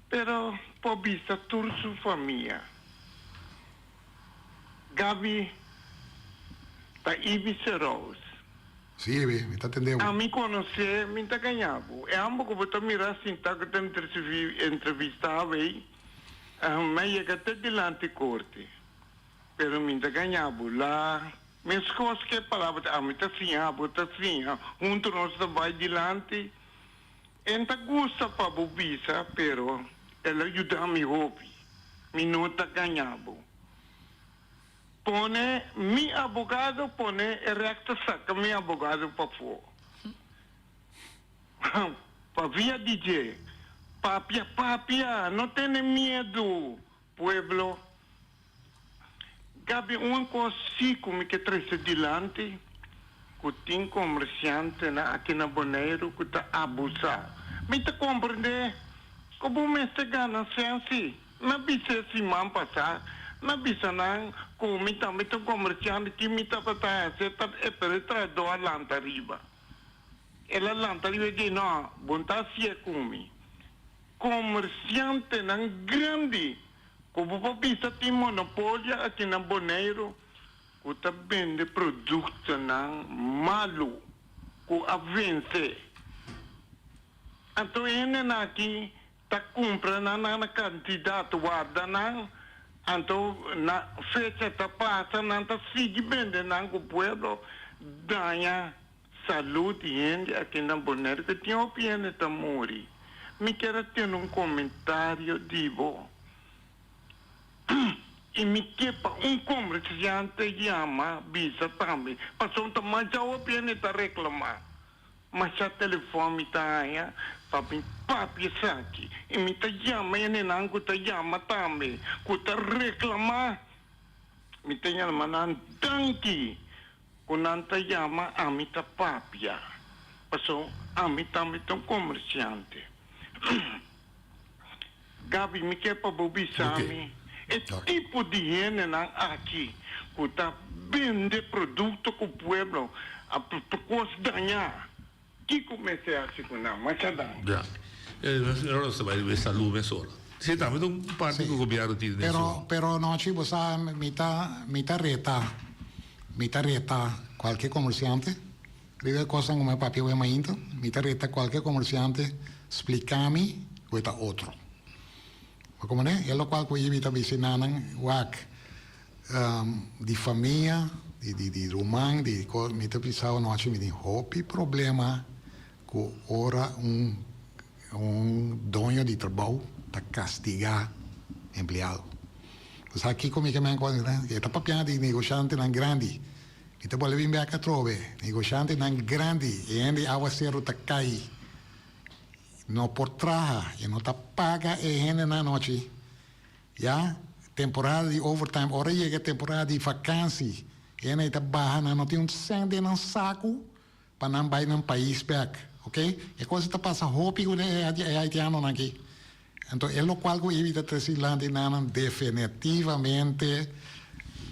pero por bisa tur su famia. Gaby ta Ibis Rose. Si, Ibi, mi ta tende bo. Ami konosé, mi ta gaña bo. E ambo ku bo ta mira sintá ku ta entrevistá awey, mi a yega te dilanti korte. Pero mi ta gaña bo la. Meskos ku e palabra ta ami ta siña, bo ta siña, huntu nos ta bai dilanti. E n ta gusta pa bo bisa, pero el a yuda mi hopi. Mi no ta gaña bo. Pone mi abogado pone e rechter saca mi abogado pafó. Pa via di dje. Papia papia no tene miedu pueblo. Gaby un cos si cu mi ke trece dilanti cu tin comerciantenan aki na Boneiru cu ta abusa. Mi ta comprende cu bo mester gana cen si. Mi a bisa e siman pasá, mi a bisa nan ku mi tambe ta un komersiante, ki mi tabata hasi ta e pero e trahadó a lanta riba. El a lanta riba i di, No, bo no ta hasié ku mi. Komersiantenan grandi ku bo por bisa tin monopolio aki na Boneiru ku ta bende produktonan malu ku a vense. Anto e hendenan aki Ta cumpra nan na cantidad, warda nan, anto na fecha ta pasa nan ta sigui bende nan cu pueblo, daña salud di hende aki na Bonaire cu tin hopi hende ta muri. Mi kier a tene un comentario di bo y mi ke pa un comerciante yama bisa tambe pasobra ta masha hopi hende ta reclama. Masha telefòn mi ta haña pa mi papia esaki i mi ta yama e nenan ku ta yama tambe ku ta reklamá. Mi ta yama nan danki ku nan ta yama ami ta papia pasobra ami tambe ta un komersiante. Gaby mi ke pa bo bisa mi e tipo di hendenan aki ku ta bende produkto ku pueblo a kos dañá kiko mester hasi ku nan? Masha danki. Ya. Nos ta bai riba e salú mesora. Si tambe ta un parti ku gobièrnu tin den su. Pero pero nochi bo sa mi ta mi ta reta mi ta reta kualke komersiante Riba e kosnan ku mi a papia awe mainta, mi ta reta kualke komersiante splika mi ku e ta otro. Bo komprende? E lokual ku mi ta bisa nan, wak, di famia, di di ruman, di kos, mi ta bisa anochi mi tin hopi problema ku ora un un doño di trabou ta kastigá empleado. Bo sa kiko mi ke men ku e ta papia di negoshantenan grandi. Mi ta bolbe bin bek atrobe. Negoshantenan grandi, e hende awaseru ta kai, no por traha, e no ta paga e hendenan anochi. Ya, temporada di overtime, ora yega temporada di vakansi, e hende ta baha, nan no tin un sènt den nan saku pa nan bai nan pais bek. Ok, e kos ta pasa hopi ku e haitianonan aki. Anto e lokual ku Ibi ta trese dilanti nan definitivamente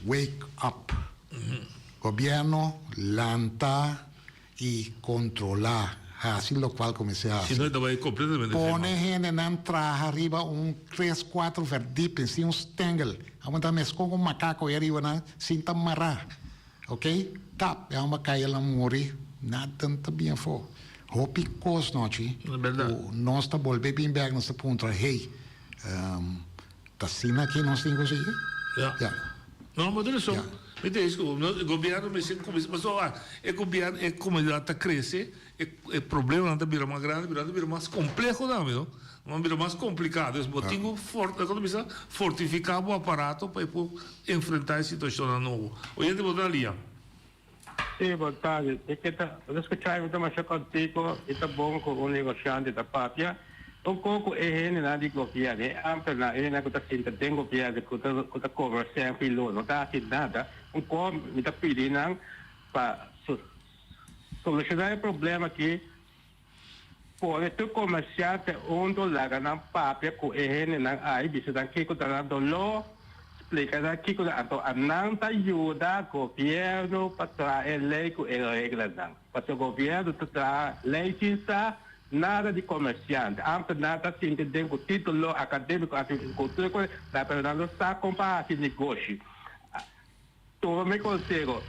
wake up. Gobierno lanta y controla haci lokual ku mester haci. Si no e ta bai completamente Pone hendenan traha riba un tres cuatro verdieping sin un stengel. Aguanta meskon ku makako e riba nan sin ta mara. Ok tap e homber cay el a muri nada no ta bien afo hopi cos nochi cu nos ta bolbe bin bek nos ta puntra hey ta asina aki nos tin cu sigui ya no bo tin rason mi ta dici cu gobierno mester cuminsa pasobra e gobierno e comunidad ta crece E problemanan ta bira mas grandi, pero nan ta bira mas compleho tambe, no? Nan bira mas complicado. Dus bo tin cu for, fortifica bo aparato pa e por enfrenta e situacionnan nobo. Oyente, bo ta na lia. Sí, bon tardi. E ke ta, bo ta skucha mi ta masha kontiku i ta bon ku un negosiante ta papia. Un koko e hendenan di gobièrnu, e ámtenan, e hendenan ku ta sinta den gobièrnu ku ta ku ta kobra sèn filo no ta hasi nada. Un kos mi ta pidi nan pa Soluciona e problema aki, pone tur comerciante hunto laga nan papia cu e hendenan ahi bisa nan kico ta nan dolor, splica nan kico ta anto a nan ta yuda gobierno pa traha e ley cu e reglanan. Pasobra gobierno ta traha ley sin sa nada di comerciante. Ambtenaar ta sinti den cu titulo academico aki cu tur e cos pero nan no sa con pa haci negoshi. Tuma mi conseho.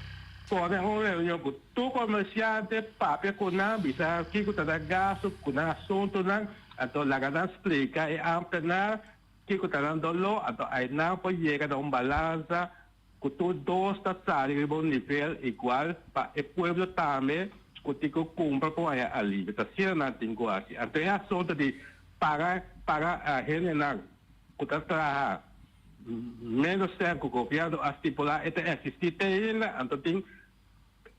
Pone un reunion ku tur komersiante, papia ku nan, bisa kiko ta nan gastu, ku nan asuntunan, anto laga nan splika e ámtenar kiko ta nan doló, anto ainan por yega na un balansa ku tur dos ta sali riba un nivel igual pa e pueblo tambe ku tin ku kumpra por haña alivio. Ta asina nan tin ku hasi. Anto e asuntu di paga paga hendenan ku ta traha Menos sèn ku gobièrnu a stipulá e ta eksistí te ainda, anto tin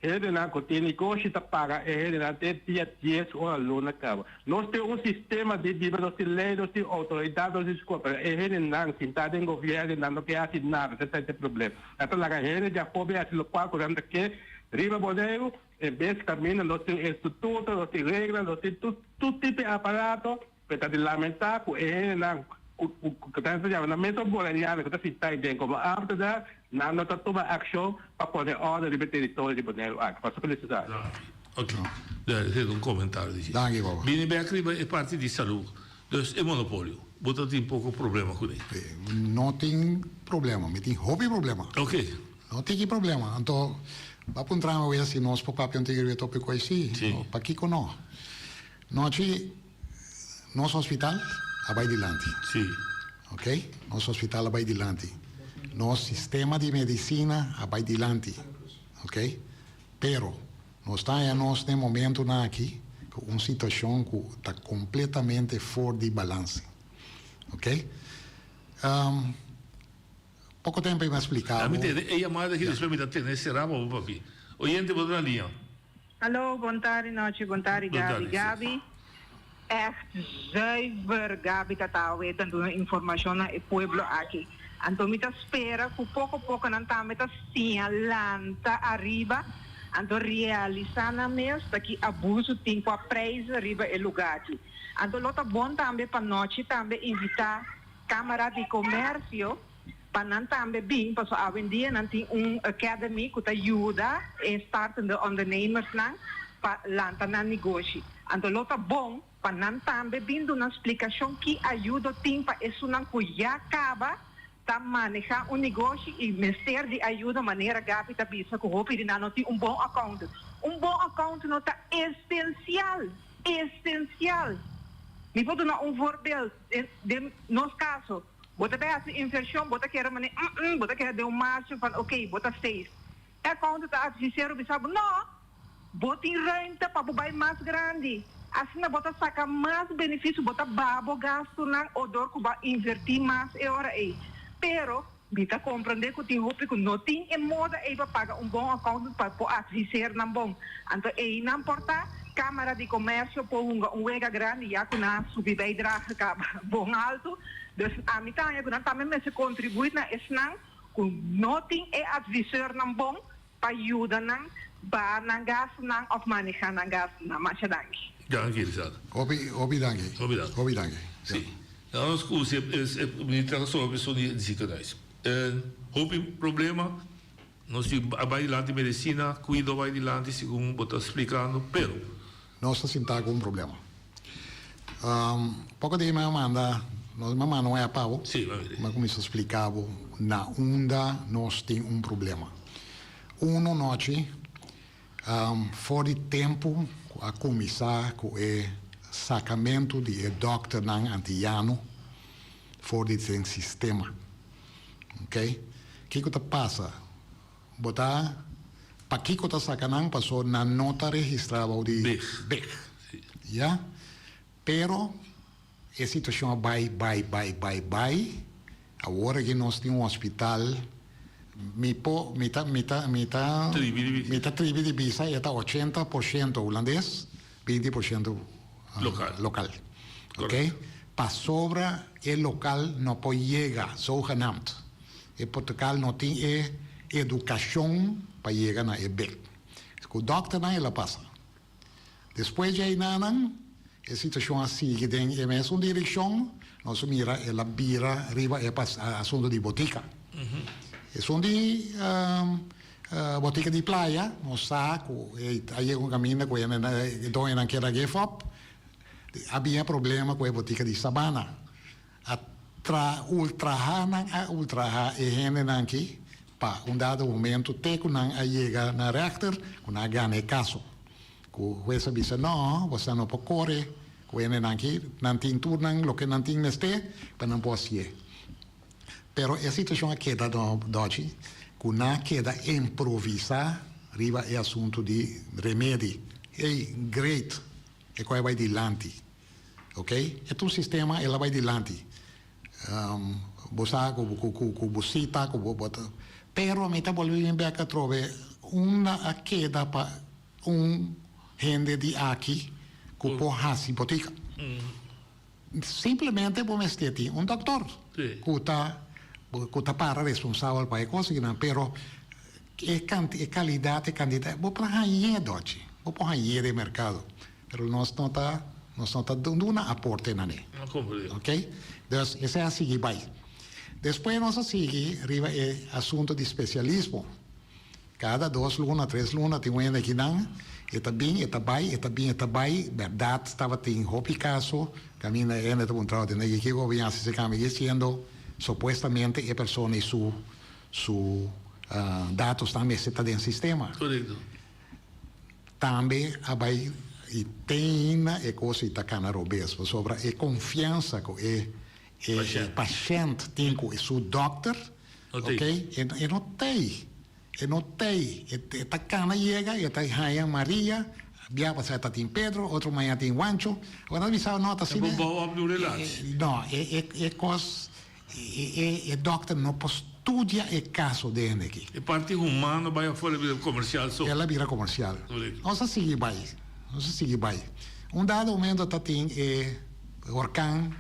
hendenan ku tin negoshi ta paga e hendenan te dia dies ora luna kaba. Nos tin un sistema di biba, nos tin lei, nos tin outoridat, nos tin skol, pero e hendenan sintá den gobièrnu nan no ke hasi nada, esei ta e problema. Nan ta laga hende di afó bin hasi lokual ku nan ta ke riba Boneiru, en bes kaminda nos tin instituto, nos tin regla, nos tin tur tur tipo di aparato. Pero ta di lamentá ku e hendenan ku ku ta yama nan mes boneriano ku ta sintá ei den komo ámtenar, nan no ta tuma akshon pa pone òrdu riba e teritorio di Boneiru aki. Pasobra ku nesesario. Ok. Dale, un komentario di dje. Danki, Baba. Bini bèk riba e parti di salú. Dus e monopolio, bo ta tin poko problema kuné? No tin problema, mi tin hopi problema. Ok. No tin ki problema. Anto, bo a puntra mi awor si nos por papia un tiki riba e tópiko ei? Sí. Pakiko no? Nochi nos hospital a bai dilanti. Sí. Ok, nos hospital a bai dilanti. Nos sistema di medicina a bai dilanti. Ok, pero nos ta haña nos den momentonan aki cu un situacion cu ta completamente for di balance. Ok, um, poco tempo mi a splica Mi bo. tene e yamada aki despues mi ta tene sera pa bo papi. Oyente bo ta na liña. Hallo, bon tardi nochi, bon tardi Bon Gaby. tardi, sis. Gaby, echt zuiver Gaby ta ta awe ta duna informacion na e pueblo aki. Anto mi ta spera cu poco poco nan tambe ta siña lanta ariba, anto realisa nan mes ta ki abuso tin cu a prijs riba e lugar aki. Anto lo ta bon tambe pa nochi tambe invita Camara di Comercio pa nan tambe bin, pasobra awendia nan tin un academy cu ta yuda e startende ondernemersnan pa lanta nan negoshi. Anto lo ta bon pa nan tambe bin duna splicacion ki ayudo tin pa esunnan cu ya caba ta maneha un negoshi y mester di ayudo manera Gaby ta bisa cu hopi di nan no tin un bon accountant. Un bon accountant no ta esencial, esencial! Mi por duna un voorbeeld, den nos caso, Bo ta bay haci inversion, bo ta kere mane mm bo ta kere den un marge van ok, bo ta safe. E accountant ta advisero bisa bo, no, bo tin ruimte pa bo bay mas grandi. Asina bo ta saca mas beneficio, bo ta baha bo gastonan o dor cu bo a inverti mas e ora ey. Pero, mi ta comprende cu tin hopi cu no tin e moda ey pa paga un bon accountant pa por adviser nan bon. Anto eynan por ta Camara di Comercio por hunga un wega grandi ya cu nan a subi bijdrage caba bon alto. Dus ami ta haña cu nan tambe mester contribui na esnan cu no tin e adviseurnan bon pa yuda nan baha nan gastunan of maneha nan gastunan. Masha danki. Danki Elisada. Hopi hopi danki. Hopi danki. Hopi danki. Si. Nan nos cu si e minister a resolve esun di ziekenhuis. Hopi problema. Nos tin a bai dilanti medicina, cuido a bai dilanti segun bo ta splicando, pero. Nos ta sinta cu un problema. Poco di mi a manda, nos mi a manda un app pa bo. Sí, mi a mira. Mi a cuminsa splica bo na unda nos tin un problema. Uno nochi, for di tempo cu a cuminsa cu e sacamento di e dokternan antiyano for di den sistema. Ok, kiko ta pasa? Bo ta pakiko ta saka nan paso nan no ta registra bou di big. Ya, pero e situacion a bai bai bai bai bai, awor aki nos tin un hospital, mi por mi ta mi ta mi ta mi ta tribi di bisa e ta 80% hulandes, 20% local. Ok, pasobra e local no por yega, zogenaamd. E Portugal no tin e educacion pa yega na e bek. Cu dokternan el a pasa. Despues dje einanan e situacion a sigui den e mesun direccion, nos a mira el a bira riba e asunto di botica. Esun di botica di playa, nos sa cu a yega un caminda cu e doñonan kier a give up. A bia problema cu e botica di Sabana. A tra ultraha nan a ultraha e hendenan aki. pa un dado momento te ku nan a yega na rechter ku nan a gana e kaso. Ku hues a bisa no, boso no por kore ku hendenan aki, nan tin tur nan loke nan tin mester pa nan por hasié. Pero e situashon a keda dòchi ku nan a keda improvisá riba e asuntu di remedi. Ey, great! E koi a bai dilanti. Ok? E ta un sistema, el a bai dilanti. Bo sa ku ku bo sita, ku bo ta. Pero mi ta bolbe bin bek atrobe unda a keda pa un hende di aki ku por hasi botika. Simplemente bo mester tin un dokter ku ta ku ta para responsabel pa e kos akinan, pero e e kalidat e kantidat bo por hañ'é dòchi, bo por hañ'é den merkado, pero nos no ta nos no ta duna aporte na ne. Ok, dus esei a sigui bai. Despues nos a sigui riba e asunto di spesialismo. Kada dos luna, tres luna tin un hende akinan, e ta bin, e ta bai, e ta bin, e ta bai. Bèrdat tabatin hopi kaso kaminda e hende ta puntra otro, Negi kiko bo bin hasi si kami disiendo supuestamente e persona i su su datosnan mester ta den sistema. Korekto. Tambe a bai i te ainda e kos ei ta kana robes pasobra e konfiansa ku e e pashènt tin ku su dòkter Ok, e no tei, e no tei, e ta cana yega, e ta haña Maria, bia pasá ta tin Pedro, otro maña tin Juancho, awor nan ta bisa no ta asina. E por bou op di un relatie. No, e e cos, e e dokter no por studia e caso den hende aki. E parti humano bai afor, el a bira comercial so. El a bira comercial. Nos a sigui bai, nos a sigui bai. Un dado momento ta tin e. Orkan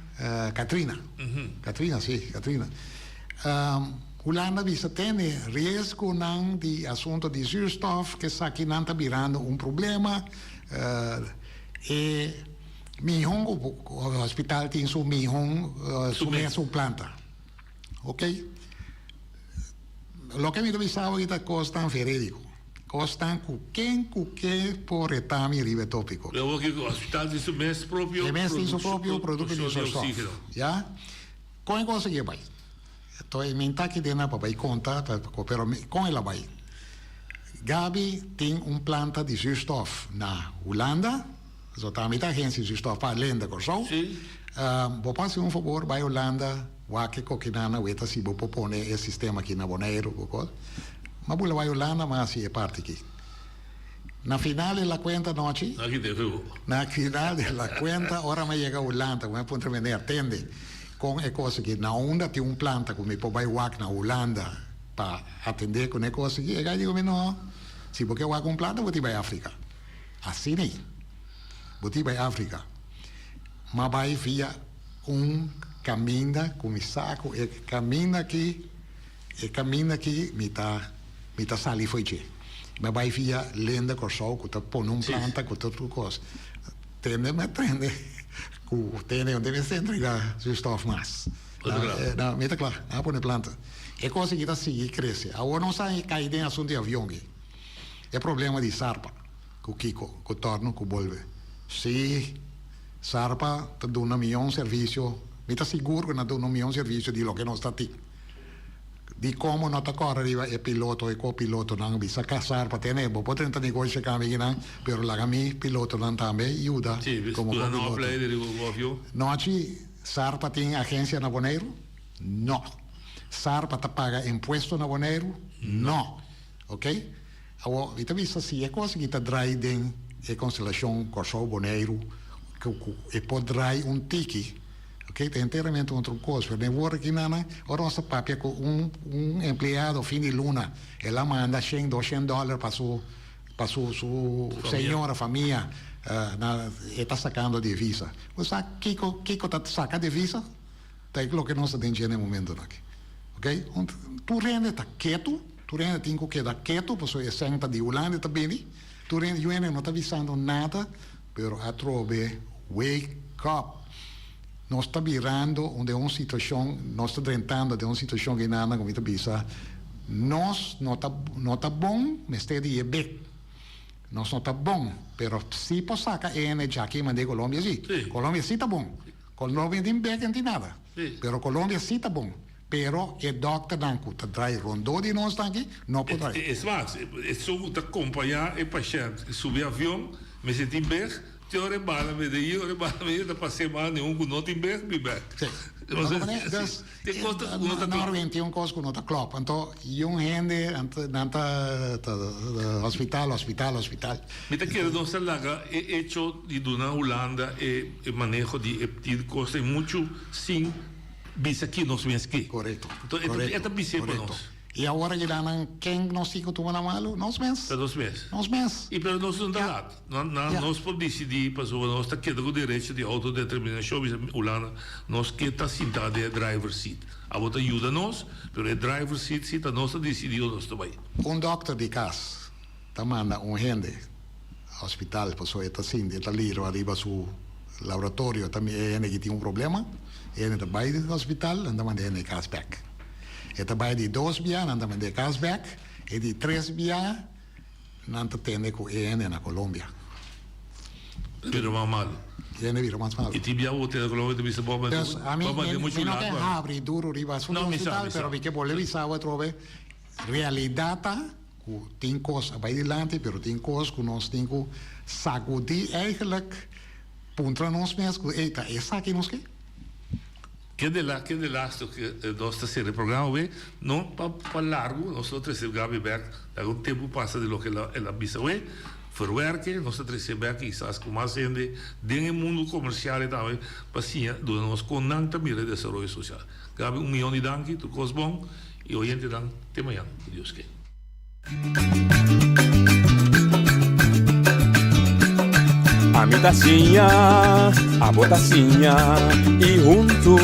Katrina, Katrina si, Katrina. Hulanda bisa tene riesgonan di asunto di zuurstof, ke esakinan ta birando un problema. E mihon hospital tin su mihon, su mesun planta. Ok. Loke mi ta bisa awe ta kosnan verediko. Kosnan ku ken ku ke por reta mi riba e topiko. Luego ki ku hospital tin su mes propio E mes tin su propio produkto di zuurstof. Ya. Kon e kos aki a bai? Enton e min ta aki den nan pa bai konta, pero kon el a bai? Gaby tin un planta di zuurstof na Hulanda, so tambe ta agensia di zuurstof pa Lenda Kòrsou. Bo por hasi un fabor bai Hulanda wak e kokinana weta si bo por pone e sistema aki na Boneiru ku kos. Ma bula bai Hulanda ma hasi e parti aki. Na final di la kuenta nochi, na final di la kuenta ora mi a yega Hulanda ku mi a puntra meneer tende kon e kos aki na unda tin un planta ku mi por bai wak na Hulanda pa atende ku ne kos aki e gai di ku mi no si bo ke wak un planta bo tin bai Afrika. Asina ei bo tin bai Afrika. Ma bai via un kaminda ku mi sa ku e kaminda aki, e kaminda aki mi ta mi ta sali fo'i dje. Mi a bai via Lenda Kòrsou ku ta pone un planta ku tur kos. Tende mi a tende ku tende un debe ser entrega zuurstof mas. No, mi ta kla, nan a pone planta. E kos aki ta sigui krese. Awor nos a kai den asuntu di avion aki. E problema di Sarpa ku kiko, ku torno, ku bolbe. Sí, Sarpa ta duna mion servisio, mi ta sigur ku nan ta duna un mion servisio di loke nos ta tin. Di komo no ta kòrda riba e piloto, e kopilotonan, bisa ka Sarpa tene, bo por drenta negoshi kami akinan, pero laga mi pilotonan tambe yuda komo kopiloto. Nochi, Sarpa tin agensia na Boneiru? No. Sarpa ta paga impuesto na Boneiru? No. Ok? Awor, mi ta bisa si e kos aki ta drai den e konstelashon Kòrsou, Boneiru, ku ku e por drai un tiki, ok, ta enteramente otro kos. Pero den wor aki nan, ora nos ta papia ku un un empleado fin di luna, el a manda shen, doshen dòler pa su pa su su señora, famia, na e ta sakando divisa. Bo sa kiko kiko ta saka divisa? Ta e loke nos ta den dje na e momentonan aki. Ok, tur hende ta ketu, tur hende tin ku keda ketu pasobra e sèn ta di Hulanda e ta bini, tur hende, yu hende no ta bisando nada, pero atrobe wake up. Nos ta birando un den un situashon, nos ta drentando den un situashon ku nan ku mi ta bisa, nos no ta no ta bon mester di e bek. Nos no ta bon, pero si por saka e hende djaki mand'é Colombia si. Colombia si ta bon. Colombia tin bek en tin nada. Pero Colombia si ta bon. Pero e dòkternan ku ta drai rondó di nos aki no por drai. Es mas, esun ku ta kompañá e pashènt subi avion mester tin beg, te ora e bala mester yi, ora e bala mester ta pas'é mas ni un ku no tin beg bin bek. Sí. Dus, Tin kos ku no ta klòp. Norwin, tin un kos ku no ta klòp. Anto, yun hende, nan ta hospital, hospital, hospital. Mi ta kere nos ta laga e echo di duna Hulanda e maneho di e tin kos ei muchu sin. Bisa ki nos mes ke. Korekto. Enton e ta e ta bis'é pa nos. I awor a nan ken nos tin ku tuma na malu? Nos mes. Ta nos mes. Nos mes. I pero nos no ta lat. Nan nan nos por disidí pasobra nos ta keda ku derecho di outodeterminashon bisa Hulanda nos ke ta sintá den e driver seat. Abo ta yuda nos pero e driver seat si ta nos ta disidí unda nos ta bai. Un dòkter di kas ta manda un hende hospital pasobra e ta sinti e ta liro ariba su laboratorio ta mira e hende ki tin un problema e hende ta bai di hospital nan ta manda e hende kas bek e ta bai di dos bia nan ta manda e kas bek e di tres bia nan ta tende ku e hende na Colombia. Bira mas malu. E hende bira mas malu. I tin bia bo tende Colombia ta bisa bo a Dus ami bo a manda mi no ke habri duru riba asuntu No mi sa hospital mi sa. pero mi ke bolbe bisa bo atrobe realidad ta Ku tin kos a bai dilanti, pero tin kos ku nos tin ku sagudí eigenlijk, puntra nos mes ku, ey, ta esaki nos ke? Ke de la, ke de laatste ke nos ta sera e programa awe, no pa pa largu, nos lo trese Gaby bek, algun tempu pasa di loke el a el a bisa awe, verwerke, nos ta trese bek kisas ku mas hende den e mundu komersial e tambe pa siña duna nos kon nan ta mira e desaroyo sosial. Gaby, un miyon di danki, tur kos bon. Y oyentenan te mañan cu Dios ke. Ami ta siña, abo ta siña y huntu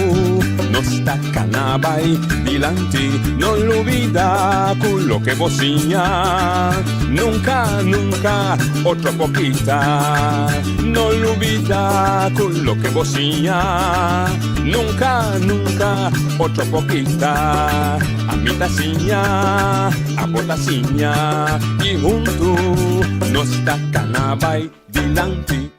nos ta cana bay dilanti. No lubida cu loke bo siña nunca, nunca otro por kita. No lubida cu loke bo siña nunca, nunca otro por kita. Ami ta siña, abo ta siña y huntu nos ta cana bay dilanti.